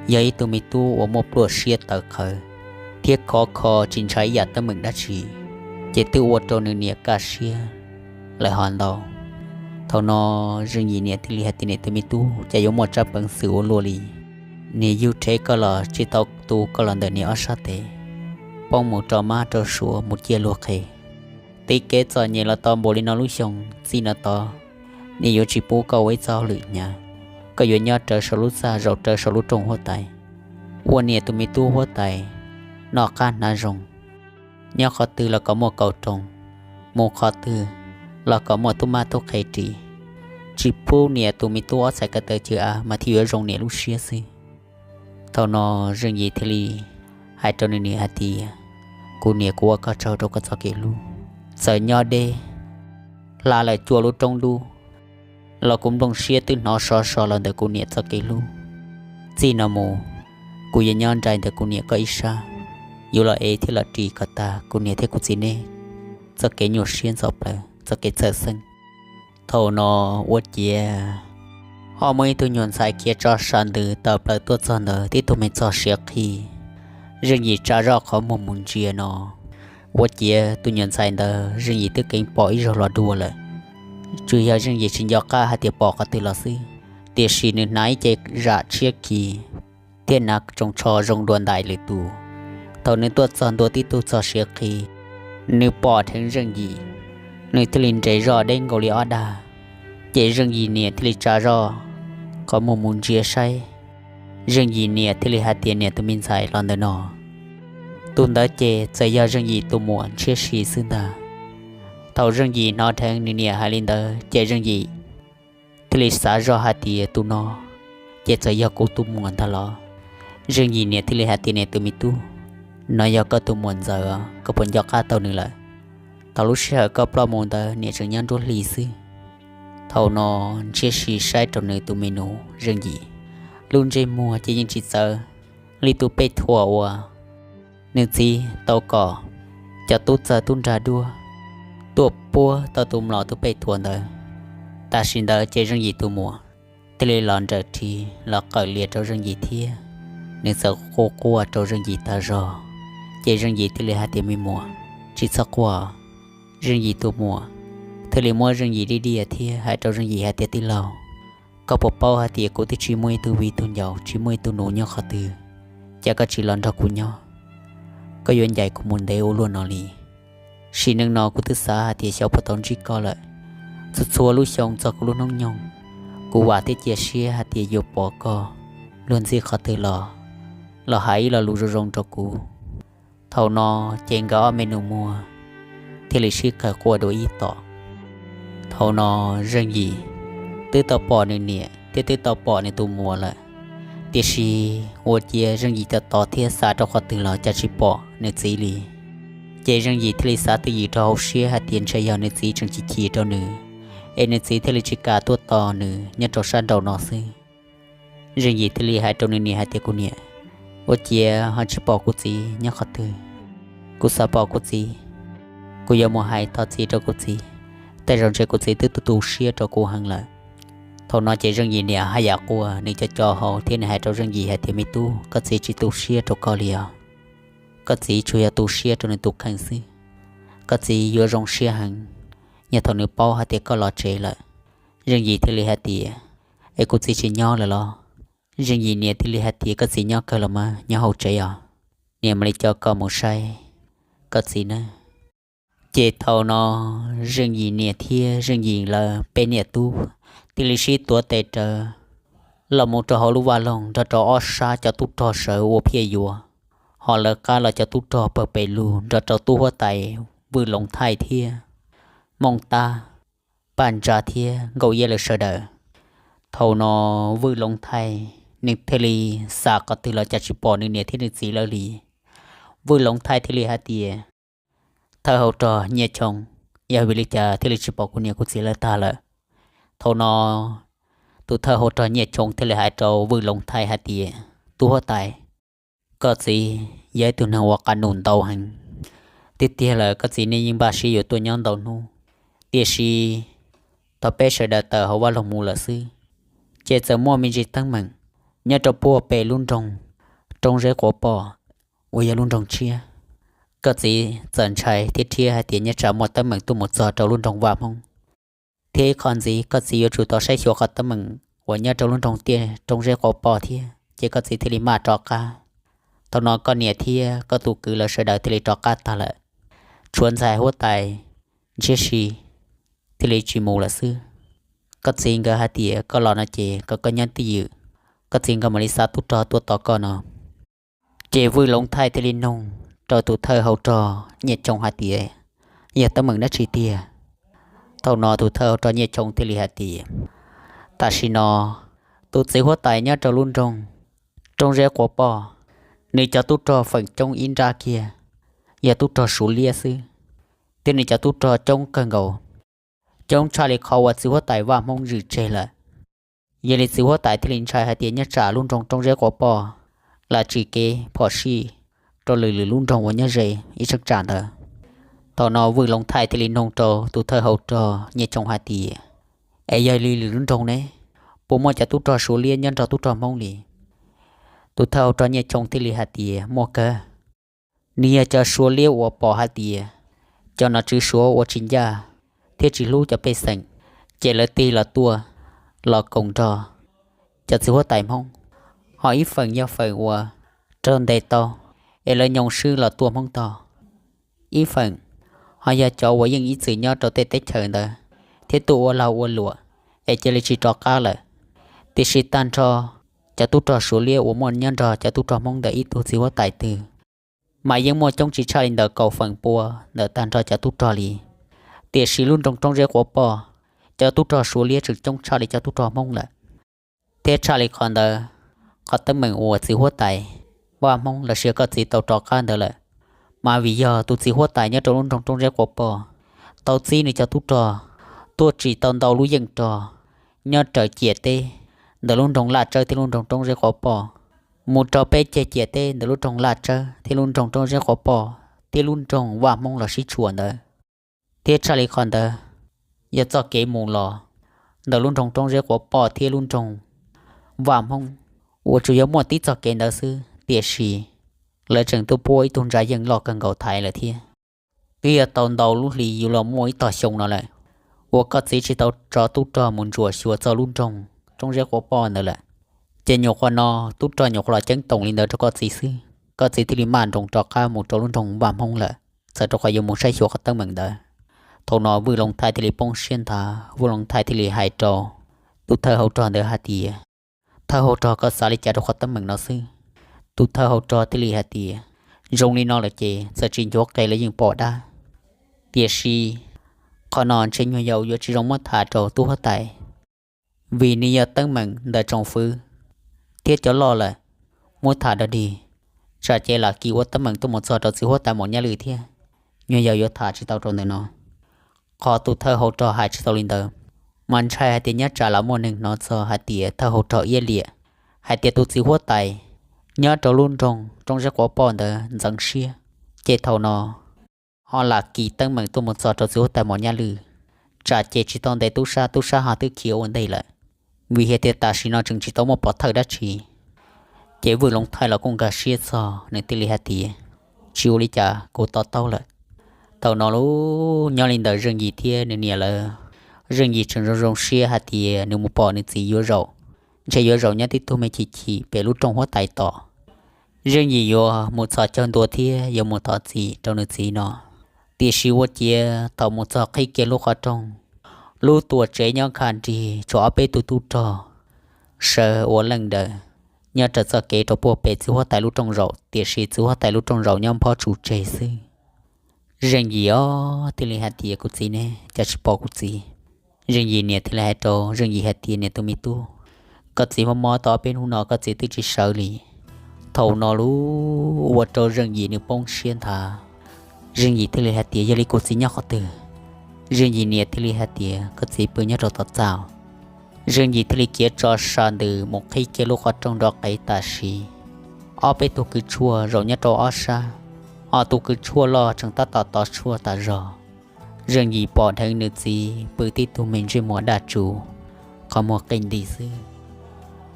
yog ib tug me tub uas muaj pluaj siab tawv qhawv thiab khov kho tsis ntshai ib yam teeb meem dab tsi, ces twb ua rau nws niam kaj siab lawm ho ntau. Thaum no Zeej Yim niam thiaj li hais tias, Niam tus me tub, cas yuav muaj tsab peev xwm ua luaj li? Niam yug rhev koj los tsis tau tu koj los ntawm niam ob sab tes, poob mus rau mab rau suav mus ciaj luag qhe. Tib kev txom nyem los tau npaum li no lub xyoo, txij no tod niam yuav tsis pub koj ua ib txoj hauj lwm hnyav. Koj yuav nyob rawv saum lub txaj, zaum rawv saum lub rooj huab tais, ua niam tus me tub huab tais, noj qab hnav zoo, nyob qhov twg los kom muaj kaus roos, mus qhov twg los kom muaj tub mab tub qhe ris. Tsis pub niam tus me tub ob txhais ko taw cig av mas thiaj yuav zoo niam lub siab xwb. Thaum no Zeej Yim thiaj li hais rau nws niam hais tias, Kuv niam, kuv ua koj tsaug rau koj txoj kev hlub. Txawm nyob deb hla lawm cuaj lub roob dub los kuv nplooj siab twb hnov sov so los ntawm kuv niam txoj kev hlub. Txij no mus, kuv yuav nyob nraim ntawm kuv niam koj ib sab, yuav los ev thiab los ris kom tag kuv niam thiab kuv txiv neb txoj kev nyuaj siab ntxhov plawv, txoj kev txhawj xeeb. Thaum no ua ciav ho muaj ib tug nyuag ntxhais khiav tso sas ntws tawm plaws tuaj txog ntawd tib tug me txog siav qhi. Zeej Yim tsa zoj qhov muag mus ntsia no, ua ciav tus nyuag ntxhais ntawd Zeej Yim twb keev pom ib zaug los dua lawm. Tsuas yog Zeej Yim tsis nco qab hais tias pom qhov twg los xwb, tiam sis nws hnav ib ce zam tshiab khiv thiab hnav tsoos tsho zoo dua ntais lwm tus. Thaum nws tuaj txog ntua tib tug txog siav qhi, nws pom dheev Zeej Yim, nws thiaj li nres zoj deb nkaus li ob dag. Ces Zeej Yim niam thiaj li tsa zoj qhov muag mus ntsia saib. Zeej Yim niam thiaj li hais tias, Niam, tus me ntxhais los ntawm no, tus ntawd ces txawm yog Zeej Yim tus muam ntshiab si xwb ntag. Thaum Zeej Yim hnov dheev nws niam hais li ntawd ces Zeej Yim thiaj li xav zoj hais tias, Tus no ces txawm yog kuv tus muam ntag los? Zeej Yim niam thiaj li hais tias, Niam, tus me tub, no yog koj tus muam ntxawm, koj puas nco qab tau nws lawm? Thaum lub sij hawm koj ploj mus ntawd niam tseem nyob nruab hlis xwb. Thaum no Ntshiab Sis saib rau nws tus me nus Zeej Yim, lub ntsej muag ces yeej tsis txawv li tus pej thuam uas nws txiv tau kom cov tub txawg tub nrag duab tuaj puab tau tus mlom tus pej thuam ntawd. Tam sim ntawd ces Zeej Yim tus muam thiaj li los nrawm ris los qawm lias rau Zeej Yim thiab nws txawm quaj quaj rau Zeej Yim tag zog. Ces Zeej Yim thiaj li hais tias, Me muam, tsis txhob quaj. Zeej Yim tus muam thiaj li muab Zeej Yim diaj diaj thiab hais rau Zeej Yim hais tias, Tij laug, koj puas paub hais tias kuv twb tsis muaj ib tug viv tug ncaus, tsis muaj ib tug nus nyob qhov twg, cas koj tsis los nrog kuv nyob? Koj yuav ncaim kuv mus ntev ua luaj no li. Sim neej no kuv twb xav hais tias xyov puas tau ntsib koj lawm. Txhua txhua lub xyoo txog kuv lub hnub nyoog, kuv vam thiab cia siab hais tias yuav pom koj luag ntxhi qhov twg los, los hais ib lo lus zoo zoo rau kuv. Thaum no ces nkawd ob me nus muag thiaj li sib qawm quaj dua ib tom. Thaum no Zeej Yim twb tau pom nws niam thiab twb tau pom nws tus muam lawm, tiam sis ua ciav Zeej Yim tov tod thiab xav rau qhov twg los cas tsis pom nws txiv li. Ces Zeej Yim thiaj li xav twj ywm rau hauv siab hais tias ntshe yog nws txiv tseem chim chim rau nws, es nws txiv thiaj li tsis kam tuaj tos nws nyob rau sab nraum no xwb. Zeej Yim thiaj li hais rau nws niam hais tias, Kuv niam, ua ciav ho tsis pom kuv txiv nyob qhov twg? Kuv xav pom kuv txiv, kuv yuav mus hais thov txim rau kuv txiv. Tej zaum ntshe kuv txiv twb tu tu siab rau kuv heev lawm. Thaum no ces Zeej Yim niam haj yam quaj, nws co co hau thiab nws hais rau Zeej Yim hais tias, Me tub, koj txiv tsis tu siab rau koj li os. Koj txiv tsuas yog tu siab rau nws tus kheej xwb. Koj txiv yuav zoo siab heev yog thaum nws paub hais tias koj los tsev lawm. Zeej Yim thiaj li hais tias, Es kuv txiv tsis nyob lawm los? Zeej Yim niam thiaj li hais tias, Koj txiv nyob kawg los mas, nyob hauv tsev os. Niam mam li coj koj mus saib koj txiv nawb. Ces thaum no Zeej Yim niam thiab Zeej Yim lawv peb niam tub thiaj li sib tuav tes rawv los mus rau hauv lub vaj loog nrog rau ob sab cov tub rog sawv ua phiaj yuav, ho lawv qab los cov tub rog pawg pes lug nrog rau tub huab tais Vwj Loov Thaij thiab Mooj Tab, Paj Ntsa thiab Nkauj Iab lawv sawv daws. Thaum no Vwj Loov Thaij nws thiaj li xav qhov twg los cas tsis pom nws niam thiab nws txiv lawv li. Vwj Loov Thaij thiaj li hais tias, Thawj hauv rog Nyiaj Choo, yog vim li cas thiaj li tsis pom kuv niam kuv txiv lawv tag lawm? Thaum no tus thawj hauv rog Nyiaj Choo thiaj li hais rau Vwj Loov Thaij hais tias, Tub huab tais, koj txiv yog ib tug neeg uas qas num ntau heev. Tiag tiag lawm koj txiv nej yeej npaj siab yuav tuaj nyob ntau hnub, tiam sis thaum peb sawv daws tawm hauv vaj loog mus lawm xwb, ces txawm muaj me ntsis teeb meem nyob rau puag pem lub nroog Roob Zeb Quav Poj uas yog lub nroog tshiab. Koj txiv txawm ntshai thiab rhiab hais tias nyob tsam muaj teeb meem tuaj mus txog rau lub nroog Vaj Hmoob, thiab ib qho ntxiv koj txiv yuav tsum tau saib xyuas qhov teeb meem uas nyob rau lub nroog tiaj Roob Zeb Quav Poj thiab, ces koj txiv thiaj li maj rov qab. Thaum no koj niam thiab koj tus kwv lawv sawv daws thiaj li rov qab tag lawm, tshuav ntxhais huab tais Ntshiab Si thiaj li tsis mus lawm xwb. Koj txiv nkawd hais tias koj los no ces kom koj nyob twj ywm, koj txiv nkawd mam li xa tub rog tuaj tos koj no. Ces Vwj Loov Thaij thiaj li nug rau tus thawj hauv rog Nyiaj Choo hais tias, Yog teeb meem dab tsi tiag? Thaum no tus thawj hauv rog Nyiaj Choo thiaj li hais tias, Tam sim no tus txiv huab tais nyob rau lub nroog Roob Zeb Quav Poj, nws cov tub rog feem coob ib nrab kiag, yog tub rog Suav liab xwb, thiab nws cov tub rog coob kawg nkaus, coob tshaj li qhov uas txiv huab tais Vaj Hmoob zwm tseg lawm. Yog li txiv huab tais thiaj li ntshai hais tias nyob tsam lub nroog Roob Zeb Quav Poj lam tsis kev phom sij rau lwm lwm lub nroog uas nyob ze ib cheeb tsam ntawd. Thaum no Vwj Loov Thaij thiaj li nug rau tus thawj hauv rog Nyiaj Choo hais tias, Es yog li lwm lub nroog ne, puas muaj cov tub rog Suav liab nyob nrog tub rog Hmoob li? Tus thawj hauv rog Nyiaj Choo thiaj li hais tias, Muaj kawg. Nws yog cov Suav liab uas pom hais tias cov nom tswv Suav uas tsis ncaj thiab tsis hlub cov pej xeem, ces lawv tig los tuaj los koom nrog cov txiv huab tais Hmoob. Ho ib feem yog feem uas raug ntes tau es lawv nyoo swb los tuaj Hmoob tog. Ib feem ho yog cov uas yeej ib txwm nyob rau tej teb chaws ntawd thiab tuaj ua lag ua luam es cia li tsis rov qab lawm. Tiam sis tag nrho cov tub rog Suav liab uas muaj nyob nrog cov tub rog Hmoob ntawm ib tug txiv huab tais twg mas yeej muaj coob tsis tshaj li ntawm kaum feem pua ntawm tag nrho cov tub rog li. Tiam sis lub nroog Roob Zeb Quav Poj, cov tub rog Suav liab tseem coob tshaj li cov tub rog Hmoob lawm. Thiab tshaj li qhov ntawd, qhov teeb meem uas txiv huab tais Vaj Hmoob los sis koj txiv tau rov qab ntawd lawm, mas vim yog tus txiv huab tais nyob rau lub nroog Roob Zeb Quav Poj tau txib nws cov tub rog tuaj tsim tau ntau lub yeej rog nyob raws ciam teb ntawm lub nroog Laj Tsawb thiab lub nroog Roob Zeb Quav Poj, mus rau peb ceg ciam teb ntawm lub nroog Laj Tsawb thiab lub nroog Roob Zeb Quav Poj thiab lub nroog Vaj Hmoob los sib tshuam ntawd. Thiab tshaj li qhov ntawd, yog txoj kev mus los ntawm lub nroog Roob Zeb Quav Poj thiab lub nroog Vaj Hmoob uas tsuas yog muaj tib txoj kev ntawd xwb, tiam sis lawv tseem tuaj puab ib tug ntsa yeej loj kawg nkaus thaiv lawm thiab. Twb yog tau ntau lub hlis yuav los muaj ib tog xyoo no lawm uas koj txiv tsis tau tso tub rog mus ntsuam xyuas txog lub nroog Roob Zeb Quav Poj ntawd lawm. Ces nyuam qhuav no tub rog nyuam qhuav los ceeb toom li ntawd rau koj txiv xwb, koj txiv thiaj li maj nroos rov qab mus rau lub nroog Vaj Hmoob lawm, txawm rau qhov yuav mus saib xyuas qhov teeb meem ntawd. Thaum no Vwj Loos Thaij thiaj li poob siab nthav, Vwj Loos Thaij thiaj li hais rau tus thawj hauv rog ntawd hais tias, Thawj hauv rog, koj xav li cas rau qhov teeb meem no xwb? Tus thawj hauv rog thiaj li hais tias, Zoo li no lawm ces txawm tsis ncuav qe los yeej pom dab, tiam sis qhov no ntshe nyuag yaus yuav tsis zoo muab tham rau tub huab tais, vim nws yog teeb meem ntawm tsoom fwv thiab cov loj lawm. Muab tham dog dig, tsam ces lam kis ua teeb meem tuaj mus txog rau txiv huab tais Maum Nyaj Lwm thiab, nyuag yaus yuav tham tsis tau rau ntawm no. Qhov tus thawj hauv rog hais tsis tau li ntawd, mas ntshai hais tias nyob tsam lam muaj neeg hnov txog hais tias thawj hauv rog iab liam hais tias tus txiv huab tais nyob rau lub nroog Roob Zeb Quav Poj ntawd ntxeev siab, ces thaum no ho lam kis teeb meem tuaj mus txog rau txiv huab tais Maum Nyaj Lwm, tsam ces tsis tau ntes tub sab, tub sab ho twb khiav ua ntej lawm, vim hais tias tam sim no tseem tsis tau muaj pov thawj dab tsi. Ces Vwj Loos Thaij los kuj nkag siab txog, nws thiaj li hais tias, Tsis ua li cas, kuv to taub lawm. Thaum no los nyob li ntawm Zeej Yim thiab nws niam lawv, Zeej Yim tseem zoo zoo siab hais tias nws mus pom nws txiv yuav zaum, ntshe yuav zaum nyob tib tug me chim chim pem lub rooj huab tais tom. Zeej Yim yuav mus txhos caug ntua thiab yuav mus thov txim rau nws txiv no, tiam sis ua ciav thaum mus txog qhib kiag lub qhov rooj, lub tuam tsev nyob kha nrig tshuav ob peb tug tub rog sawv ua leej daws nyob raws txoj kev rau puag pem txiv huab tais lub rooj zaum, tiam sis txiv huab tais lub rooj zaum nyob nphob tsuj tseg xwb. Zeej Yim os thiaj li hais tias, Kuv txiv ne, cas tsis pom kuv txiv? Zeej Yim niam thiaj li hais rau Zeej Yim hais tias, Niam tus me tub, koj txiv mob mob tau ob peb hnub no koj txiv twb tsis sawv li. Thaum no los ua rau Zeej Yim nws poob siab nthav. Zeej Yim thiaj li hais tias, Yog li kuv txiv nyob qhov twg? Zeej Yim niam thiaj li hais tias, Koj txiv pw nyob rau tom txaj. Zeej Yim thiaj li khiav tso sa ntws mus qhib kiag lub qhov rooj nrov qev tam sim, ob peb tug kws tshuaj zaum nyob rau ob sab, ob tug kws tshuaj loj tseem tab tom tov tshuaj tas zog. Zeej Yim pom dheev nws txiv pw tib tug me ntsej muag daj tsuv, qhov muag qij nti xwb.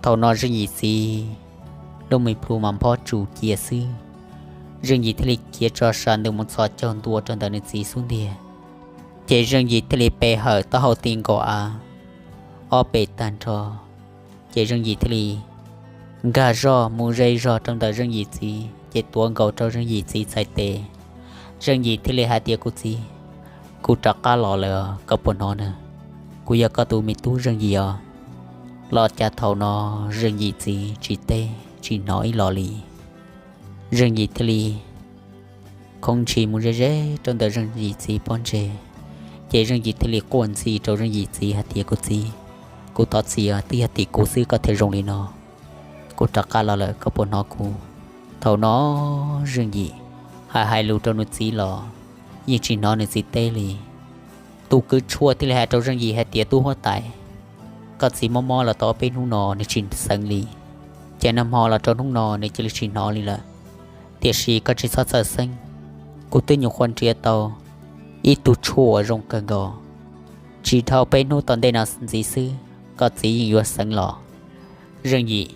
Thaum no Zeej Yim txiv lub me plhu mas nphob tsuj cia xwb. Zeej Yim thiaj li khiav tso sa ntws mus txhos caug ntua rau ntawm nws txiv xub ntiag, ces Zeej Yim thiaj li pe hawm taub hau ti nkaus av ob pem tag nrho. Ces Zeej Yim thiaj li nkag zog mus ze zog rau ntawm Zeej Yim txiv, ces tuav nkaus rau Zeej Yim txiv txhais tes. Zeej Yim thiaj li hais tias, Kuv txiv, kuv rov qab los lawm, koj puas hnov na? Kuv yog koj tus me tub Zeej Yim os. Los cas thaum no Zeej Yim txiv tsis teb tsis hnov ib los li. Zeej Yim thiaj li khoov ntshis mus ze ze rau ntawm Zeej Yim txiv pob ntseg, ces Zeej Yim thiaj li quaj ntxhi rau Zeej Yim txiv hais tias, Kuv txiv, kuv thov txim os, twb yog tim kuv xwb koj thiaj zoo li no. Kuv rov qab los lawm, koj puas hnov kuv? Thaum no Zeej Yim hais hais lus rau nws txiv los yeej tsis hnov nws txiv teb li. Tus kws tshuaj thiaj li hais rau Zeej Yim hais tias, Tub huab tais, koj txiv mob mob los tau ob peb hnub no nws tsis xeev li, ces nag hmo los rau hnub no nws cia li tsis hnov li lawm. Tiam sis koj tsis txhob txhawj xeeb, kuv twb nyuam qhuav nrhiav tau ib tug tshuaj uas zoo kawg nkaus, tsis dhau peb hnub tom ntej no ntxiv xwb koj txiv yeej yuav xeev los. Zeej Yim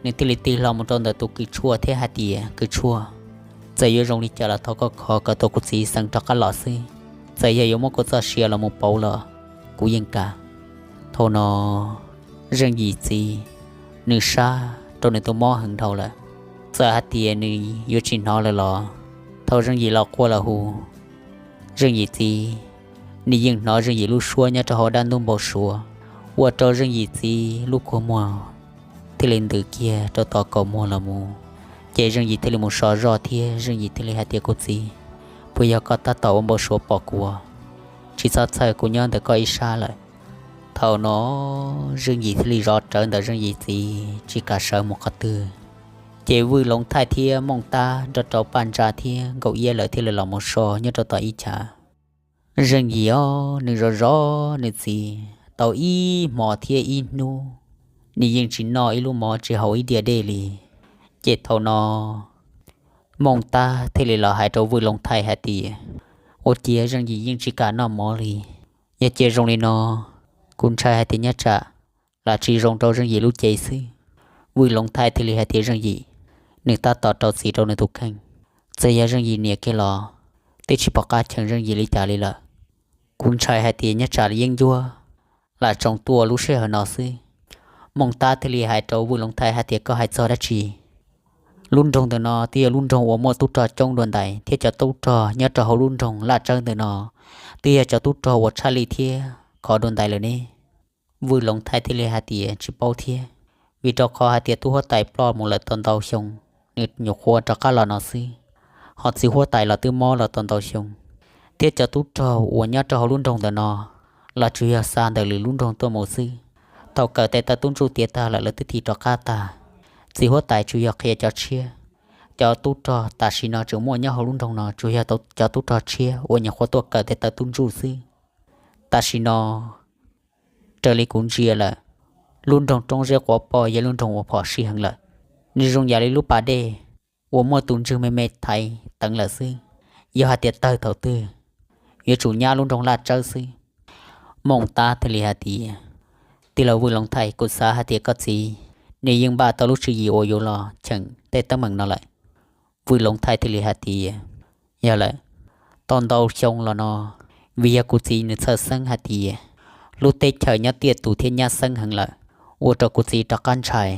nws thiaj li tig hlo mus rau ntawm tus kws tshuaj thiab hais tias, Kws tshuaj, txawm yuav zoo li cas los thov koj kho kom tau kuv txiv xeev rov qab los xwb. Txawm yog yuav muab kuv txoj sia los mus pauv los kuv yeej kam. Thaum no Zeej Yim txiv nws sab rau nws tus mob heev dhau lawm, txawm hais tias nws yuav tsis hnov lawm los thaum Zeej Yim los quaj los hu, Zeej Yim txiv, nws yeej hnov Zeej Yim lub suab nyob rau hauv dab ntub npau suav, ua rau Zeej Yim txiv lub kua muag thiaj li ntws kiag rau tom kaum muag los mus. Ces Zeej Yim thiaj li mus so zog thiab Zeej Yim thiaj li hais tias, Kuv txiv, puas yog koj tab tom ua npau suav pom kuv? Tsis txhob txhawj, kuv nyob ntawm koj ib sab lawm. Thaum no Zeej Yim thiaj li zov rawv ntawm Zeej Yim txiv tsis kam sawv mus qhov twg. Ces Vwj Loov Thaij thiab Mooj Tab nrog rau Paj Ntsa thiab Nkaus Iab lawv thiaj li los mus so nyob rau tom ib chav. Zeej Yim os, nws zov zov nws txiv tau ib hmo thiab ib hnub, nws yeej tsis noj ib lub mov tsis haus ib diav dej li. Ces thaum no Mooj Tab thiaj li los hais rau Vwj Loov Thaij hais tias, ua ciav Zeej Yim yeej tsis kam noj mov li. Yog cia zoo li no, kuv ntshai hais tias nyob tsam lam tsis zoo rau Zeej Yim lub cev xwb. Vwj Loov Thaij thiaj li hais tias Zeej Yim, nws tab tom rau txim rau nws tus kheej. Txawm yog Zeej Yim niam kiag los twb tsis pom qab cheem Zeej Yim li cas li lawm. Kuv ntshai hais tias nyob tsam yeeb ncuab lam tsoo tuaj lub sij hawm no xwb. Mooj Tab thiaj li hais rau Vwj Loov Thaij hais tias koj hais txog dab tsi? Lub nroog ntawm no twb yog lub nroog uas muaj tub rog coob dua ntais thiab cov tub rog nyob rau hauv lub nroog Laj Tsawb ntawm no twb yog cov tub rog uas tshaj lij thiab khov dua ntais lawm ne. Vwj Loov Thaij thiaj li hais tias tsis paub thiab, vim rau qhov hais tias tub huab tais ploj mus lawm tau ntau xyoo, nws nyuam qhuav rov qab los no xwb. Ho txiv huab tais los twb mob los tau ntau xyoo, thiab cov tub rog uas nyob rau hauv lub nroog ntawm no los tsuas yog xa ntawm lwm lub nroog tuaj mus xwb. Thaum kawm tes taw tub ntsuj tiav tag lawm lawv twb thim rov qab tag. Txiv huab tais tsuas yog qhia cov tshiab, cov tub rog tam sim no tseem muaj nyob hauv lub nroog no tsuas yog cov tub rog tshiab uas nyuam qhuav tuaj kawm tes taw tub ntsuj xwb. Tam sim no raws li kuv ntsia lawm, lub nroog Roob Zeb Quav Poj yog lub nroog uas phom sij heev lawm, nws zoo yam li lub pas dej uas muaj tus ntswg me me thaiv teev lawm xwb. Yog hais tias tawg thaum twg, yuav tsum nyab lub nroog Laj Tsawb xwb. Mooj Tab thiaj li hais tias, tij laug Vwj Loov Thaij, kuv xav hais tias koj txiv nws yeej npaj tau lub tswv yim uas yuav los cheem tej teeb meem no lawm. Vwj Loov Thaij thiaj li hais tias, yog lawm, tau ntau xyoo los no, vim yog kuv txiv nws txhawj xeeb hais tias lub teb chaws nyob tiaj tus thiab nyab xeeb heev lawm, ua rau kuv txiv rov qab ntshai.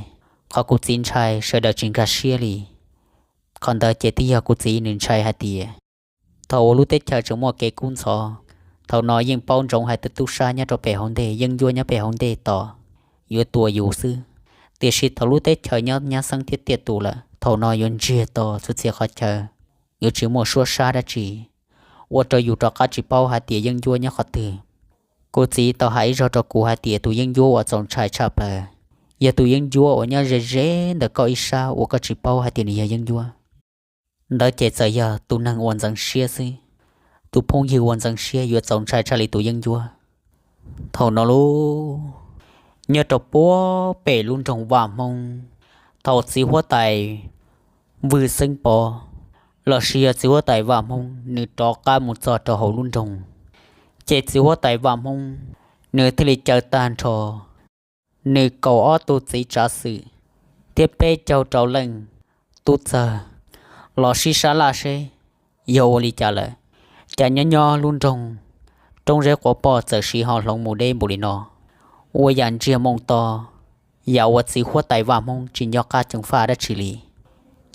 Qhov kuv txiv ntshai sawv daws tsis nkag siab li. Qhov ntawd ces twb yog kuv txiv nws ntshai hais tias thaum uas lub teb chaws tseem muaj kev kub ntxhov, thaum no yeej paub ntsoov hais tias tub sab nyob rau pem hauv ntej, yeeb ncuab nyob pem hauv ntej tos yuav tua yus xwb. Tiam sis thaum lub teb chaws nyob nyab xeeb thiab tiaj tus lawm, thaum no yuav ntsiag to txhua txhia qhov chaw, yuav tsis muaj suab sab dab tsi, ua rau yus rov qab tsis paub hais tias yeeb ncuab nyob qhov twg. Kuv txiv tau hais ib zaug rau kuv hais tias tus yeeb ncuab uas txaus ntshai tshaj plaws yog tus yeeb ncuab uas nyob ze ze ntawm koj ib sab uas koj tsis paub hais tias nws yog yeeb ncuab. Ntawd ces txawm yog tus neeg uas ntxeev siab xwb, tus phooj ywg uas ntxeev siab yuav txaus ntshai tshaj li tus yeeb ncuab. Thaum no lub, nyob rau puag pem lub nroog Vaj Hmoob, thaum txiv huab tais Vwj Xeeb Pov lossis yog txiv huab tais Vaj Hmoob nws rov qab mus txog rau hauv lub nroog, ces txiv huab tais Vaj Hmoob nws thiaj li caw tag nrho nws kaum ob tug txiv tsav xwm thiab peb caug rau leej tub txawg los sib sab laj seb yog ua li cas lawm, cas nyob nyob lub nroog Roob Zeb Quav Poj txawm siv ho hloov mus deb npaum li no, ua yam ntsiag moo to, yam uas txiv huab tais Vaj Hmoob tsis nco qab ceev faj dab tsi li.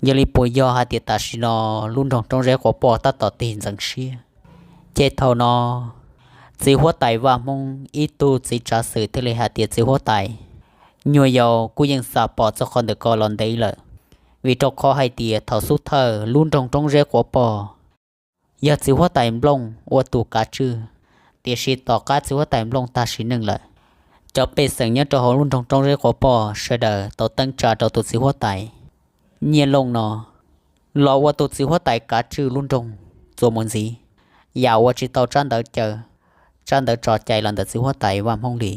Yog li puas yog hais tias tam sim no lub nroog Roob Zeb Quav Poj tab tom tig ntxeev siab? Ces thaum no txiv huab tais Vaj Hmoob ib tug txiv tsav xwm thiaj li hais tias txiv huab tais, nyuag yaus kuj yeej xav pom txog qhov ntawm ko los ntev lawm, vim rau qhov hais tias thaum xub thawj lub nroog Roob Zeb Quav Poj yog txiv huab tais Nplooj ua tus kav tswj, tiam sis tom qab txiv huab tais Nplooj tag sim neej lawm, cov pej xeem nyob rau hauv lub nroog Roob Zeb Quav Poj sawv daws tau teeb tsa rau tus txiv huab tais Nyiaj Looj no los ua tus txiv huab tais kav tswj lub nroog txuas mus ntxiv, yam uas tsis tau tsab ntawv caw, tsab ntawv tso cai los ntawm txiv huab tais Vaj Hmoob li.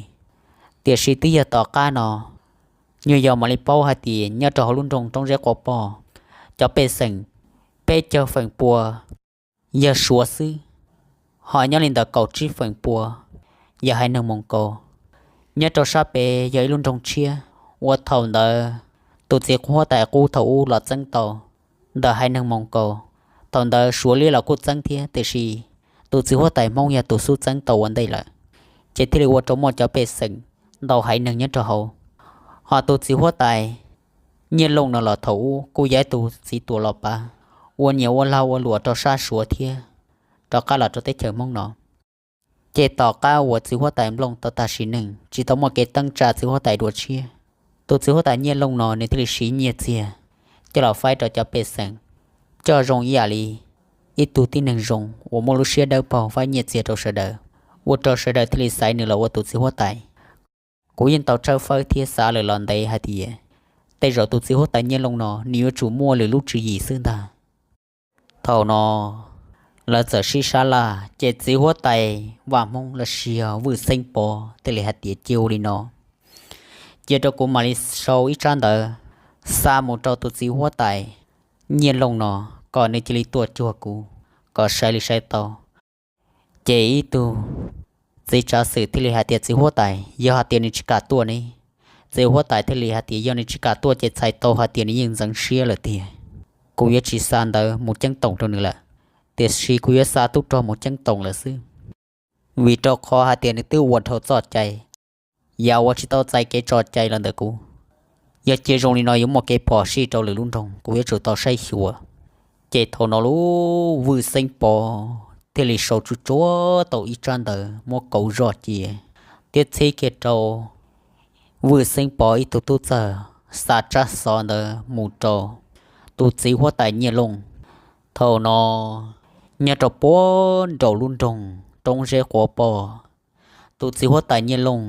Tiam sis twb yog tom qab no, nyuag yaus mam li paub hais tias nyob rau hauv lub nroog Roob Zeb Quav Poj, cov pej xeem peb caug feem pua yog Suav xwb, ho nyob li ntawm kaum tsib feem pua yog haiv neeg Moos Kaus. Nyob rau sab pem yog ib lub nroog tshiab uas thaum ntawd tus txiv huab tais qub thaum ub los txeeb tau ntawm haiv neeg Moos Kaus. Thaum ntawd Suav liab los kuj txeeb thiab, tiam sis tus txiv huab tais Hmoob yog tus xub txeeb tau ua ntej lawm, ces thiaj li ua rau muaj cov pej xeem ntau haiv neeg nyob rau hauv. Ho tus txiv huab tais Nyiaj Looj no los thaum ub kuj yog ib tug txiv tuam los pav, ua niam ua laug ua luam rau sab Suav thiab rov qab los rau teb chaws Hmoob no. Ces tom qab uas txiv huab tais Nplooj tau tag sim neej tsis tau muaj kev teeb tsa txiv huab tais dua tshiab, tus txiv huab tais Nyiaj Looj no nws thiaj li siv nyiaj txiag coj los faib rau cov pej xeem, coj zoo ib yam li ib tug tib neeg zoo uas muaj lub siab dawb paug faib nyiaj txiag rau sawv daws, ua rau sawv daws thiaj li xaiv nws los ua tus txiv huab tais. Kuv yeej tau tshawb fawb thiab xav lawm los ntev hais tias tej zaum tus txiv huab tais Nyiaj Looj no nws yuav tsum muaj lwm lub tswv yim xwb ntag. Thaum no, Lawv txawm sib sab laj ces txiv huab tais Vaj Hmoob los sis yog Vwj Xeeb Pov thiaj li hais tias cia ua li no, cia rau kuv mam li sau ib tsab ntawv xa mus rau tus txiv huab tais Nyiaj Looj no, kom nws cia li tuaj cuag kuv, kom saib li saib tau. Ces ib tug txiv tsav xwm thiaj li hais tias txiv huab tais, yog hais tias nws tsis kam tuaj ne? Txiv huab tais thiaj li hais tias yog nws tsis kam tuaj ces txhais tau hais tias nws yeej ntxeev siab lawm tiag. Kuv yuav tsis xa ntawv mus ceeb toom rau nws lawm, tiam sis kuv yuav xa tub rog mus ceeb toom lawm xwb, vim rau qhov hais tias nws twb ua dhau txoj cai, yav uas tsis tau txais kev tso cai los ntawm kuv. Yog cia zoo li no yuav muaj kev phom sij rau lwm lub nroog, kuv yuav tsum tau saib xyuas. Ces thaum no lub Vwj Xeeb Pov thiaj li sau tsuj tsuav tau ib tsab ntawv muab kauv zoj cia, thiab txhib kiag rau Vwj Xeeb Pov ib tug tub txawg xa tsab xov ntawd mus rau tus txiv huab tais Nyiaj Looj. Thaum no nyob rau puag nraum lub nroog Roob Zeb Quav Poj, tus txiv huab tais Nyiaj Looj,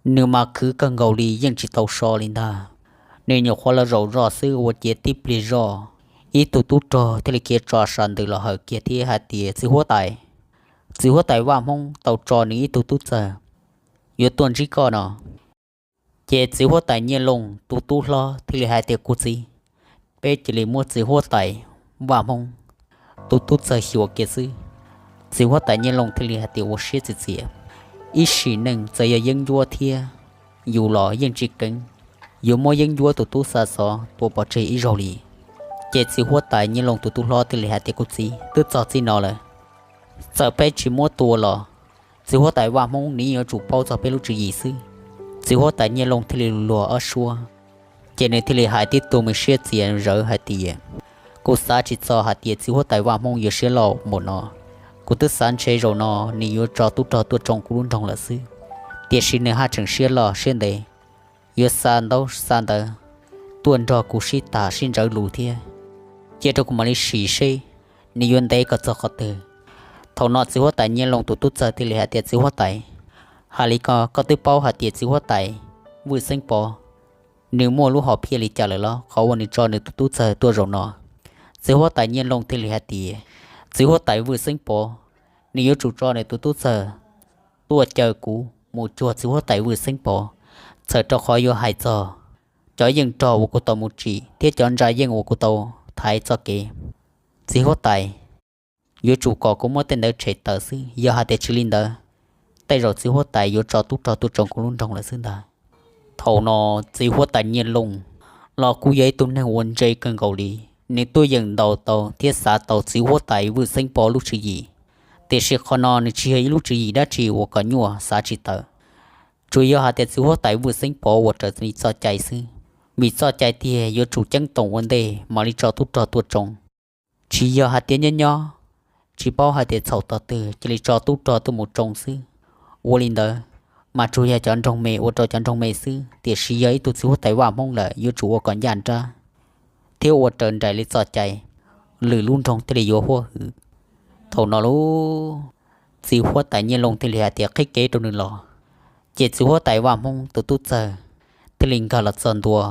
nws mas khwv kawg nkaus li yeej tsis tau so li ntag. Nws nyuam qhuav los zaum zoj xwb ua ciav tib pliag zoj, ib tug tub rog thiaj li khiav tso sam ntws los hawm kiag thiab hais tias txiv huab tais, txiv huab tais Vaj Hmoob tau tso nws ib tug tub txawg yuav tuaj ntsib koj no. Ces txiv huab tais Nyiaj Looj tus tub hlob thiaj li hais tias kuv txiv, peb cia li muab txiv huab tais Vaj Hmoob tus tub txawg xyuas kiag xwb. Txiv huab tais Nyiaj Looj thiaj li hais tias ua siab txias txias, ib sim neej txawm yog yeeb ncuab thiab yus los yeej tsis keev yuav muab yeeb ncuab tus tub xa xov tua pov tseg ib zaug li. Ces txiv huab tais Nyiaj Looj tus tub hlob thiaj li hais tias kuv txiv, twb txog txij no lawm, txawm peb tsis muab tua los txiv huab tais Vaj Hmoob nws yeej yuav tsum paub txog peb lub tswv yim xwb. Txiv huab tais Nyiaj Looj thiaj li luag ob suab, ces nws thiaj li hais tib tug me siab txias zawv hais tias kuv xav tsis txog hais tias txiv huab tais Vaj Hmoob yuav siab loj npaum no. Kuv twb xav ntshe zaum no nws yuav tso tub rog tuaj tsoo kuv lub nroog lawm xwb, tiam sis nws haj tseem siab loj siab ntev, yuav xa ntaub xa ntawv tuaj nrog kuv sib tham sib ntsawv lus thiab. Cia rau kuv mam li sim seb nws yuav ntev kom txog qhov twg. Thaum no txiv huab tais Nyiaj Looj tus tub txawg thiaj li hais tias txiv huab tais, hais li ko koj twb paub hais tias txiv huab tais Vwj Xeeb Pov nws muaj lub hom phiaj li cas lawm los qhov uas nws tso nws tus tub txawg tuaj zaum no? Txiv huab tais Nyiaj Looj thiaj li hais tias txiv huab tais Vwj Xeeb Pov nws yuav tsum tso nws tus tub txawg tuaj caw kuv mus cuag txiv huab tais Vwj Xeeb Pov, txhawm rau qhov yuav hais txog cov yeej rog uas kuv tau mus tsim thiab cov ntsa yeej uas kuv tau thaiv txoj kev. Txiv huab tais yuav tsum kom kuv muab tej ntawd tshem tawm xwb, yog hais tias tsis li ntawd, tej zaum txiv huab tais yuav tso tub rog tuaj tsoo kuv lub nroog lawm xwb ntag. Thaum no txiv huab tais Nyiaj Looj los kuj yog ib tug neeg uas ntse kawg nkaus li, nws tuaj yeem ntaus tau thiab xav tau txiv huab tais Vwj Xeeb Pov lub tswv yim, tiam sis qhov no nws tsis yog ib lub tswv yim dab tsi uas kom nyuaj xav tsis tawm. Tsuas yog hais tias txiv huab tais Vwj Xeeb Pov ua raws li txoj cai xwb, vim txoj cai tiag yuav tsum ceeb toom ua ntej mam li tso tub rog tuaj tsoo. Tsis yog hais tias nyob nyob tsis paub hais tias txhaum tog twg cia li tso tub rog tuaj mus tsoo xwb. Ua li ntawd mas tsuas yog cov nroog me ua rau cov nroog me xwb, tiam sis yog ib tug txiv huab tais Vaj Hmoob lawm yuav tsum ua kom ncaj nrab thiab ua raws nraim li txoj cai, lwm lub nroog thiaj li yuav huab hwm. Thaum no lub txiv huab tais Nyiaj Looj thiaj li hais tias qhib kev rau nws los, ces txiv huab tais Vaj Hmoob tus tub txawg thiaj li nkag los txog ntua.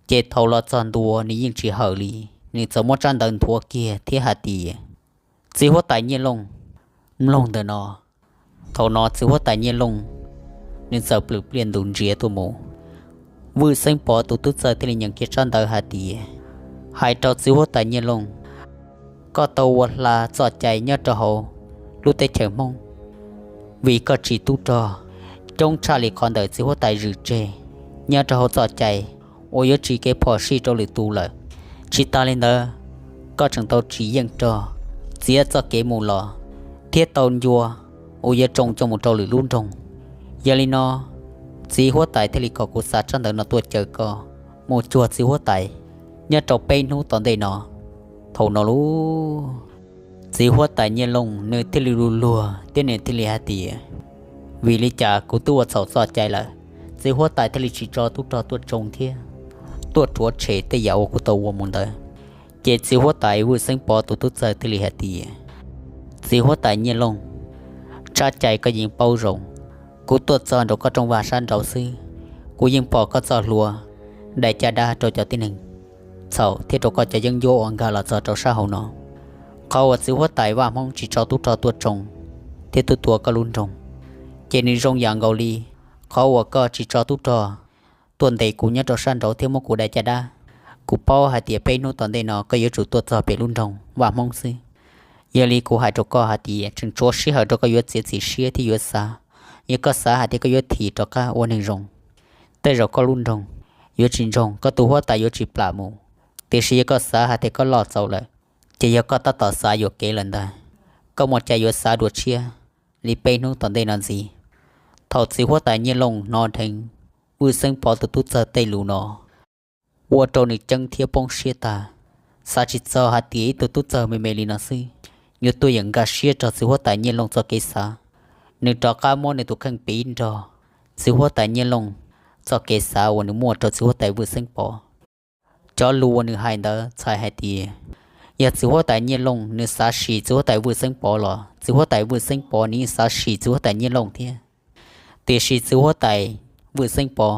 Ces thaum los txog ntua nws yeej tsis hawm li, nws txawm muab tsab ntawv nthuav kiag thiab hais tias txiv huab tais Nyiaj Looj, mloog ntawm no. Thaum no txiv huab tais Nyiaj Looj nws txawm plwm pliaj ntus ntsiav tuaj mus. Vwj Xeeb Pov tus tub txawg thiaj li nyeem kiag tsab ntawv hais tias, hais rau txiv huab tais Nyiaj Looj, koj tau ua hla txoj cai nyob rau hauv lub teb chaws Hmoob, vim koj tsim tub rog coob tshaj li qhov ntawm txiv huab tais zwm tseg nyob rau hauv txoj cai uas yuav tsim kev phom sij rau lwm tus lawm. Tsis tas li ntawd, koj tseem tau tsim yeej rog txiav txoj kev mus los thiab tau ncua uas yuav tsoo coj mus rau lwm lub nroog. Yog li no, txiv huab tais thiaj li kom kuv xa tsab ntawv no tuaj caw koj mus cuag txiv huab tais nyob rau peb hnub tom ntej no. Thaum no lub txiv huab tais Nyiaj Looj nws thiaj li luag luag thiab nws thiaj li hais tias, vim li cas kuv twb ua txhaum txoj cai lawm, txiv huab tais thiaj li tsis tso tub rog tuaj tsoo thiab tuaj rhuav tshem tej yam uas kuv tau ua mus ntawd? Ces txiv huab tais Vwj Xeeb Pov tus tub txawg thiaj li hais tias, txiv huab tais Nyiaj Looj, tsab cai koj yeej paub zoo, kuv tuaj txog nraum koj rooj vag sab nraud xwb, kuv yeej pom koj txoj hlua dai caj dab rau cov tib neeg txhaum thiab rau koj cov yeeb ncuab uas nkag los txog rau sab hauv no. Qhov uas txiv huab tais Vaj Hmoob tsis tso tub rog tuaj tsoo thiab tuaj tua koj lub nroog, ces nws zoo yam nkaus li qhov uas koj tsis tso tub rog tuaj ntes kuv nyob rau sab nraud thiab muab kuv dai caj dab. Kuv paub hais tias peb hnub tom ntej no koj yuav tsum tuaj txog pem lub nroog Vaj Hmoob xwb. Yog li kuv hais rau koj hais tias tseem tshuav sij hawm rau koj yuav txiav txim siab thiab yuav xav. Yog koj xav hais tias koj yuav thim rov qab ua neeg zoo, tej zaum koj lub nroog yuav tsis ntsoog, koj tus huab tais yuav tsis plam mus. Tiam sis yog koj xav hais tias koj loj txaus lawm, ces yog koj tab tom xav yuam kev lawm ntag. Koj muaj cai yuav xav dua tshiab li peb hnub tom ntej no ntxiv. Thaum txiv huab tais Nyiaj Looj hnov dheev Vwj Xeeb Pov tus tub txawg tej lus no, ua rau nws ceeb thiab poob siab tag. Xav tsis txog hais tias ib tug tub txawg me me li no xwb yuav tuaj yeem nkag siab rau txiv huab tais Nyiaj Looj txoj kev xav. Nws rov qab muab nws tus kheej piv nrog txiv huab tais Nyiaj Looj txoj kev xav uas nws muaj rau txiv huab tais Vwj Xeeb Pov. Cov lus uas nws hais ntawd txhais hais tias yog txiv huab tais Nyiaj Looj nws xav sim txiv huab tais Vwj Xeeb Pov los txiv huab tais Vwj Xeeb Pov nws yeej xav sim txiv huab tais Nyiaj Looj thiab. Tiam sis txiv huab tais Vwj Xeeb Pov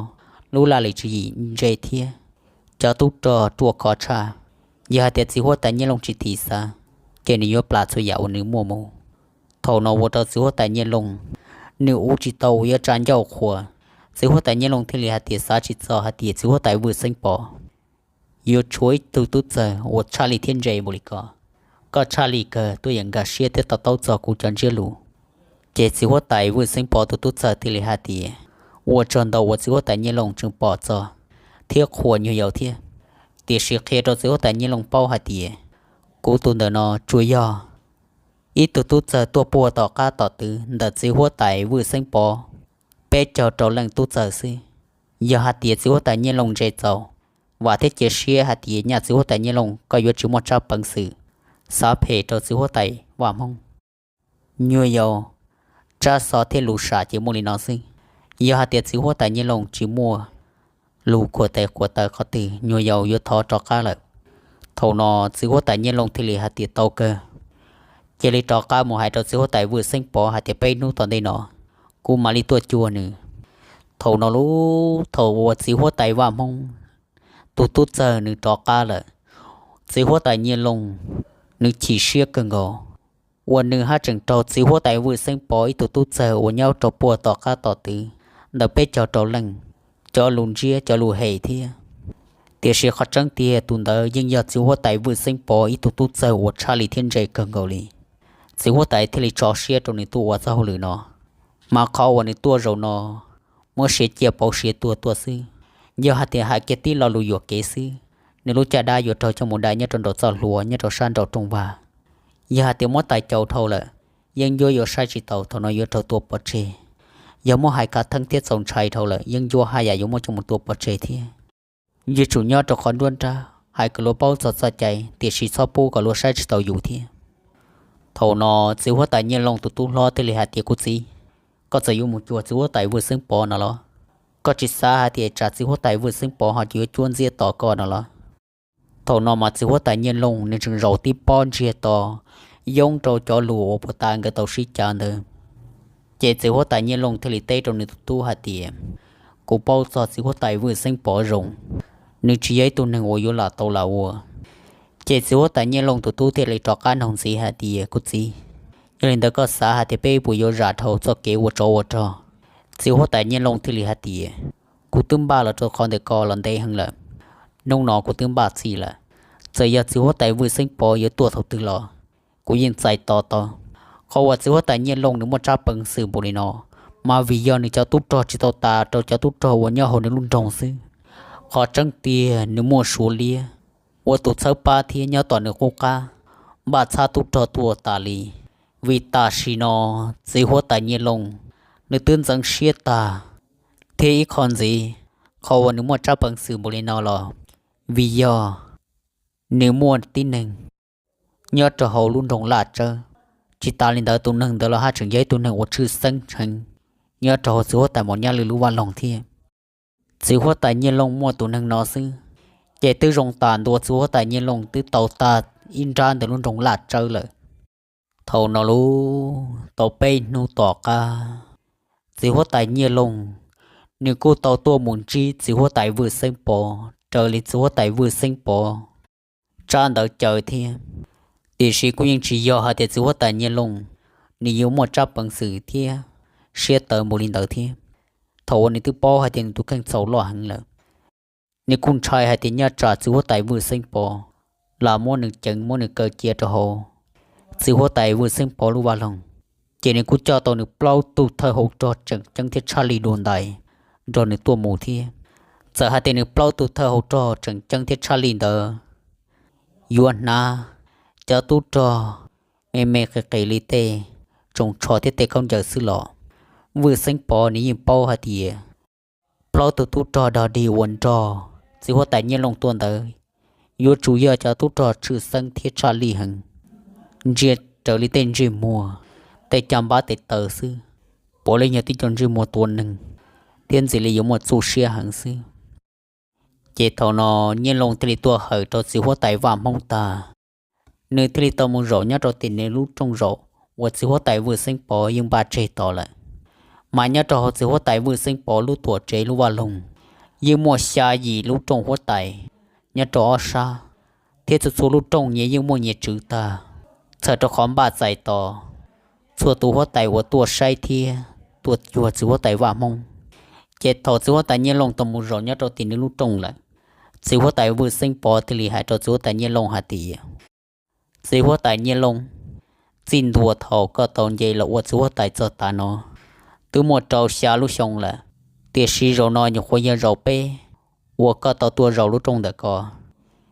lub laj lim tswv yim ntse thiab cov tub rog ruaj khov tshaj. Yog hais tias txiv huab tais Nyiaj Looj tsis thim xav, ces nws yuav plam txhua yam uas nws muaj mus. Thaum no ua rau txiv huab tais Nyiaj Looj nws ua tsis tau uas yuav tsa ncauj qhuas. Txiv huab tais Nyiaj Looj thiaj li hais tias xav tsis txog hais tias txiv huab tais Vwj Xeeb Pov yuav tshuav ib tug tub txawg uas tshaj lij thiab ntse npaum li ko. Koj tshaj lij kawg tuaj yeem nkag siab thiab to taub txog kuv cov ntsiab lus. Ces txiv huab tais Vwj Xeeb Pov tus tub txawg thiaj li hais tias ua tsaug ntau uas txiv huab tais Nyiaj Looj tseem pom txog thiab qhuas nyuag yaus thiab. Tiam sis qhia rau txiv huab tais Nyiaj Looj paub hais tias kuv tus ntawm no tsuas yog ib tug tub txawg tuaj puag tom qab tom twv ntawm txiv huab tais Vwj Xeeb Pov peb caug rau leej tub txawg xwb. Yog hais tias txiv huab tais Nyiaj Looj ntse txaus, vam thiab cia siab hais tias nyaj txiv huab tais Nyiaj Looj koj yuav tsis muaj tsab peev xwm xav phem rau txiv huab tais Vaj Hmoob. Nyuag yaus, tsab xov thiab lus sam ces muaj li no xwb. Yog hais tias txiv huab tais Nyiaj Looj tsis muaj lus khuam tes khuam taw qhov twg, nyuag yaus yuav thov rov qab lawm. Thaum no txiv huab tais Nyiaj Looj thiaj li hais tias tau kawg, cia li rov qab mus hais rau txiv huab tais Vwj Xeeb Pov hais tias peb hnub tom ntej no kuv mam li tuaj cuag nws. Thaum no lub thaum uas txiv huab tais Vaj Hmoob tus tub txawg nws rov qab lawm, txiv huab tais Nyiaj Looj nws chim siab kawg nkaus uas nws haj tseem raug txiv huab tais Vwj Xeeb Pov ib tug tub txawg uas nyob rau puag tom qab tom twv ntawm peb caug rau leej cov lus ntsiab cov lus hem thiab. Tiam sis qhov tseeb tiag tus ntawd yeej yog txiv huab tais Vwj Xeeb Pov ib tug tub txawg uas tshaj lij thiab ntse kawg nkaus li. Txiv huab tais thiaj li tso siab rau nws tuaj ua txoj hauj lwm no. Mas qhov uas nws tuaj zaum no muab siav ciaj pauv siav tuag tuaj xwb. Yog hais tias hais kiag tib lo lus yuam kev xwb, nws lub caj dab yuav raug coj mus dai nyob rau nraum txoj hlua nyob rau sab nraum rooj vag. Yog hais tias muab tais caus dhau lawm, yeeb ncuab yuav saib tsis taus, thaum no yuav raug tua pov tseg. Yog muab hais khav theeb thiab txaus ntshai dhau lawm, yeeb ncuab haj yam yuav muab coj mus tua pov tseg thiab. Yuav tsum nyob rau qhov nruab nrab, hais kom luag paub txog txoj cai, tiam sis txhob pub kom luag saib tsis taus yus thiab. Thaum no txiv huab tais Nyiaj Looj tus tub hlob thiaj li hais tias kuv txiv, koj txawm yuav mus cuag txiv huab tais Vwj Xeeb Pov no los? Koj tsis xav hais tias tsam txiv huab tais Vwj Xeeb Pov ho yuav cuab ntxiab tos koj no los? Thaum no mas txiv huab tais Nyiaj Looj nws tseem zaum tib pob ntsiag to yoob rau cov lus uas puag ta nkawd tau sib cav ntawd. Ces txiv huab tais Nyiaj Looj thiaj li teb rau nws tus tub hais tias, kuv paub txog txiv huab tais Vwj Xeeb Pov zoo, nws tsis yog ib tug neeg uas yuav lam tau lam ua. Ces txiv huab tais Nyiaj Looj tus tub thiaj li rov qab nug ntxiv hais tias kuv txiv, yog li ntawd koj xav hais tias peb puas yuav zam dhau txoj kev ua tsov ua rog? Txiv huab tais Nyiaj Looj thiaj li hais tias, kuv twb npaj los rau qhov ntawm ko los ntev heev lawm, hnub no kuv twb npaj txhij lawm. Txawm yog txiv huab tais Vwj Xeeb Pov yuav tuaj thaum twg los kuv yeej txais tos tau. Qhov uas txiv huab tais Nyiaj Looj nws muaj tsab peev xwm npaum li no, mas vim yog nws cov tub rog tsis tau tas rau cov tub rog uas nyob hauv nws lub nroog xwb. Qhov tseeb tiag nws muaj Suav liab ua tus txhawb pab thiab nyob tom nws qub qab, npaj txhab tub rog tuaj tas li. Vim tam sim no txiv huab tais Nyiaj Looj nws twb ntxeev siab tag, thiab ib qho ntxiv, qhov uas nws muaj tsab peev xwm npaum li no los vim yog nws muaj tib neeg nyob rau hauv lub nroog Laj Tsawb. Tsis tas li ntawd tus neeg ntawd los haj tseem yog ib tug neeg uas tshwj xeeb heev nyob rau hauv txiv huab tais Maum Nyaj Lwj lub vaj loog thiab. Txiv huab tais Nyiaj Looj muaj tus neeg no xwb, ces twb zoo tas ntua txiv huab tais Nyiaj Looj twb tau tag ib nrab ntawm lub nroog Laj Tsawb lawm. Thaum no lub tau peb hnub tom qab, txiv huab tais Nyiaj Looj nws kuj tau tuaj mus ntsib txiv huab tais Vwj Xeeb Pov raws li txiv huab tais Vwj Xeeb Pov tsab ntawv caw thiab. Tiam sis kuj yeej tsis yog hais tias txiv huab tais Nyiaj Looj nws yuav muaj tsab peev xwm thiab siab tawv mus li ntawd thiab. Thaum uas nws twb paub hais tias nws tus kheej txhaum loj heev lawm, nws kuj ntshai hais tias nyob tsam txiv huab tais Vwj Xeeb Pov lam muab nws ceev muab nws kaw cia rau hauv txiv huab tais Vwj Xeeb Pov lub vaj loog, ces nws kuj coj tau nws plaub tug thawj hauv rog tseem ceeb thiab tshaj lij dua ntais nrog nws tuaj mus thiab. Txawm hais tias nws plaub tug thawj hauv rog tseem ceeb thiab tshaj lij ntawd yuav hnav cov tub rog me me qis qis li tej tsoos tsho thiab tej khaub ncaws xwb los, Vwj Xeeb Pov nws yeej paub hais tias plaub tug tub rog dog dig uas nrog txiv huab tais Nyiaj Looj tuaj ntawd yuav tsum yog cov tub rog tshwj xeeb thiab tshaj lij heev, ntsia raws li tej ntsej muag, tej caj npab tes taw xwb, puav leej yog tib co ntsej muag tua neeg thiab ntxim li yuav muaj txuj siab heev xwb. Ces thaum no Nyiaj Looj thiaj li tuaj hawm rau txiv huab tais Vaj Hmoob tag, nws thiaj li tau mus zaum nyob rau tim nws lub rooj zaum uas txiv huab tais Vwj Xeeb Pov yeej npaj tseg tod lawm. Mas nyob rau hauv txiv huab tais Vwj Xeeb Pov lub tuam tsev lub vaj loog yeej muaj xya yim lub rooj huab tais nyob rau ob sab, thiab txhua txhua lub rooj nyias yeej muaj nyias tswv tag, txhawm rau qhov npaj txais tos txhua tus huab tais uas tuaj saib thiab tuaj cuag txiv huab tais Vaj Hmoob. Ces thaum txiv huab tais Nyiaj Looj tau mus zaum nyob rau tim nws lub rooj lawm, txiv huab tais Vwj Xeeb Pov thiaj li hais rau txiv huab tais Nyiaj Looj hais tias, Txiv huab tais Nyiaj Looj, txij ntua thaum koj tau nce los ua txiv huab tais txog tav no twb muaj rau xya lub xyoo lawm, tiam sis zaum no nyuam qhuav yog zaum peb uas koj tau tuaj zaum lub rooj ntawm ko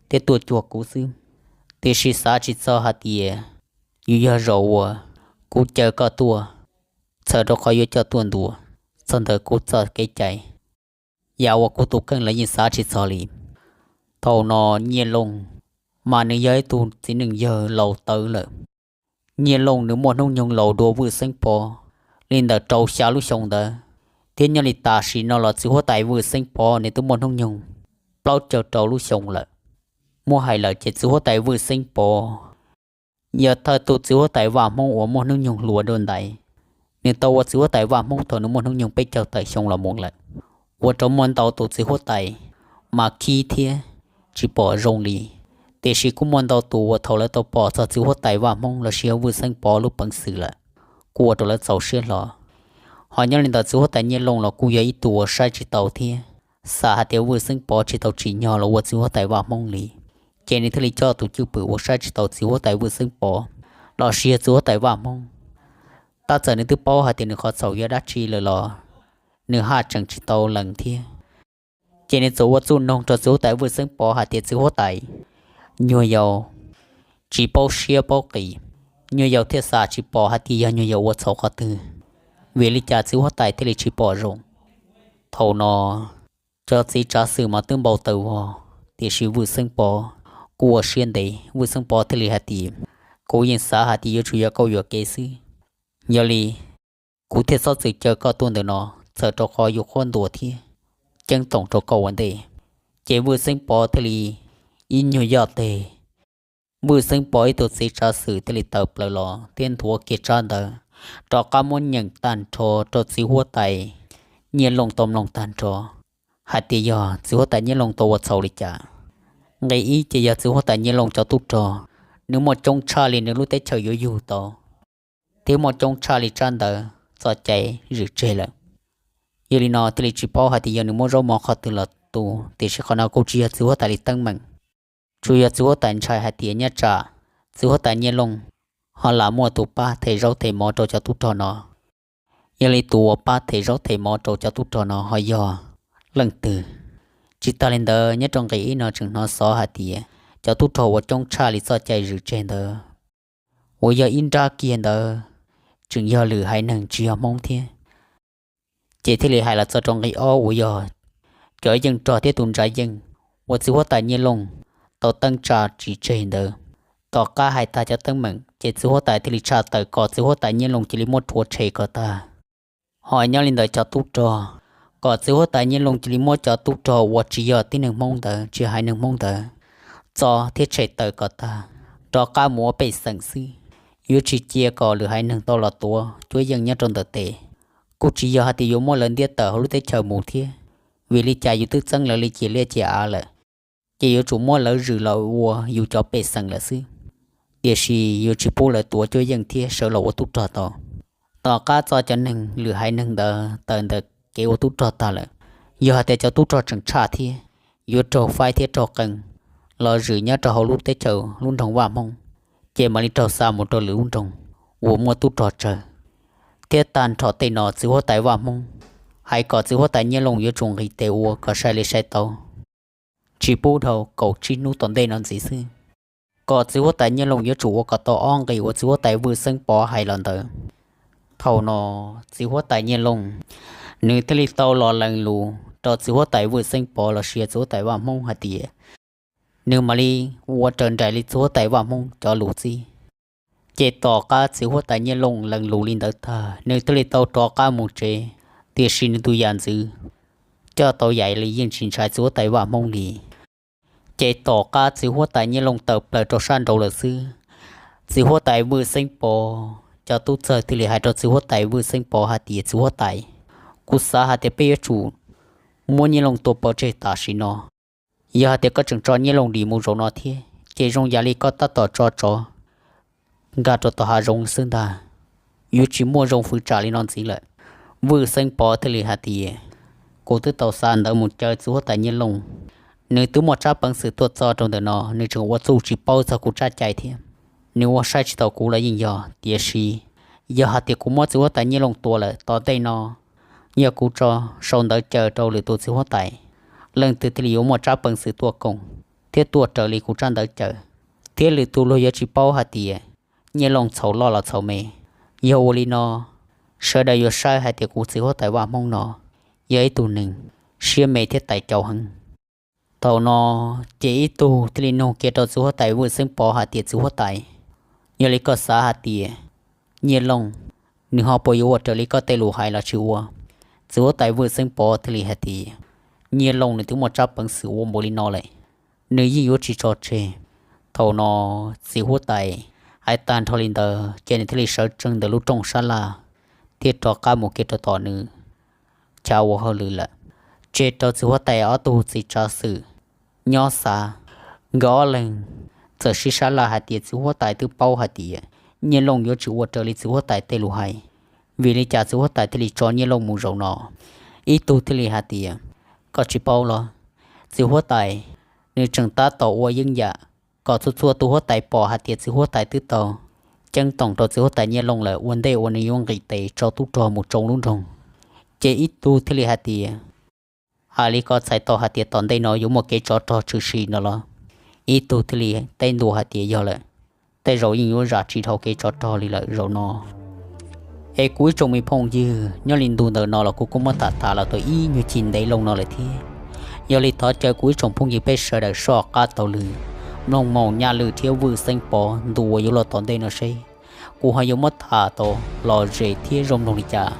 thiab tuaj cuag kuv xwb. Tiam sis xav tsis txog hais tias yuav yog zaum uas kuv caw koj tuaj, txhawm rau qhov yuav coj tuaj ntuas txog ntawm kuv txoj kev cai, yam uas kuv tus kheej los yeej xav tsis txog li. Thaum no Nyiaj Looj mas nws yog ib tug txiv neej yawg laus tawv lawm. Nyiaj Looj nws muaj hnub nyoog laus dua Vwj Xeeb Pov li ntawm rau xya lub xyoo ntawd, thiab nyob li tam sim no los txiv huab tais Vwj Xeeb Pov nws twb muaj hnub nyoog plaub caug rau lub xyoo lawm. Muab hais lawm ces txiv huab tais Vwj Xeeb Pov yog thawj tug txiv huab tais Vaj Hmoob uas muaj hnub nyoog hluas dua ntais. Nws tau ua txiv huab tais Vaj Hmoob thaum nws muaj hnub nyoog peb caug tawm xyoo los mus lawm, ua rau muaj ntau tus txiv huab tais mas khib thiab tsis pom zoo li. Tiam sis kuj muaj ntau tus uas thaum lawv tau pom txog txiv huab tais Vaj Hmoob los sis yog Vwj Xeeb Pov lub peev xwm lawm, kuj ua rau lawv txaus siab hlo. Ho nyob li ntawd txiv huab tais Nyiaj Looj los kuj yog ib tug uas saib tsis taus thiab xav hais tias Vwj Xeeb Pov tsis tau tsim nyog los ua txiv huab tais Vaj Hmoob li, ces nws thiaj li coj tus cwj pwm uas saib tsis taus txiv huab tais Vwj Xeeb Pov los sis yog txiv huab tais Vaj Hmoob. Tab txawm nws twb paub hais tias nws qhov txhaum yog dab tsi lawm los nws haj tseem tsis tau lees thiab. Ces nws txawm ua txuj noog rau txiv huab tais Vwj Xeeb Pov hais tias txiv huab tais, nyuag yaus tsis paub siab paub qis, nyuag yaus thiaj xav tsis pom hais tias yog nyuag yaus ua txhaum qhov twg, vim li cas txiv huab tais thiaj li tsis pom zoo. Thaum no cov txiv tsav xwm mas twb npau taws vog, tiam sis Vwj Xeeb Pov kuj ua siab ntev. Vwj Xeeb Pov thiaj li hais tias, kuv yeej xav hais tias yuav tsum yog kauj yuam kev xwb. Yog li kuv thiaj txhob txwm caw koj tuaj ntawm no, txhawm rau qhov yuav qhuab ntuas thiab ceeb toom rau koj ua ntej. Ces Vwj Xeeb Pov thiaj li ib nyuag yoj tes, Vwj Xeeb Pov ib tug txiv tsav xwm thiaj li tawm plaws los thiab nthuav kiag tsab ntawv rov qab muab nyeem tag nrho rau txiv huab tais Nyiaj Looj tau mloog tag nrho, hais tias yog txiv huab tais Nyiaj Looj tau ua txhaum li cas. Nqe ib ces yog txiv huab tais Nyiaj Looj cov tub rog, nws muaj coob tshaj li nws lub teb chaws yuav yug tau, thiab muaj coob tshaj li tsab ntawv txoj cai zwm tseg lawm. Yog li no thiaj li tsis paub hais tias yog nws muab zaub mov qhov twg los tu, tiam sis qhov no kuj tsis yog txiv huab tais li teeb meem. Tsuas yog txiv huab tais ntshai hais tias nyob tsam txiv huab tais Nyiaj Looj ho lam muaj tus pab them zaub them mov rau cov tub rog no. Yog li tus uas pab them zaub them mov rau cov tub rog no ho yog leej twg? Tsis tas li ntawd, nyob rau nqe ib no tseem hnov xov hais tias cov tub rog uas coob tshaj li txoj cai zwm tseg ntawd uas yog ib nrab kiag ntawd tseem yog lwm haiv neeg tsis yog Hmoob thiab. Ces thiaj li hais los txog rau nqe ob uas yog cov yeej rog thiab tus ntsa yeej uas txiv huab tais Nyiaj Looj tau teeb tsa tsis tseg ntawd. Tom qab hais tag cov teeb meem ces txiv huab tais thiaj li tshaj tawm kom txiv huab tais Nyiaj Looj cia li muab rhuav tshem kom tag. Ho nyob li ntawd cov tub rog, kom txiv huab tais Nyiaj Looj cia li muab cov tub rog uas tsis yog tib neeg Hmoob ntawd, tsis haiv neeg Hmoob ntawd txo thiab tshem tawm kom tag, rov qab mus ua pej xeem xwb. Yuav tsis cia kom lwm haiv neeg tau los tuav cuab yeej nyob rau ntawm tes. Kuj tsis yog hais tias yuav muab lawv ntiab tawm hauv lub teb chaws mus thiab, vim li cas yus twb txeeb lawv li ciam liaj ciam av lawm, ces yuav tsum muab lawv zwm los ua yus cov pej xeem lawm xwb. tiam sis yuav tsis pub lawv tuav cuab yeej thiab sawv los ua tub rog tau. Tom qab txog cov neeg lwm haiv neeg ntawd tawm ntawm kev ua tub rog tag lawm, yog hais tias cov tub rog tseem tshaj thiab, yuav raug faib thiab raug qee los zwm nyob rau hauv lub teb chaws lub nroog Vaj Hmoob, ces mam li raug xa mus rau lwm lub nroog uas muaj tub rog tsawg. Thiab tag nrho tej no txiv huab tais Vaj Hmoob hais kom txiv huab tais Nyiaj Looj yuav tsum nqis tes ua kom sai li sai tau, tsis pub dhau kaum tsib hnub tom ntej no ntxiv xwb, kom txiv huab tais Nyiaj Looj yuav tsum ua kom tau ob nqis uas txiv huab tais Vwj Xeeb Pov hais los ntawd. Thaum no txiv huab tais Nyiaj Looj, nws thiaj li tau los lees lus rau txiv huab tais Vwj Xeeb Pov los sis txiv huab tais Vaj Hmoob hais tias, nws mam li ua raws nraim li txiv huab tais Vaj Hmoob cov lus txib. Ces tom qab txiv huab tais Nyiaj Looj lees lus li ntawd tag, nws thiaj li tau rov qab mus tsev, tiam sis nws tus yam ntxwv coj tau yam li yeej tsis ntshai txiv huab tais Vaj Hmoob li. Ces tom qab txiv huab tais Nyiaj Looj tawm plaws rau sab nraud lawm xwb, txiv huab tais Vwj Xeeb Pov cov tub txawg thiaj li hais rau txiv huab tais Vwj Xeeb Pov hais tias, txiv huab tais, kuv xav hais tias peb yuav tsum muab Nyiaj Looj tua pov tseg tam sim no. Yog hais tias koj tseem tso Nyiaj Looj dim mus zaum no thiab, ces zoo yam li koj tab tom tso tsov nkag rau tom hav zoov xwb ntag, yuav tsis muaj zoo fwv tsam li no ntxiv lawm. Vwj Xeeb Pov thiaj li hais tias, kuv twb tau xa ntawv mus caw txiv huab tais Nyiaj Looj, nws twb muaj tsab peev xwm tuaj txog rau ntawm no, nws tseem ua txuj tsis paub txog kuv tsab cai thiab, nws ua saib tsis taus kuv los yeej yog, tiam sis yog hais tias kuv muab txiv huab tais Nyiaj Looj tua lawm tom ntej no, yog kuv tso sau ntawv caw rau lwm tus txiv huab tais, leej twg thiaj li yuav muaj tsab peev xwm tuaj koom thiab tuaj raws li kuv tsab ntawv caw, thiab lwm tus luag yuav tsis paub hais tias Nyiaj Looj txhaum loj los txhaum me. Yog ua li no, sawv daws yuav saib hais tias kuv txiv huab tais Vaj Hmoob no yog ib tug neeg siab me thiab tais caus heev. Thaum no ces ib tug thiaj li nug kiag rau txiv huab tais Vwj Xeeb Pov hais tias, txiv huab tais, yog li koj xav hais tias Nyiaj Looj nws ho puas yuav ua raws li koj tej lus hais los tsis ua? Txiv huab tais Vwj Xeeb Pov thiaj li hais tias, Nyiaj Looj nws twb muaj tsab peev xwm ua npaum li no lawm, nws yeej yuav tsis tso tseg. Thaum no txiv huab tais hais tag nrho li ntawd ces nws thiaj li sawv tsees ntawm lub rooj sab laj thiab rov qab mus kiag rau tom nws chav ua hauj lwm lawm. Tseg rau txiv huab tais ob tug txiv tsav xwm nyob xav, nkawd ob leeg txawm sib sab laj hais tias txiv huab tais twb paub hais tias Nyiaj Looj yuav tsis ua raws li txiv huab tais tej lus hais, vim li cas txiv huab tais thiaj li tso Nyiaj Looj mus zaum no? Ib tug thiaj li hais tias, koj tsis paub los? Txiv huab tais nws tseem tab tom ua yeeb yam kom txhua txhua tus huab tais pom hais tias txiv huab tais twb tau ceeb toom rau txiv huab tais Nyiaj Looj lawm ua ntej uas nws yuav nqis tes tso tub rog mus tsoo lub nroog. Ces ib tug thiaj li hais tias, hais li koj txhais tau hais tias tom ntej no yuav muaj kev tsov rog tshwm sim no los? Ib tug thiaj li teb ntua hais tias, yog lawm, tej zaum yeej yuav zam tsis dhau kev tsov rog li lawm zaum no. Es kuv ib tsoom me phooj ywg, nyob li ntu ntawm no los kuv kuj muab tham tham los tau ib nyuag chim ntev loo no lawm thiab. Yog li thov caw kuv ib tsoom phooj ywg peb sawv daws soj qab taug lw mloog mus Nyaj Lwm thiab Vwj Xeeb Pov ntu uas yuav los tom ntej no seb kuv ho yuav muab tham tau lom zem thiab zoo mloog li cas.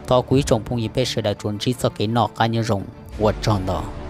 Thov kuv ib tsoom phooj ywg peb sawv daws tsuas ntsib txoj kev noj qab nyob zoo, ua tsaug ntau.